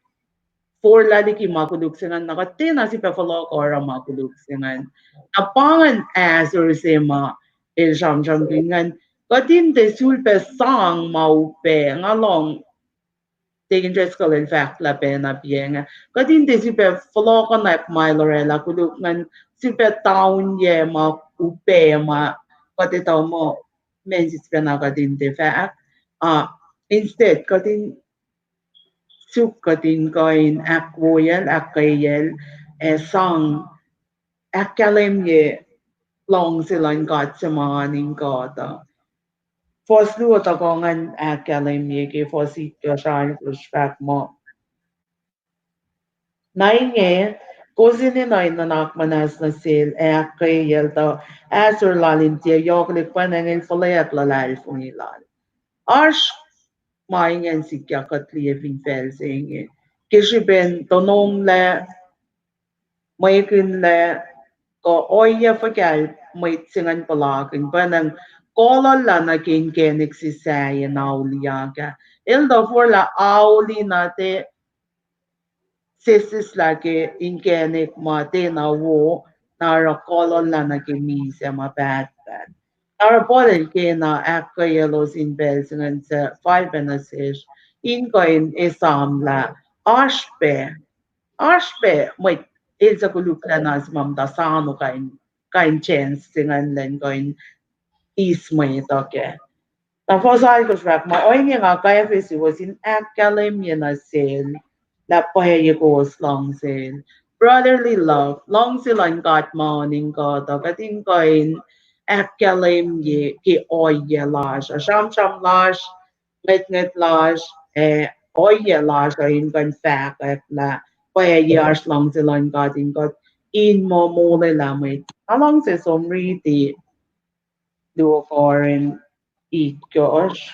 forlah liki ma koluk se ingacn, na kuht tiacna sifilpac fohlohk oruh ma koluk se ingacn. Na pa ingacn ahsor se ma el sramsramkihn ingacn, kuht in tiac sulpac sang ma upac, nga lohng Deacon Driscoll el fahk lah pacna pa inge, kuht in tiac sifilpac fohlohkohnak ma el orwaclah koluk ingacn, sifilpac taunyac ma upac ma kuht etuh muh, meac sifacna kuht in tiac fahk, ah, instead kuht in suk kuht in kuh in ahkwoyacl, ahkkweyacl, ac sang ahkkahlwemye luhngse luhn God se ma oan in kuht uh. Fuhs luo tuhkuh ingacn ahkkahlwemye ke fuhs itkohsr, oasr fahk muh, na inge, kowos enenuh in nuhnak muhnahs nuh sel ac ahkkweyacl tuh ahsor lal in tiac yohkwelihk pwacnwacng, el fuhlweack luhlahlfongi lal. Oasr ma ingacn sikyak kuht liye fin facl se inge. ke srihpen tononglac, mwekihnlac, kuh ohiyac fuhkah mwet se ingacn puhlakihn, pwacnwacng kolollah nuh ke inkacnek se sahyac in auliyak ah. El tuh forlah auli na tiac sesseslah ke inkacnek ma tiacna wo, na oruh kolollah nuh ke misac ma pahtpaht. Na oruh Paul el kena ahkkweyaclos in pacl se ingacn suc fal pac nuh sesr, in kuh in esamlah, oasr pac, oasr pac mwet el suc koluklacna se ma muhta sano kain, kain chance se ingacn elan kuh in eis mwet uh kac. Na fuhs alkosr fahk muh, ohinge nga kwacfe suwos in ahkkahlwemye nuh sel lah pwacye kowos luhngsel. Brotherly love, luhngse luhn God ma oan in kuht uh, kuht in kuh in ahkkahlwemye ke ohiyac lasr uh, sramsram lasr, ngwetngwet lasr, ac ohiyac lasr uh in kuh in fahkwack lah pwacye oasr luhngse luhn God in kuht in muh molwelah mwet. Nga luhngse som riti Luo Korin itkohsr,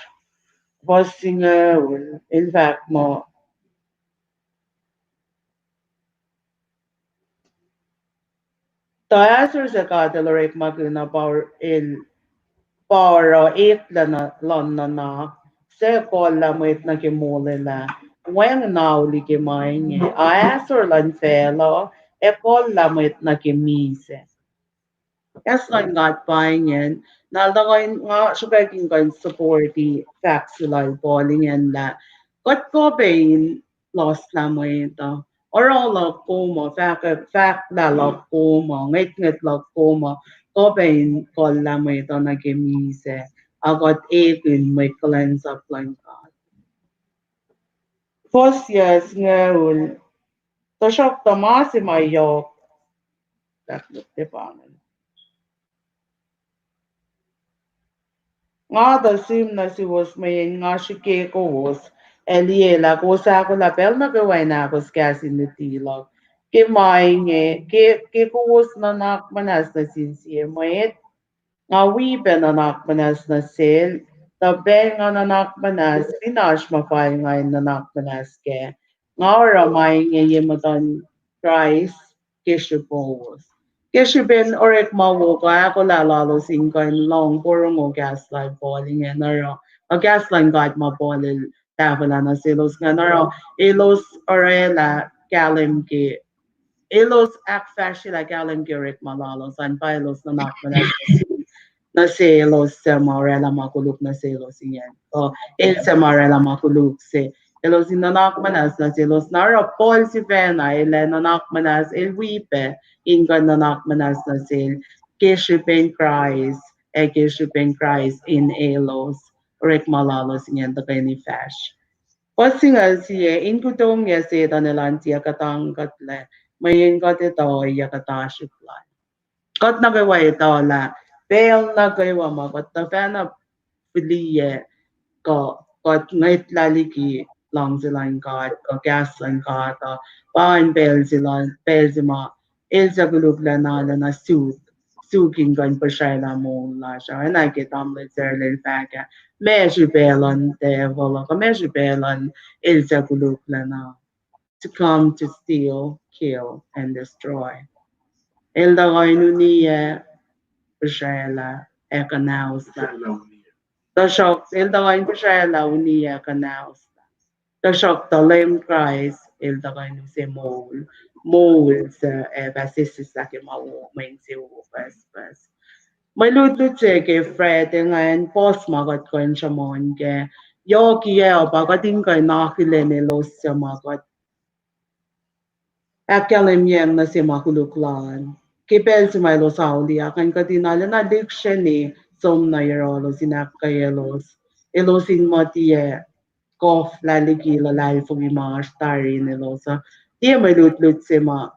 fuhs singucul, el fahk muh, tuh ahsor suc God El orekmakihn uh pa el, pa oruh eklac luhn nuhnak, suc kollah mwet nuh ke molwelah, wacngihn auli ke ma inge, a ahsor luhn facluh, ac kollah mwet nuh ke misac. Kahs luhn God pa ingacn, na el tuh kuh in, nga sruhkwack in kuh in support-i fahk se lal Paul ingacn lah kuht kuh pac in lohslah mwet uh, oruh luhk kom uh, fahk, fahklah luhk kom uh, ngwetngwet luhk kom uh, kuh pac in kollah mwet uh nuh ke misac, a kuht ekihn mwet kuhlwacnsap luhn God. Fuhs singucul, tuhsruhktuh ma se ma yohk, nga tuh sihm nuh suwos mweyen nga srihke kowos, ac liyelah kowos ahkolah pacl nuh kwewa in ahkos kahs in luti luhk. Ke ma inge, ke, ke kowos nuhnak muhnahs nuh sin sie mwet, nga wi pac nuhnak muhnahs nuh sel, tuh pacl nga nuhnak muhnahs, fin oasr ma fal nga in nuhnak muhnahs kac, nga oruh ma inge ye muhtuhn Kraist ke srihpowos. Ke srihpen orekma wo kuh ahkolah lalos in kuh in lohng porongo kahs lal Paul ingacn oruh, uh, kahs luhn God ma Paul el tahfwelah nuh selos ingacn oruh, elos orwaclah kahlwem ke, elos ahkfahsryelah kahlwem ke orekma lalos an pa elos nuhnak muhnahs nuh selos suc ma orwaclah ma koluk nuh selos ingacn, uh, el suc ma orwaclah ma koluk se. Elos in nuhnak muhnahs nuh selos, na oruh Paul sifacna el ac nuhnak muhnahs, el wi pac in kuh in nuhnak muhnahs nuh sel ke srihpen Kraist, ac ke srihpen Kraist in elos, orekma lalos ingacn tuhkweni fahsr. Fuhs singucul sie, in kuhtongyac Setuhn elan tiac kuhtangkuhtlac, mweyen kuht etuh ohiyac kuhtasrihk lal. Kuht nuh kwewa etuh lah pacl nuh kwewa ma kuht tuhfahna fihliyac kuh kuht ngwetlah liki luhngse luhn God, kuh kahs luhn God uh, pa in pacl se luhn, pacl se ma el suc koluklacna lacna suk, suk in kuh in puhsralah moul lasr uh. Oacna ke tamuhlwel Sarlel fahk ah, meac srihpac luhn devil uh, kuh meac srihpac luhn el suc koluklacna, to come to steal, kill, and destroy. El tuh kuh in uniyac, puhsralah, ac kuhnahoslah. Tuhsruhk, el tuh kuh in puhsralah, uniyac, kuhnahoslah. Tuhsruhktuh Leum Kraist, el tuh kuh in use moul, moul suc ac fah sesseslah ke ma wo, mwe insewowo pucspucs. Mwe lutlut se ke Friday ingacn, puhs ma kuht kuh in sruhmuhn kac, yohkiyac uh pa kuht in kuh in akihlen elos suc ma kuht ahkkahlwemyacng nuh se ma koluk lal. Ke pacl se ma elos auliyak an, kuht in arulacna lihksreni som nuh yohrohlos in ahkkweyaclos, elos in muh tiac koflah liki luhlahlfongi ma oasr tari in elos uh. Tiac mwe lutlut se ma,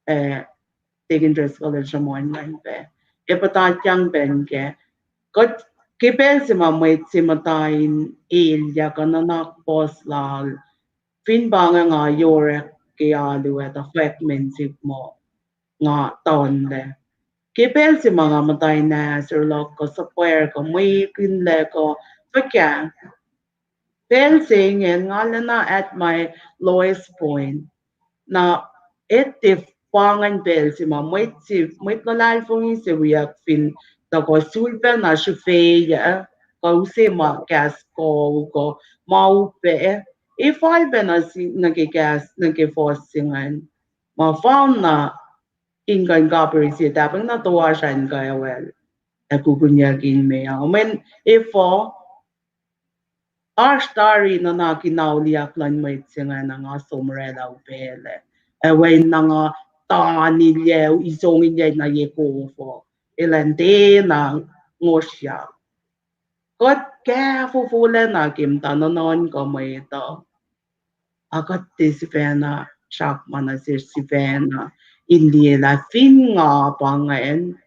eh, Deacon Driscoll el sruhmuhn ingacn pac, ac puhtatyang pac kac. Kuht, ke pacl se ma mwet se muhta in elyah kuh nuhnak puhs lal, fin pa inge nga yorek ke alu ah, tuh fwackmen sihk muh nga tuhnlac. Ke pacl se ma nga muhta in ahsor luhk kuh suhpwacr kuh mwekihnlac kuh fuhkah, Pacl se ingacn nga lacna at my lowest point. Na etuh pa ingacn pacl se ma mwet se, mwet luhlahlfongi se wiyuck fin tuhkuh sulpac na srihfeyac, kuh use ma kahs kuh, kuh ma upac, e fal pac nuh si, nuh ke kahs, nuh ke fuhs se ingacn. Ma fal na in kuh in kapir se, tahpang na toasr an kuh ewel ac kukunyuck in me uh. Mweyen efuh, oasr tari nuhnak in auliyak luhn mwet se ingacn, na nga som oraclah upaclac. Ac wen na nga tanilyac, isongilyacl na ye kof uh, elan tiacna ngosryak. Kuht kahfofolac na ke muhta nuhnuhnkuh mwet uh. A kuht tiac sifacna srak ma nuh sesr sifacna in liyelah fin nga pa ingacn,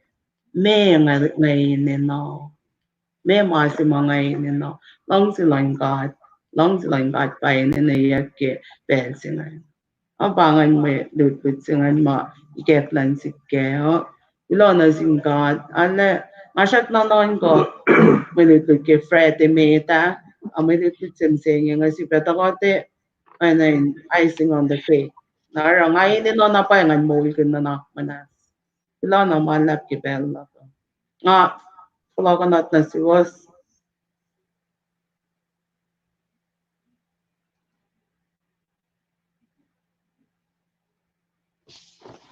meac nga, nga enenuh. Meac ma se ma nga enenuh. Luhngse luhn God, luhngse luhn God pa enenweyuck ke pacl se ingacn. Ac pa ingacn mwe lutlut se ingacn ma ikacklah in sik kac uh. Kuloh nuh sin God. Arlac, nga srackna nuhnkuh mwe lutlut ke Friday met ah, a mwe lutlut se mihsenge nga sifilpac tuhkuh te, and then icing on the cake. Na oruh nga enenuh na pa ingacn moulkihn nuhnak muhnahs. Kuloh na ma luhlahp ke pacl luhk uh. Nga fohlohkohnot nuh suwos.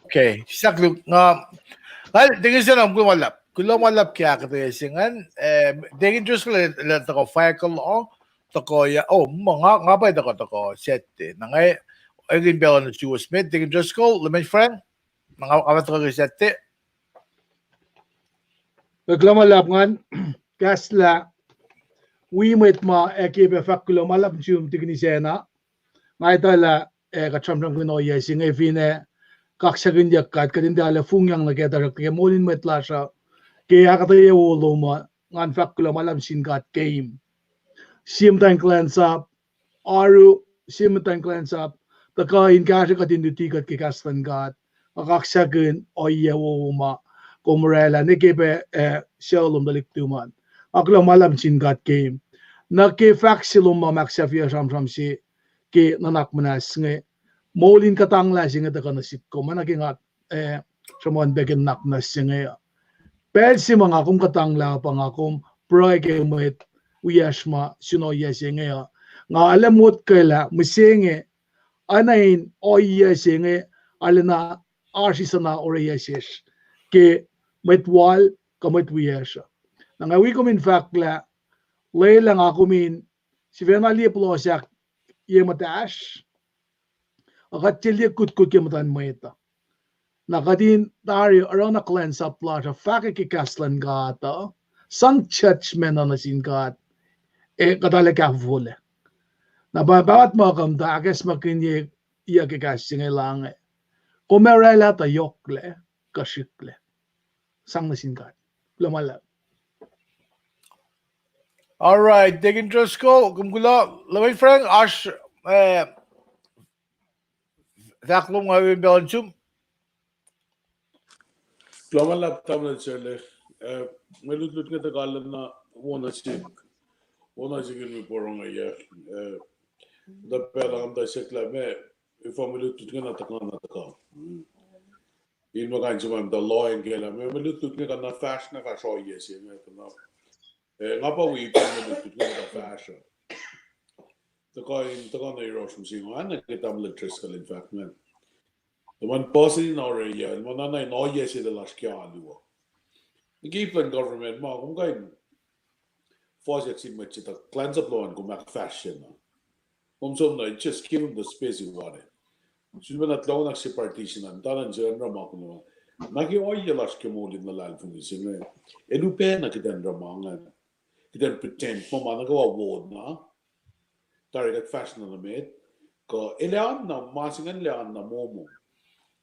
Okay, sislah koluk, nga, nga, Deacon Sena, kuloh ma luhlahp. Kuloh ma luhlahp ke ahkuhtweyac se ingacn, eh, Deacon Driscoll el, el tuhkuh fahk uh, tuhkuh ya, oh, ma nga, nga pa tuhkuh, tuhkuh Saturday. Na nga, ekin pacl nuh suwos met, Deacon Driscoll, Leman Frank, na nga, nga pa tuhkuh ke Saturday. Kuloh ma luhlahp ngan, kahslah, wi mwet ma ac ke pac fahk kuloh ma luhlahp nuh sum Deacon Sena. Nga etuh lah, eh, kuht sramsramkihn ohiyac se inge fin, eh, kaksakihnyuck kuht, kuht in tiac arlac fongyang nuh ke tuhsruhk ke moul in mwet lasr uh, ke ahkuhtweyac wo lom uh, ngan fahk kuloh ma luhlahp sin God keim. Sie muhtwacn kuhlwacnsap, oaru, sie muhtwacn kuhlwacnsap, tuhkuh in kahsrwe kuht in luti kuht ke kahs luhn God. Nga kaksakihn ohiyac wowo ma kom oraclah nuh ke pac, eh, sucu lom tuhlihk tuhmom an. Nga kuloh ma luhlahp sin God keim. Nuh ke fahk se lom ma ahksahfyelah sramsram se ke nuhnak muhnahs inge, moul in kuhtanglah se inge tuhkuh nuh sihk kom, ma nuh ke nga, eh, sruhmuhn pac ke nuhnak muhnahs se inge uh. Pacl se ma nga kom kuhtanglah pa nga kom pruhe ke mwet wiyacsr ma sun ohiyac se inge uh. Nga arlac motkwaclah mihsenge, oacna in ohiyac se inge arulacna oasr isacna oreyac sesr ke mwet wal kuh mwet wiyacsr uh. Na nga wi kom in fahk lah, lwelah nga kom in sifacna liye puhlohsahk ye muhtahsr, ac kuht tiac liye kutkut ke muhtuhn mwet uh. Na kuht in tari oruh na kuhlwacnsap lasr uh fahkwack ke kahs luhn God uh, sang judgment uh nuh sin God, ac kuht arlac kahfofolac. Na pa, pa kuht muh kom tuh ahkacsmakihnye yuc ke kahs se inge lah inge, kom oraclah tuh yohklac kuh srihklac. Sang nuh sin God. Kuloh ma luhlahp. All right, Deacon Driscoll, kom kuloh. Leman Frank, oasr, eh, fahk lom nga wi pacl nuh sum. Kuloh ma luhlahp tamuhlwel Sele, eh, mwe lutlut inge tuhkuh lacna wona sik, wona sik in wi porongo yac, eh, tuh pacl uh nga muhta siyuck lah meac, efuh mwe lutlut inge na tuhkuh, na tuhkuh. In ma kain se ma muhta lohacng ke lah meac, mwe lutlut inge kuh na fahsr, na fahsr ohiyac se inge kuh na, eh, nga pa wi pa mwe lutlut inge muhta fahsr uh. Tuhkuh in, tuhkuh na yohrohsr mihsenge, oacna ke tamuhlwel Driscoll el fahk ingacn. Tuhman puhsini na oreyac, ma na na in ohiyac se lasr ke alu uh. Nike plan government ma kom kuh in fuhsyak sin mwet se tuh kuhlwacnsap lom an kom ahkfahsrye na. Kom som na, just give them the space you want it. Sulpac na lohnak se partition an, talan se an oruh ma kom na. Na ke ohiyac lasr ke moul in luhlahlfongi se inge, el upac na kuht in oruh ma ingacn. Kuht in pretend muh ma nuh kwewa wo na. Tari kuht fahsr na nuh met. Kuh el ac oanna, ma se ingacn el ac oanna momong.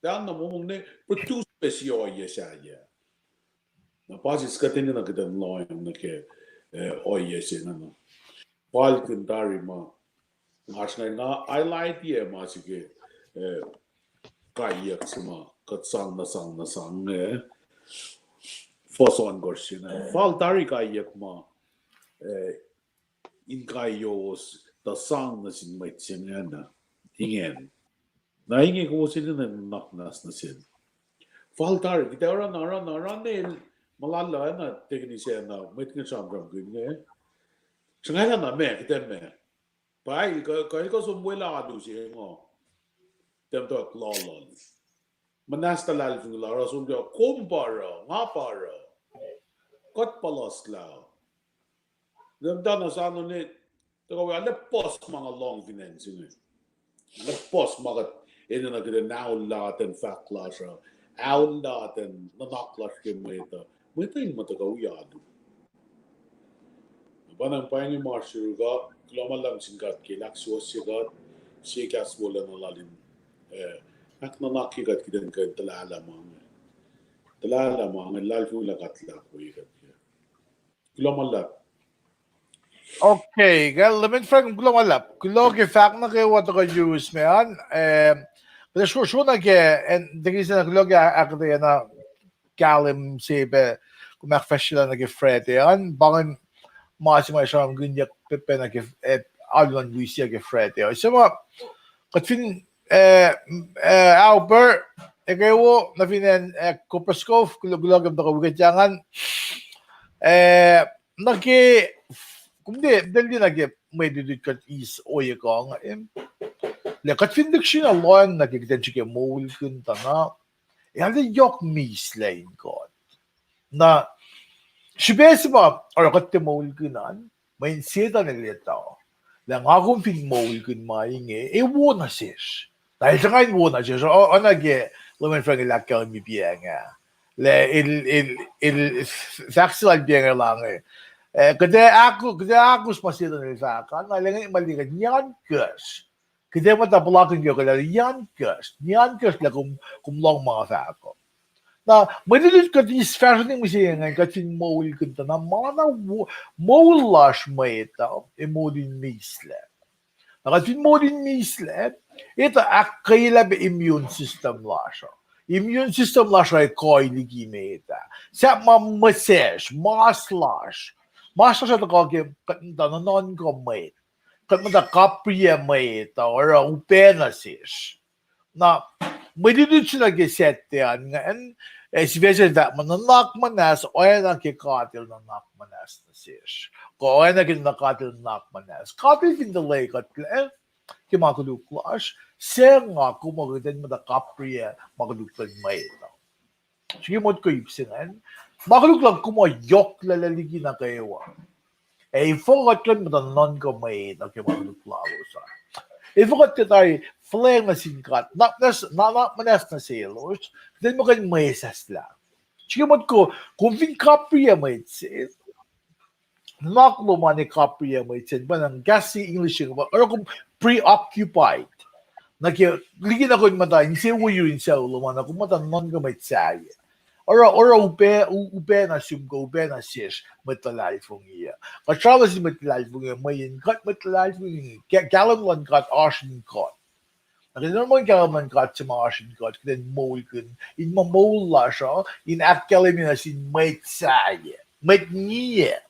El ac oanna momong ne produce pac sie ohiyac sahyac. Na pa se kuht enenuh kuht in lohacng nuh ke, eh, ohiyac se ingacn. Palkihn tari ma oasr ingacn, nga highlight-i ma se ke, eh, kaiyuck se ma kuht sang na sang na sang, eh, fuhs ohnkohsr se ingacn. Fal tari kaiyuck ma, eh, in kaiyowos tuh sang nuh sin mwet se ingena, ingena. Na inge kowos enenuh in nuhnak muhnahs nuh sel. Fal tari, kuht ac oruh na, oruh na, oruh na el, ma lal uh, na tekini se na, mwet inge sramsramkihn inge. Sruhnga na ma, kuht ac ma. Pwacye, kuh, kuh, kuh som welah alu se ngo. Tiac muhta lohlol. Muhnahs luhlahlfongi la, oruh som ke, kom pa oruh, nga pa oruh. Kuht pa laslah. Tiac muhta na sano ne, tuhkuh wi, arlac puhs ma nga lohng fin acn se inge. Arlac puhs ma kuht enenuh kuht in aolla ten fahk lasr uh, aolla ten nuhnak lasr ke mwet uh. Mwet uh in muh tuhkuh wi alu. Pa na pa inge ma sruhk uh, kuloh ma luhlahp sin God ke el ahksuwohsye kuht, sie kahs wolacna lal in, eh, ahknuhnakye kuht kihtin kuh in tuhlahlah ma inge. Tuhlahlah ma inge, luhlahlfongi lah God El ahkwoye kuht ke. Kuloh ma luhlahp. Okay, kal Leman Frank, kuloh ma luhlahp. Kuloh ke fahk nuh kwewa tuhkuh yurus me an, eh, kuloh sro-, sro nuh ke, en, tekise na kuloh ke ahkuhtweyac na kahlwem se pac, kom ahkfahsryelah nuh ke Friday an, pa ingacn ma se ma sramsramkihnyuck pac, pac nuh ke, eh, alu luhn wi se ke Friday. Se ma, kuht fin, eh, eh, Albert, ekuh wo, nuh fin acn, eh, Copperscove, kuloh, kuloh ke muhta wi kuht ingacn, eh, nuh ke, kom tiac, tiac liye nuh ke mwe lutlut kuht eis ohiyac kuh inge, em? Lah kuht fin lihksreni lohacng nuh ke kuht in srihke moulkihn tuh na, ac arlac yohk mislac in God. Na, srihpac se ma oruh kuht tiac moulkihn an, mweyen Setuhn el etuh lah nga kom fin moulkihn ma inge, ac wo nuh sesr. Na el sruhnga in wo nuh sesr, o-, oacna ke Leman Frank el ahkkahlwemye piacng ah. Lah el, el, el, fahk se lal piacng ah lah inge, eh, kuht ac ahko-, kuht ac ahkos ma Setuhn el fahk an, na el inge ma liye kuht in oan kuhsr. Kuht ac muhta puhlakihn yohk lah in oan kuhsr, in oan kuhsr lah kom, kom lohng ma fahk uh. Na, mwe lutlut kuht eis fahsrweni mihsenge ingacn kuht fin moulkihn tuh na ma na wo-, moul lasr mwet uh, ac moul in mislac. Na kuht fin moul in mislac, etuh ahkkweyelah pac immune system lasr uh. Immune system lasr uh ac kuh liki met ah. Sahp ma mihsesr, mas lasr. Mas lasr uh tuhkuh ke kuht muhta nuhnuhnkuh mwet. Kuht muhta kapriyac mwet uh, oruh upac nuh sesr. Na, mwe lutlut se nuh ke Saturday an ingacn, eh, sifac se fahk muh nuhnak muhnahs oacna ke God El nuhnak muhnahs nuh sesr. Kuh oacna ke nuh God El nuhnak muhnahs. God El fin tuhlac kuhtlac ke ma koluk lasr, suc nga kom kuht in muhta kapriyac ma koluk luhn mwet uh. Srihke motko ip se ingacn. Ma koluk luhn kom yohklac liki nuh kwewa. Ac efuh kuht kuh in muhta nuhnuhnkuh mwet uh ke ma koluk lalos an? Efuh kuht tiac tari fuhlweacng nuh sin God, nuhnak muhnahs, nuhnak muhnahs nuh selos, kuht in muh kuh in mwesahslah? Srihke motko, kom fin kapriyac mwet se, nuhnak lom an ac kapriyac mwet se, pa na kahs se English, oruh kom preoccupied. Nuh ke, liki na kom muhta inse woyu inse lom an, na kom muhta nuhnuhnkuh mwet sahyac. Oruh, oruh upac, u-, upac na sum kuh upac na sesr mwet luhlahlfongi uh. Kuht sramsram sin mwet luhlahlfongi uh, mweyen kuht mwet luhlahlfongi, ka-, kahlwem luhn God oasr in kuht. Na kuht in oruh kahlwem luhn God se ma oasr in kuht, kuht in moulkihn, in ma moul lasr uh in ahkkahlwemye nuh sin mwet sahyac, mwet ngiyac.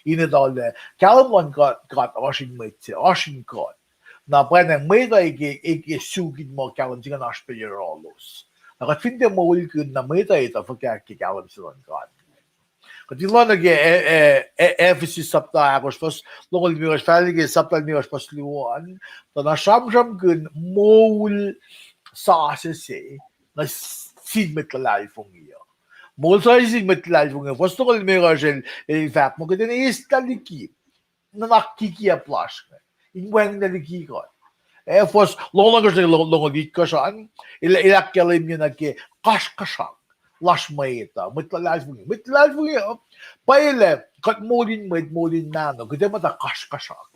In etuh lah kahlwem luhn God, God oasr in mwet se, oasr in kuht. Na pwacnwacng mwet uh ac ke, ac ke suk in muh kahlwem se ingacn oasr pac yohrohlos. Na kuht fin tiac moulkihn, na mwet uh etuh fuhkah ke kahlwem se luhn God? Kuht in lohng nuh ke, eh, eh, eh, Ephesus sapta ahkosr fuhs longoul limekohsr, fahk nuh ke sapta limekohsr fuhs luo an, tuh na sramsramkihn moul sasuc se nuh sin mwet luhlahlfongi uh. Moul sasuc sin mwet luhlahlfongi uh. Fuhs longoul limekohsr el, el fahk muh kuht in eislah liki nuhnak kikiacp lasr inge, in wacngihnlac liki God. Eh, fuhs longoul ohnkohsr, longoul itkohsr an, el, el ahkkahlwemye nuh ke kasrkuhsrak lasr mwet uh, mwet luhlahlfongi. Mwet luhlahlfongi uh, pwacye lah kuht moul in mwet, moul in mahno, kuht ac muhta kasrkuhsrak.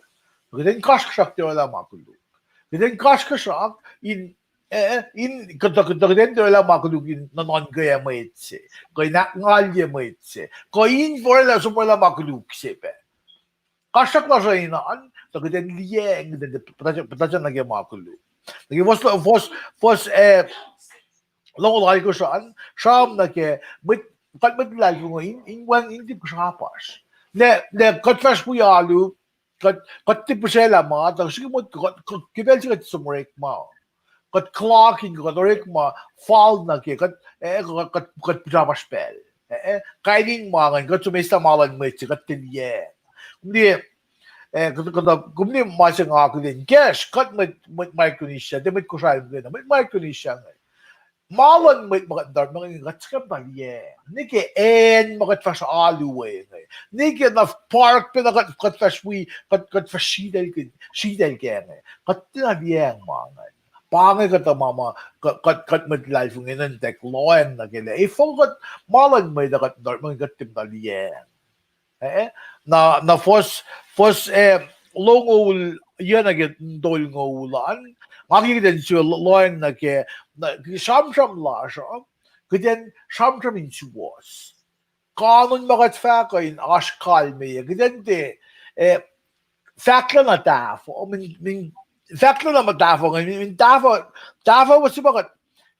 Kuht in kasrkuhsrak tiac orwaclah ma koluk. Kuht in kasrkuhsrak in, eh, in, kuht, kuht, kuht in tiac orwaclah ma koluk in nuhnuhnkuh mwet se, kuh in ahkngalye mwet se, kuh in forlah, som orwaclah ma koluk se pac. Kasrkuhsrak lasr uh in an, tuh kuht in liyacacng, kuht in puhtatyang, puhtatyang nuh ke ma koluk. Nuh ke fuhs, fuhs, fuhs, eh, longoul alkosr an, sram nuh ke mwet, kuht mwet luhlahlfongi in, in wacngihn tipkosr apasr. Ne, ne kuht fahsr wi alu, Kuht, kuht tiac pihsraclah ma, tuh srihke mot, kuht, kuht, ke pacl se kuht som orekma. Kuht clock in, kuht orekma fal nuh ke, kuht, eh, kuht, kuht, kuht pihsrapasr pacl. Eh, eh, kain in ma ingacn, kuht som eis ma luhn mwet se, kuht tiac liyacacng. Kom liye, eh, kuht, kuht, kom liye ma se nga akihlen, kacsr, kuht mwet, mwet Micronesia, tiac mwet Kosrae, mwet Micronesia inge. Ma luhn mwet ma kuht in orekma inge, kuht srihke muhta liyacacng. Nwe ke acn ma kuht fahsr alu we inge. Nwe ke na park pacna kuht, kuht fahsr wi, kuht, kuht fahsr sritacl kac, sritacl kac inge. Kuht tiacna liyacacng ma ingacn. Pa inge kuhtuh ma ma, kuht, kuht, kuht mwet luhlahlfongi nuhnak lohacng nuh kac lah efuh kuht, ma luhn mwet uh kuht in orekma inge kuht tiac muhta liyacacng. Eh, na, na fuhs, fuhs, eh, longoul, yac nuh ke tolngoul an, nga ke kuht in sifil lo-, lohacng nuh ke, na, sramsram lasr uh, kuht in sramsram in suwohs. Kanon ma kuht fahk uh in oasr kalmeyac, kuht in tiac, eh, fahklah na tahfuh, min, min, fahklah na ma tahfuh, min, min tahfuh, tahfuh, what's about,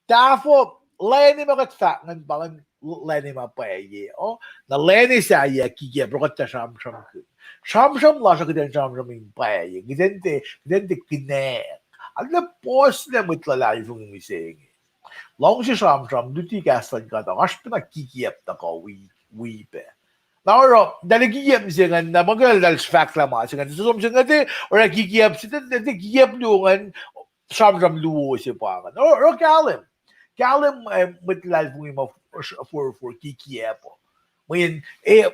tahfuh, lwen ma kuht fahk ingacn pa ingacn, lwen ma pwacye uh. Na lwen sahyac kikiacp, kuht tiac sramsramkihn. Sramsram lasr uh kuht in sramsram in pwacye, kuht in tiac, kuht in tiac kihnack. Arlac puhslac mwet luhlahlfongi mihsenge. Luhngse sramsram, luti kahs luhn God, oasr pacna kikiacp tuhkuh wi, wi pac. Na oruh, tahl kikiacp mihsenge, na ma ke tahl fahklah ma se ingacn, som se inge, oruh kikiacp se, tiac kikiacp luo ingacn, sramsram luo se pa ingacn. Oruh, oruh kahlwem. Kahlwem, eh, mwet luhlahlfongi ma forfor kikiacp uh. Mweyen, eh,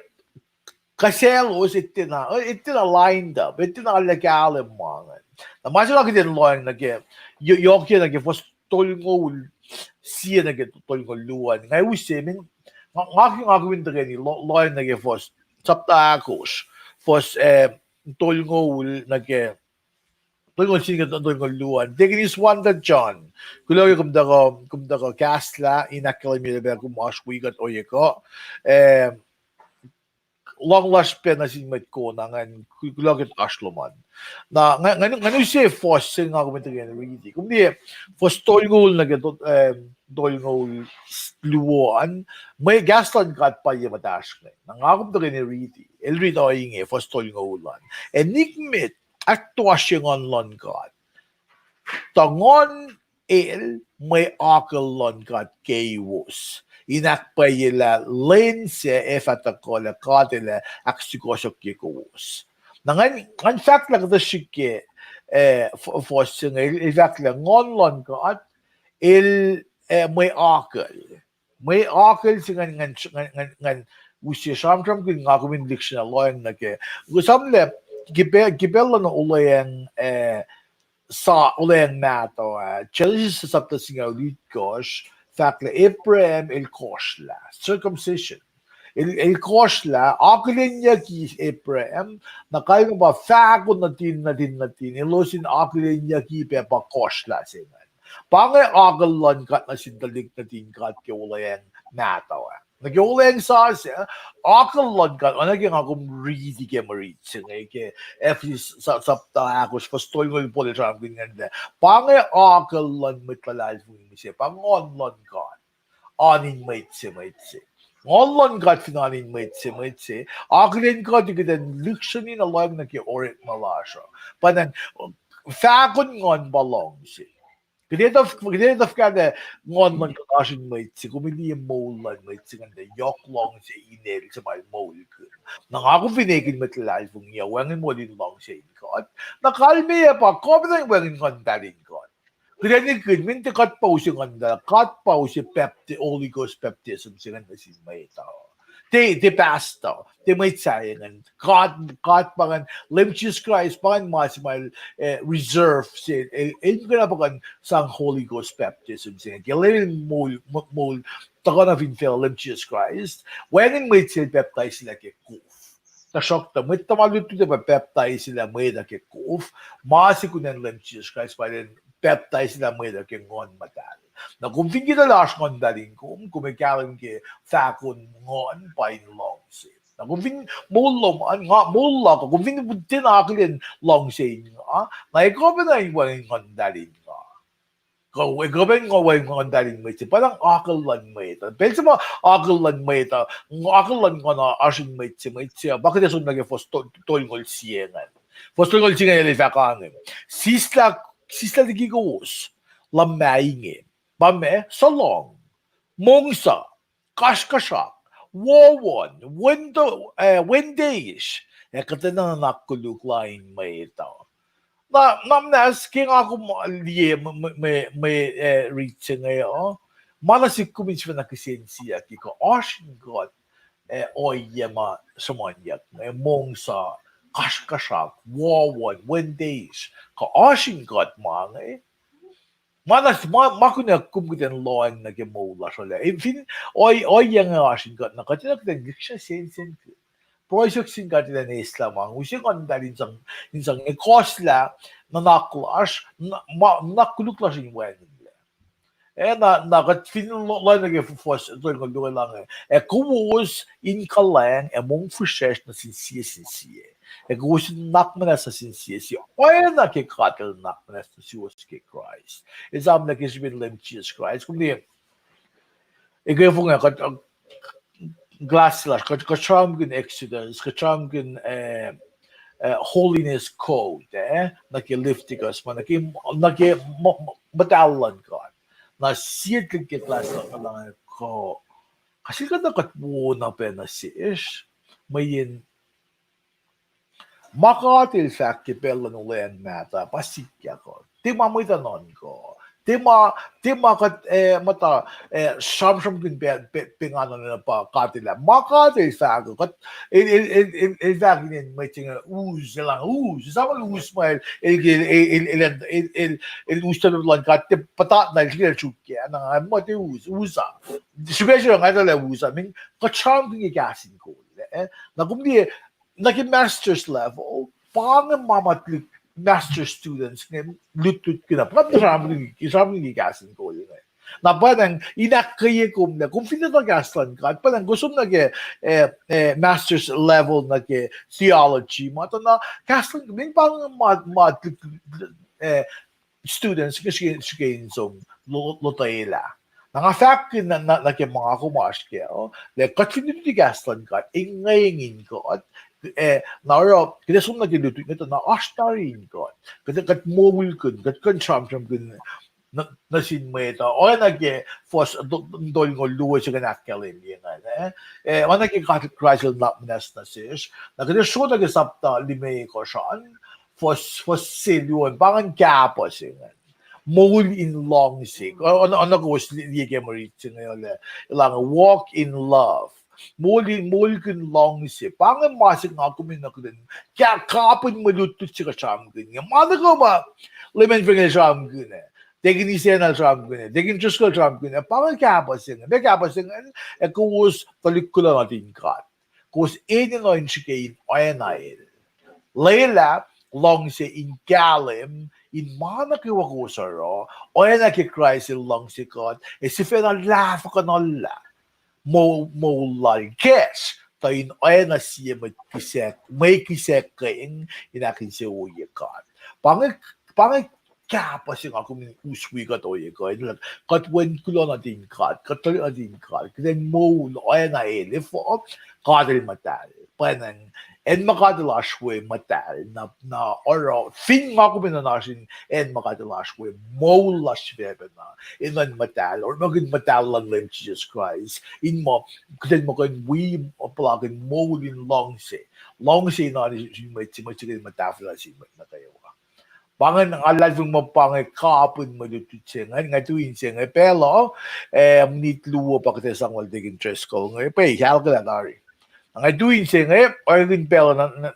kuh selos, eh, tiacna, eh, tiacna lined up, eh, tiacna arlac kahlwem ma ingacn. Na ma se nga kuht in lohacng nuh ke, yo-, yohk nuh ke fuhs tolngoul sie nuh ke tolngoul luo an. Nga use min, nga, nga, nga kuh in tuhkweni lo-, lohacng nuh ke fuhs, sapta ahkosr, fuhs, eh, tolngoul nuh ke, tolngoul sie nuh ke tolngoul luo an. Deacon Iswanda John, kuloh ke kom tuhkuh, kom tuhkuh kahslah in ahkkahlwemye lah pac kom oasr wi kuht ohiyac kuh. Eh, lohng lasr pac nuh sin mwet kona ingacn, ku-, kuloh ke oasr lom an. Na, nga, nga, nga use fuhs se nga kom in tuhkweni riti. Kom liye fuhs tolngoul nuh ke to-, eh, tolngoul s-, luo an, mwe kahs luhn God pa ye muhtahsr inge. Na nga kom in tuhkweni riti. El riti ohinge, fuhs tolngoul an. Ac nikmet, ahktoasrye Nguhn luhn God. Tuh Nguhn el mwe akucl luhn God keiwos, in ahkpwacyelah lwen sac ac fah tuhkuh lah God el ac ahksukohsohkye kowos. Na ngan, ngan fahk lah kuhtuh srihke, eh, f-, fuhs se inge, el, el fahk lah Nguhn luhn God, el, eh, mwe akucl. Mwe akucl se ngan, ngan, ngan, ngan, ngan use sramsramkihn nga kom in lihksreni lohacng nuh ke. Kuh samlah, ke pa-, ke pacl luhn olweacng, eh, sa-, olweacng mahtuh, ah, Genesis sapta singucul itkohsr, fahk lah Abraham el kohsrlah, circumcision. El, el kohsrlah, akihlenyucki Abraham, na kalmac pa fahko nuhtin, nuhtin, nuhtin, elos in akihlenyucki pac pa kohsrlah se ingacn. Pa inge akucl luhn God nuh sin tuhlihk nuhtin God ke olweacng mahtuh ah. Nuh ke olweacng sasuc, akucl luhn God, oacna ke nga kom riti ke mwe rit se inge ke Ephesus sa-, sapta ahkosr, fuhs tolngoul, Paul el sramsramkihn ingacn lah pa inge akucl luhn mwet luhlahlfongi mihsenge, pa Nguhn luhn God oan in mwet se, mwet se. Nguhn luhn God fin oan in mwet se, mwet se, akihlen kuht, kuht in lihksreni na lohacng nuh ke orekma lasr uh. Pa ingacn, fahkon Nguhn pa luhngse. Kuht etuh, kuht etuh fuhkah lah Nguhn luhn God oasr in mwet se, kom liye moul luhn mwet se ingacn tuh yohk luhngse inel se ma el moulkihn. Na nga kom fin ekihn mwet luhlahlfongi uh, wacngihn moul in luhngse in God. Na kalmeyac pa kuh pacna in wacngihn Nguhn muhtahl in God. Kuht ac nikihn, min tiac kuht pa use Nguhn muhtahl, God pa use bapti-, Holy Ghost baptism se ingacn nuh sin mwet uh. Tiac, tiac pastor, tiac mwet sahyac ingacn. God, God pa ingacn, Leum Jisus Kraist pa ingacn ma se ma el, eh, reserve se, el, el muhkwena pa ingacn sang Holy Ghost baptism se ingacn. Ke Leum moul, mo-, moul, tuhkuh nuh fin facluh Leum Jisus Kraist, wacngihn mwet se el pacptaiselah ke kof. Tuhsruhktuh mwet tuhma lutlut uh pa pacptaiselah mwet uh ke kof, ma se kunacn Leum Jisus Kraist pa el pacptaiselah mwet uh ke Nguhn Muhtahl. Na kom fin ke tuh oasr Nguhn Muhtahl in kom, kom ac kahlwem ke fahkon Nguhn pa in luhngse. Na kom fin moul lom an, nga moul luhk uh, kom fin tiacna akihlen luhngse in nga, na ekuh pacna in wacngihn Nguhn Muhtahl in nga. Kuh, ekuh pacna in nga wacngihn Nguhn muhtahl in mwet se, pa na akucl luhn mwet uh. Pacl se ma akucl luhn mwet uh, akucl luhn Nguhn uh oasr in mwet se, mwet se uh, pa kuht ac som nuh ke fuhs to-, tolngoul sie ingacn. Fuhs tolngoul singucul el fahk ange, sislah, sislah liki kowos luhmah inge, pa ma sohlohng, mongsa, kasrkuhsrak, wohwohn, wendo-, eh, wendeisr, ac kuhtwena nuhnak koluk lain mwet uh. Na, na muhnahs ke nga kom liye mwe, mwe, mwe, eh, rit se inge uh, ma nuh sihk kom in sifacna kihsen siyuck ke kuh oasr in kuht, eh, ohiyac ma sruhmuhnyuck inge, mongsa, kasrkuhsrak, wohwohn, wendeisr, kuh oasr in kuht ma inge. Ma na, ma, ma kunuh kom kuht in lohacng nuh ke moul lasr uh. Fin ohiyac inge oasr in kuht, na kuht enenuh kuht in liksreni sensen ke pruhe suk sin God elan eslah ma inge, use Nguhn Muhtahl in sang, in sang ekuhslah nuhnak lasr, nuh-, ma, nuhnak koluk lasr in wacngihnlac. Eh, na, na kuht fin lo-, lohacng nuh ke fuhs tolngoul luo el ange, ac kowos in kuhlwacng ac mongfihsrwacsr nuh sin sie sin sie. Ac kowos in nuhnak muhnahs nuh sin sie sie, oacna ke God el nuhnak muhnahs nuh suwos ke Kraist. Esam lah ke srihpen Leum Jisus Kraist. Kom liye, eke fong ah, kuht, uh, class lasr, kuht, kuht sramsramkihn Exodus, kuht sramsramkihn, eh, eh, holiness code, eh, nuh ke Leviticus, ma nuh ke, nuh ke mu-, mu-, muhtahl luhn God. Na sie tuhlihk ke class lasr, kuh, kuh sel kuhtuh kuht wona pac nuh sesr, mweyen ma God el fahk ke pacl luhn olweacng mahtuh pa sikyak uh. Tiac ma mwet uh nuhnkuh. Tiac ma, tiac ma kuht, eh, muhta, eh, sramsramkihn pa, pa, pa nga nuhnkuh pa God el ah. Ma God el fahk uh, kuht, el, el, el, el, el fahk inen mwet se inge us, elan us, esamwel us ma el, el, el, el us tuh luhn God, tiac puhtatna el, el sruokyac, na nga muh tiac us, us uh. Srihpac se nga etuh lah us uh, I mean, kuht sramsramkihn ke kahs in kol, eh? Na kom liye, nuh ke master's level, pa inge ma ma tuhlihk master students inge lutlutkihn uh, pa inge sramsramkihn, sramsramkihn ke kahs in kol inge. Na pwacnwacng in ahkkweye kom lah kom fin etuh kahs luhn God, pwacnwacng kom som nuh ke, eh, eh, master's level nuh ke theology, ma tuh na kahs luhn God, pa inge ma, ma tuhlihk, eh, students inge srihke, srihke in som lo-, lotwelah. Na nga fahk na, na, nuh ke ma nga kom oasr kac uh, lah kuht fin luti kahs luhn God, engyeng in kuht, eh, na oruh kuht som nuh ke lutlut inge tuh na oasr tari in kuht. Kuht, kuht moulkihn, kuht kuh in sramsramkihn nuh, nuh sin mwet uh, oacna ke fuhs to-, tolngoul luo se kuh in ahkkahlwemye ingacn, eh? Eh, oacna ke God Kraist el nuhnak muhnahs nuh sesr. Na kuht sro nuh ke sapta limekohsr an, fuhs, fuhs se luo an, pa ingacn kahpuh se ingacn. Moul in luhngse. Oacna, oacna kowos li-, liye ke mwe rit se inge, el ange walk in love. Moul in, moulkihn luhngse. Pa inge ma se nga kom enenuh kuht in kah-, kapihn mwe lutlut se kuht sramsramkihn inge. Ma nuh kwewa ma Leman Frank el sramsramkihn ah, Deacon Isacna el sramsramkihn ah, Deacon Driscoll el sramsramkihn ah, pa inge kahpuh se inge. Meac kahpuh se inge? Ac kowos tuhlihk kuloh nuhtin God, kowos enenuh in srihke in oacna el. Lwelah luhngse in kahlwem in ma nuh kwewa kowos oruh, oacna ke Kraist el luhngse kuht, ac sifacna lahfuhkuhnuhllah moul, moul lal kacsr, tuh in oacna sie mwet kihsac, mwe kihsackuhng in ahkinsewowoye God. Pa inge, pa inge kahpuh se nga kom in us wi kuht ohiyac kuh in, kuht wen kuloh nuhtin God, kuht tuhlihk nuhtin God, kuht in moul oacna el, efuh? God el muhtahl. Pwacnwacng acn ma God el oasr we muhtahl, na, na oruh fin nga kom enenuh in oasr in acn ma God el oasr we, moul lasr sifacna enenuh in muhtahl, orekmakihn muhtahl luhn Leum Jisus Kraist, in muh kuht in muh kuh in wi puhlakihn moul in luhngse. Luhngse in oan sin mwet se, mwet se kuh in muhtahl fin sin mwet nuh kwewa. Pa inge nga luhlahlfongi muh pa inge kapihn mwe lutlut se inge, nga tui in se inge pacl uh, eh, minit luo pa kuht ac sang lal Deacon Driscoll inge, pa ahluhkwelah tari. Nga tui in se inge, orekmakihn pacl uh nuh,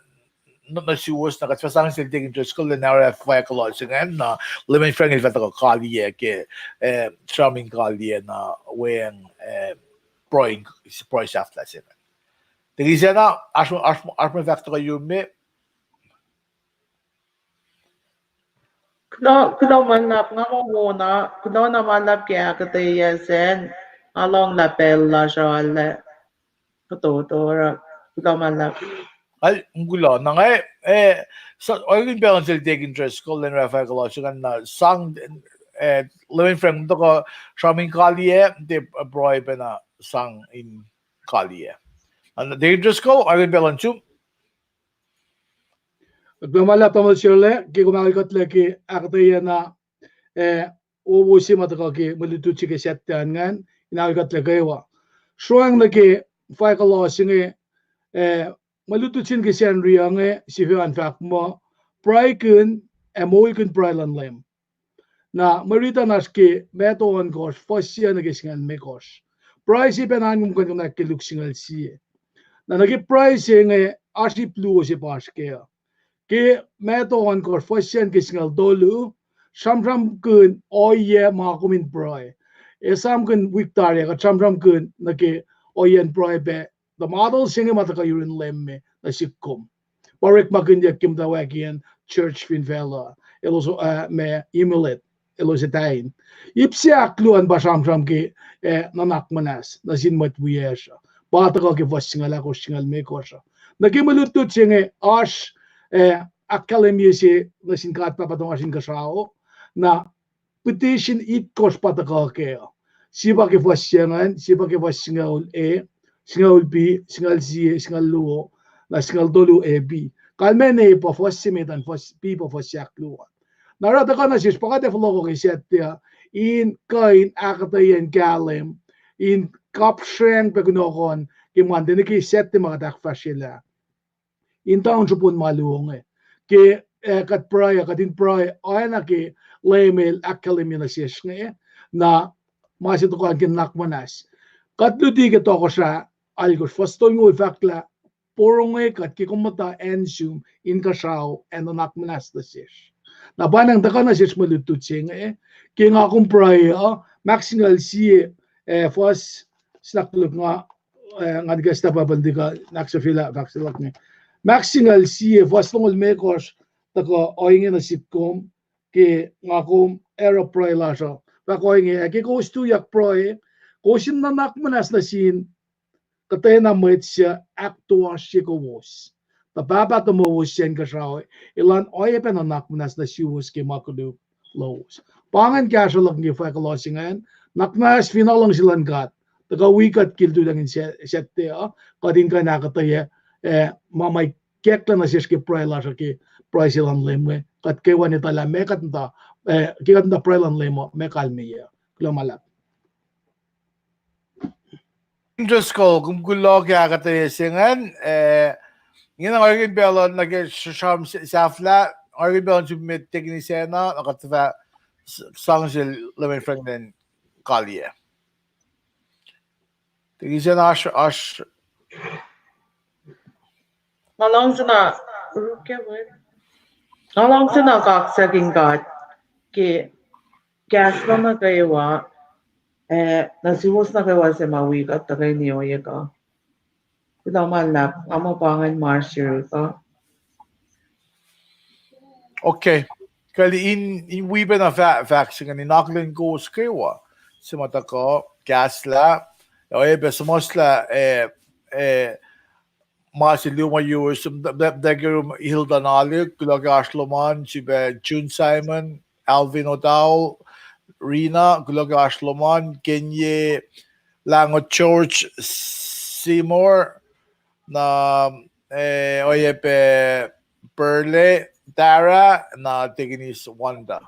nuh, nuh suwos, na kuht fah sang sel Deacon Driscoll lwen arulacna fahk kuloh se ingacn, na Leman Frank el fah tuhkuh kaliyac ke, eh, sramsram in kaliyac na weacng, eh, pruhe, pruhe sahflah se ingacn. Deacon Isacna, oasr, oasr, oasr mwe fahk tuhkuh yurum me? Kuloh, kuloh ma luhlahp, nga muh wona, kuloh na ma luhlahp ke ahkuhtweyac sacn, nga lohng lah pacl lasr arlac fototo, oruh kuloh ma luhlahp. Kuloh, na nga, eh, orekmakihn pacl nuh sel Deacon Driscoll lwen arulacna fahk kuloh se ingacn, na sang, eh, Leman Frank, tuhkuh sramsram in kaliyac, tiac pruhe pacna sang in kaliyac. Na Deacon Driscoll, orekmakihn pacl nuh sum. Kuloh ma luhlahp tamuhlwel Sarla, ke kom ahkolah kuht ke ahkuhtweyac na, eh, wowo se ma tuhkuh ke mwe lutlut se ke Saturday ingacn, in ahkolah kuht kwewa. Sroang nuh ke fahkuloh se inge, eh, mwe lutlut se ke Sacnri inge, sifacna fahk muh, pruhekihn, ac moulkihn pruhe luhn Leum. Na mwe riti an oasr ke Matthew ohnkohsr, fuhs sie nuh ke singucul limekohsr. Pruhe se pacna an kom kuh in konwacack ke Luke singucul sie. Na nuh ke pruhe se inge, oasr ip luo se pa oasr kac uh. Ke Matthew ohnkohsr, fuhs sie nuh ke singucul tolu, sramsramkihn ohiyac ma kom in pruhe. Esamkihn wik tari ah, kuht sramsramkihn nuh ke ohiyacn pruhe pac, the model se inge ma tuhkuh yurin Leum me nuh sihk kom. Pa orekmakihnyuck ke muhtwacwacackiyacn church fin facluh, elos, uh, ma emulate, elos etuh in. Ip se ahkluo an pa sramsram ke, eh, nuhnak muhnahs nuh sin mwet wiyacsr uh. Pa tuhkuh ke fuhs singucul ahkosr, singucul limekohsr uh. Nuh ke mwe lutlut se inge oasr, eh, ahkkahlwemye se nuh sin God Pahpah tuhmasr Inkuhsrao. Na petition itkohsr pa tuhkuh kac uh. Sie pa ke fuhs se ingacn, sie pa ke fuhs singucul, eh, singucul B, singucul C, singucul luo, na singucul tolu A B. Kalmacn A pa fuhs se met an, fuhs B pa fuhs se ahkluo an. Na oruh tuhkuh nuh sesr pa kuht ac fohlohkoh ke Saturday uh, in kuh in ahkuhtweyac in kahlwem, in kapsracng pac kunohkohn ke Monday nuh ke Saturday ma kuht ahkfahsryelah in town srupon ma luo inge. Ke, eh, kuht pruhe, kuht in pruhe oacna ke Leum El ahkkahlwemye nuh sesr inge, na ma se tohkoh an ke nuhnak muhnahs. Kuht luti ke tohkohsr ah, alkohsr, fuhs tolngoul fahk lah, porongo kuht ke kom muhta acn sum inkuhsrao ac nuhnak muhnahs nuh sesr. Na pa inge tuhkuh nuh sesr mwe lutlut se inge, ke nga kom pruhe uh, Mark singucul sie, eh, fuhs, snak luk nga, eh, nga nikesta Bible dika, Mark se fila, Mark se luhk inge. Mark singucul sie, fuhs longoul limekohsr, tuhkuh ohinge nuh sihk kom, ke nga kom oruh pruhe lasr uh. Fahk ohinge, ac ke kowos tuyak pruhe, kowos in nuhnak muhnahs nuh sin kuhtwena mwet suc ahktoasrye kowos. Tuh Pahpah tomowos suc inkuhsrao, elan oacyacpac nuhnak muhnahs nuh suwos ke ma koluk lowos. Pa ingacn kahsruh luhk ke fahkuloh se ingacn, nuhnak muhnahs fin luhngse luhn God. Tuhkuh wi kuht ke lututacng in Saturday uh, kuht in kuh in ahkuhtweyac, eh, ma ma ikacklah nuh sesr ke pruhe lasr uh ke pruhe se luhn Leum inge. Kuht kwewa in etuh lah meac kuht muhta, eh, ke kuht muhta pruhe luhn Leum uh, meac kalmeyac. Kuloh ma luhlahp. Driscoll, kom kuloh ke ahkuhtweyac se ingacn, eh, ingena nga orekmakihn pacl uh nuh ke sram sahflah, nga orekmakihn pacl uh in sum met tekini sacna, na kuht fah sang sel Leman Franklin Kalia. Tekini sacna oasr, oasr. Nga luhngse na, nga luhngse na kaksakin God ke kahs lal nuh kwewa, eh, nuh suwos nuh kwewa se ma wi kuht tuhkweni ohiyac uh. Kuloh ma luhlahp, nga muh pa ingacn ma oasr yuruk uh. Okay. Kali in, in wi pacna fah-, fahk se ingacn in akihlen kowos kwewa se ma tuhkuh kahslah, oacyacpac suhmuhslah, eh, eh, ma se luo ma yurum, Hilda Nalik, kuloh ke oasr lom an, sifilpac June Simon, Alvin O'Dowell, Rina, kuloh ke oasr lom an, Kenye Lango George Seymour, na, eh, oacyacpac Burley Tara, na Tekinis Wanda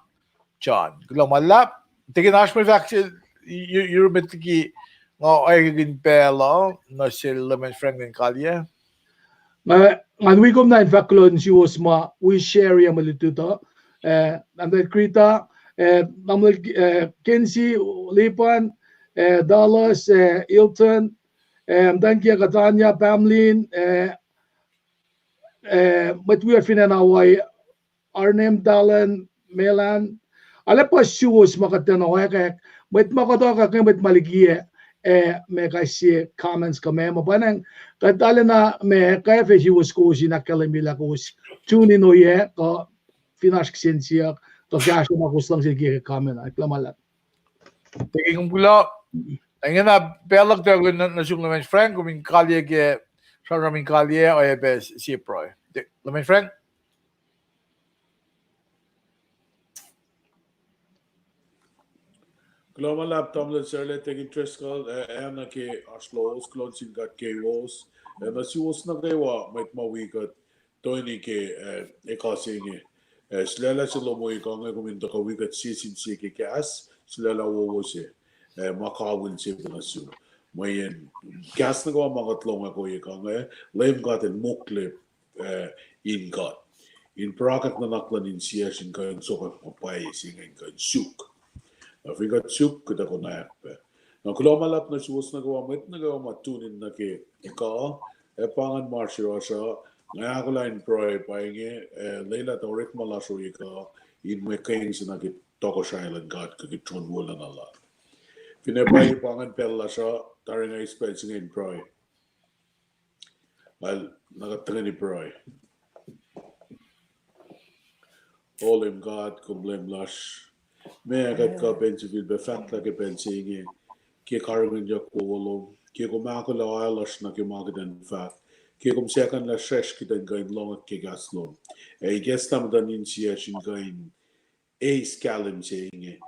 John. Kuloh ma luhlahp. Tekin oasr mwe fahk se, yurum met liki nga orekmakihn pacl uh nuh sel Leman Franklin Kalia. Nga, ngan wi kom na in fahk kuloh nuh suwos ma wi share mwe lutlut uh, eh, Tamuhlwel Krita, eh, Tamuhlwel, eh, Kensi, Lipan, eh, Dallas, eh, Hilton, eh, muhtwacn kiyuhk Tanya, Pamlin, eh, eh, mwet wiyacsr fin acn Hawaii, Arnem, Dalan, Melan, arlac puhs suwos ma kuht tiacna oakwack, mwet ma kuht oakwack inge mwet ma likiyac, eh, ma kais sie comments kuh meac ma pa inge, kuht arulacna ma kwacfe suwos kowos in ahkkahlwemye lah kowos tune in oyac kuh fin oasr kihsen siyuck kuh kahsruh ma kowos luhngse likiyac ke comment ah. Kuloh ma luhlahp. Tekin, kom kuloh. Ingena pacl luhk tuh nuh sum Leman Frank, kom in kalyei ke sramsram in kalyei oacyacpac sie pruhe. Leman Frank. Kuloh ma luhlahp Tamuhlwel Sarla, Tekin Driscoll, ac, ac nuh ke oasr lowos, kuloh nuh sin God kowos, ac nuh suwos nuh kwewa mwet ma wi kuht toeni ke, eh, ekuh se inge. Eh, sulaclah se lom wi kuh inge, kom in tuhkuh wi kuht sie sin sie ke kahs, sulaclah wowo se. Eh, ma kawihl se pacna sum. Mweyen kahs nuh kwewa ma kuht lohng ac ohiyac kuh inge, Leum God El mokle, eh, in kuht. In pruhe nuhnak luhn insiyacsr in kuh in sokwack ma pwacye se inge in kuh in suk. Na fin kuht suk, kuht ac konwacack pac. Na kuloh ma luhlahp nuh suwos nuh kwewa, mwet nuh kwewa ma tune in nuh ke ekuh, ac pa ingacn ma oasr yohrohsr uh, nga ahkolah in pruhe pa inge, eh, lwelah tuh orekma lasr ohiyac kuh, in mwe keng se nuh ke tohkohsrahi luhn God kuh ke tron wolacna lal. Finne pa inge pa ingacn pacl lasr uh, tari nga eis pacl se inge in pruhe. Well, na kuht tuhkweni pruhe. O Leum God, kom Leum lasr. Ma kuht kuh pacl in sifilpac fahklah ke pacl se inge, ke karihngihnyuck wowo lom, ke kom ahkolah ohiyac lasr nuh ke ma kuht in fahk, ke kom sahkuhnlah sesr kuht in kuh in lohngak ke kahs lom. Ac ikacslah muhtuhn insiyacsr in kuh in eis kahlwem se inge.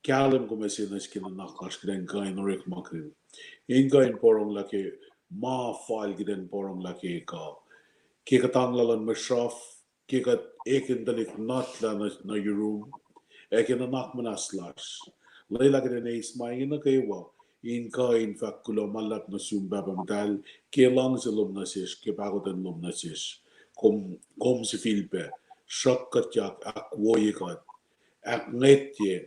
Kahlwem kom ase nuh sesr ke nuhnak lasr kuht in kuh in orekmakihn, in kuh in poronglah ke ma fal kuht in poronglah ke ekuh, ke kuhtanglah luhn mwe sruhf, ke kuht ekihn tuhlihk nuhtlah nuh, nuh yurum, ac ke nuhnak muhnahs lasr. Lwelah kuht in eis ma inge nuh kwewa, in kuh in fahk kuloh ma luhlahp nuh sum Pahpah Muhtahl, ke luhngse lom nuh sesr, ke pahkotwen lom nuh sesr. Kom, kom sifilpac sruhk kuhtyak, ahkwoye kuht, ahkngwetye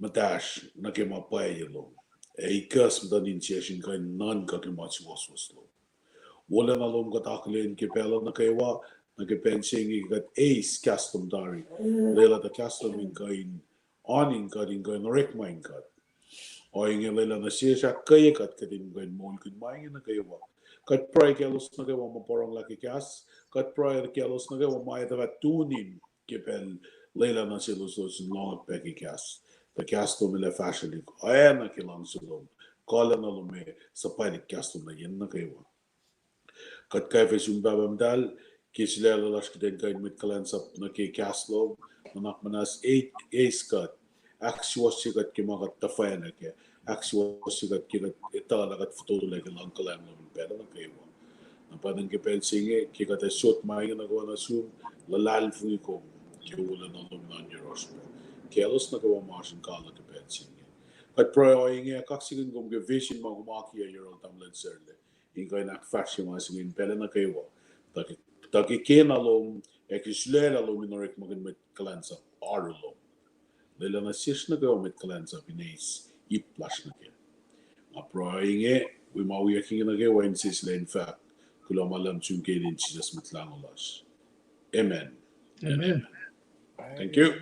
muhtahsr nuh ke ma pwacye lom, ac ikacs muhtuhn insiyacsr in kuh in nuhnkuh ke ma suwohswohs lom. Wolacna lom kuht akihlen ke pacl nuh kwewa, nuh ke pacl se inge kuht eis kahs lom tari. Lwelah tuh kahs lom in kuh in oan in kuht, in kuh in orekma in kuht. Ohinge lwelah nuh sesr ahkkweye kuht, kuht in kuh in moulkihn ma inge nuh kwewa. Kuht pruhe kaclos nuh kwewa ma poronglah ke kahs, kuht pruhe kaclos nuh kwewa ma etuh fah tune in ke pacl, lwelah nuh selos elos in lohngak pac ke kahs. Tuh kahs lom el ac fahsrwelihk oacna ke luhngse lom, kuhlwacna lom ac suhpwaclihk kahs lom nuh yen nuh kwewa. Kuht kwacfe sum Pahpah Muhtahl, ke sulaclah lasr kuht in kuh in mwet kuhlwacnsap nuh ke kahs lom, nuhnak muhnahs eis kuht, ahksuwohsye kuht ke ma kuht tuhfahna kac, ahksuwohsye kuht ke kuht etuh lah kuht fototolac ke luhngkuhlwacng lom in pacl nuh kwewa. Na pwacnwacng ke pacl se inge, ke kuht ac sot ma inge nuh kwewa nuh sum, luhlahlfongi kom ke wolacna lom nuh yohrohsr pac, kaclos nuh kwewa ma oasr in kaluh ke pacl se inge. Kuht pruhe ohinge, kaksakihn kom ke vision ma kom akiyac yohrohl tamuhlwel Sarlac, in kuh in ahkfahsrye ma se inge in pacl nuh kwewa, tuh ke, tuh ke kena lom, ac ke sulaclah lom in orekmakihn mwet kuhlwacnsap oaru lom. Lwelah nuh sesr nuh kwewa mwet kuhlwacnsap in eis ip lasr nuh kac. Nga pruhe inge, wi ma wiyuck inge nuh kwewa in sesseslah in fahk kuloh ma luhlahp nuh sum ke inen Jisus Mwet Lahngo lasr. Amen. Amen. Thank you.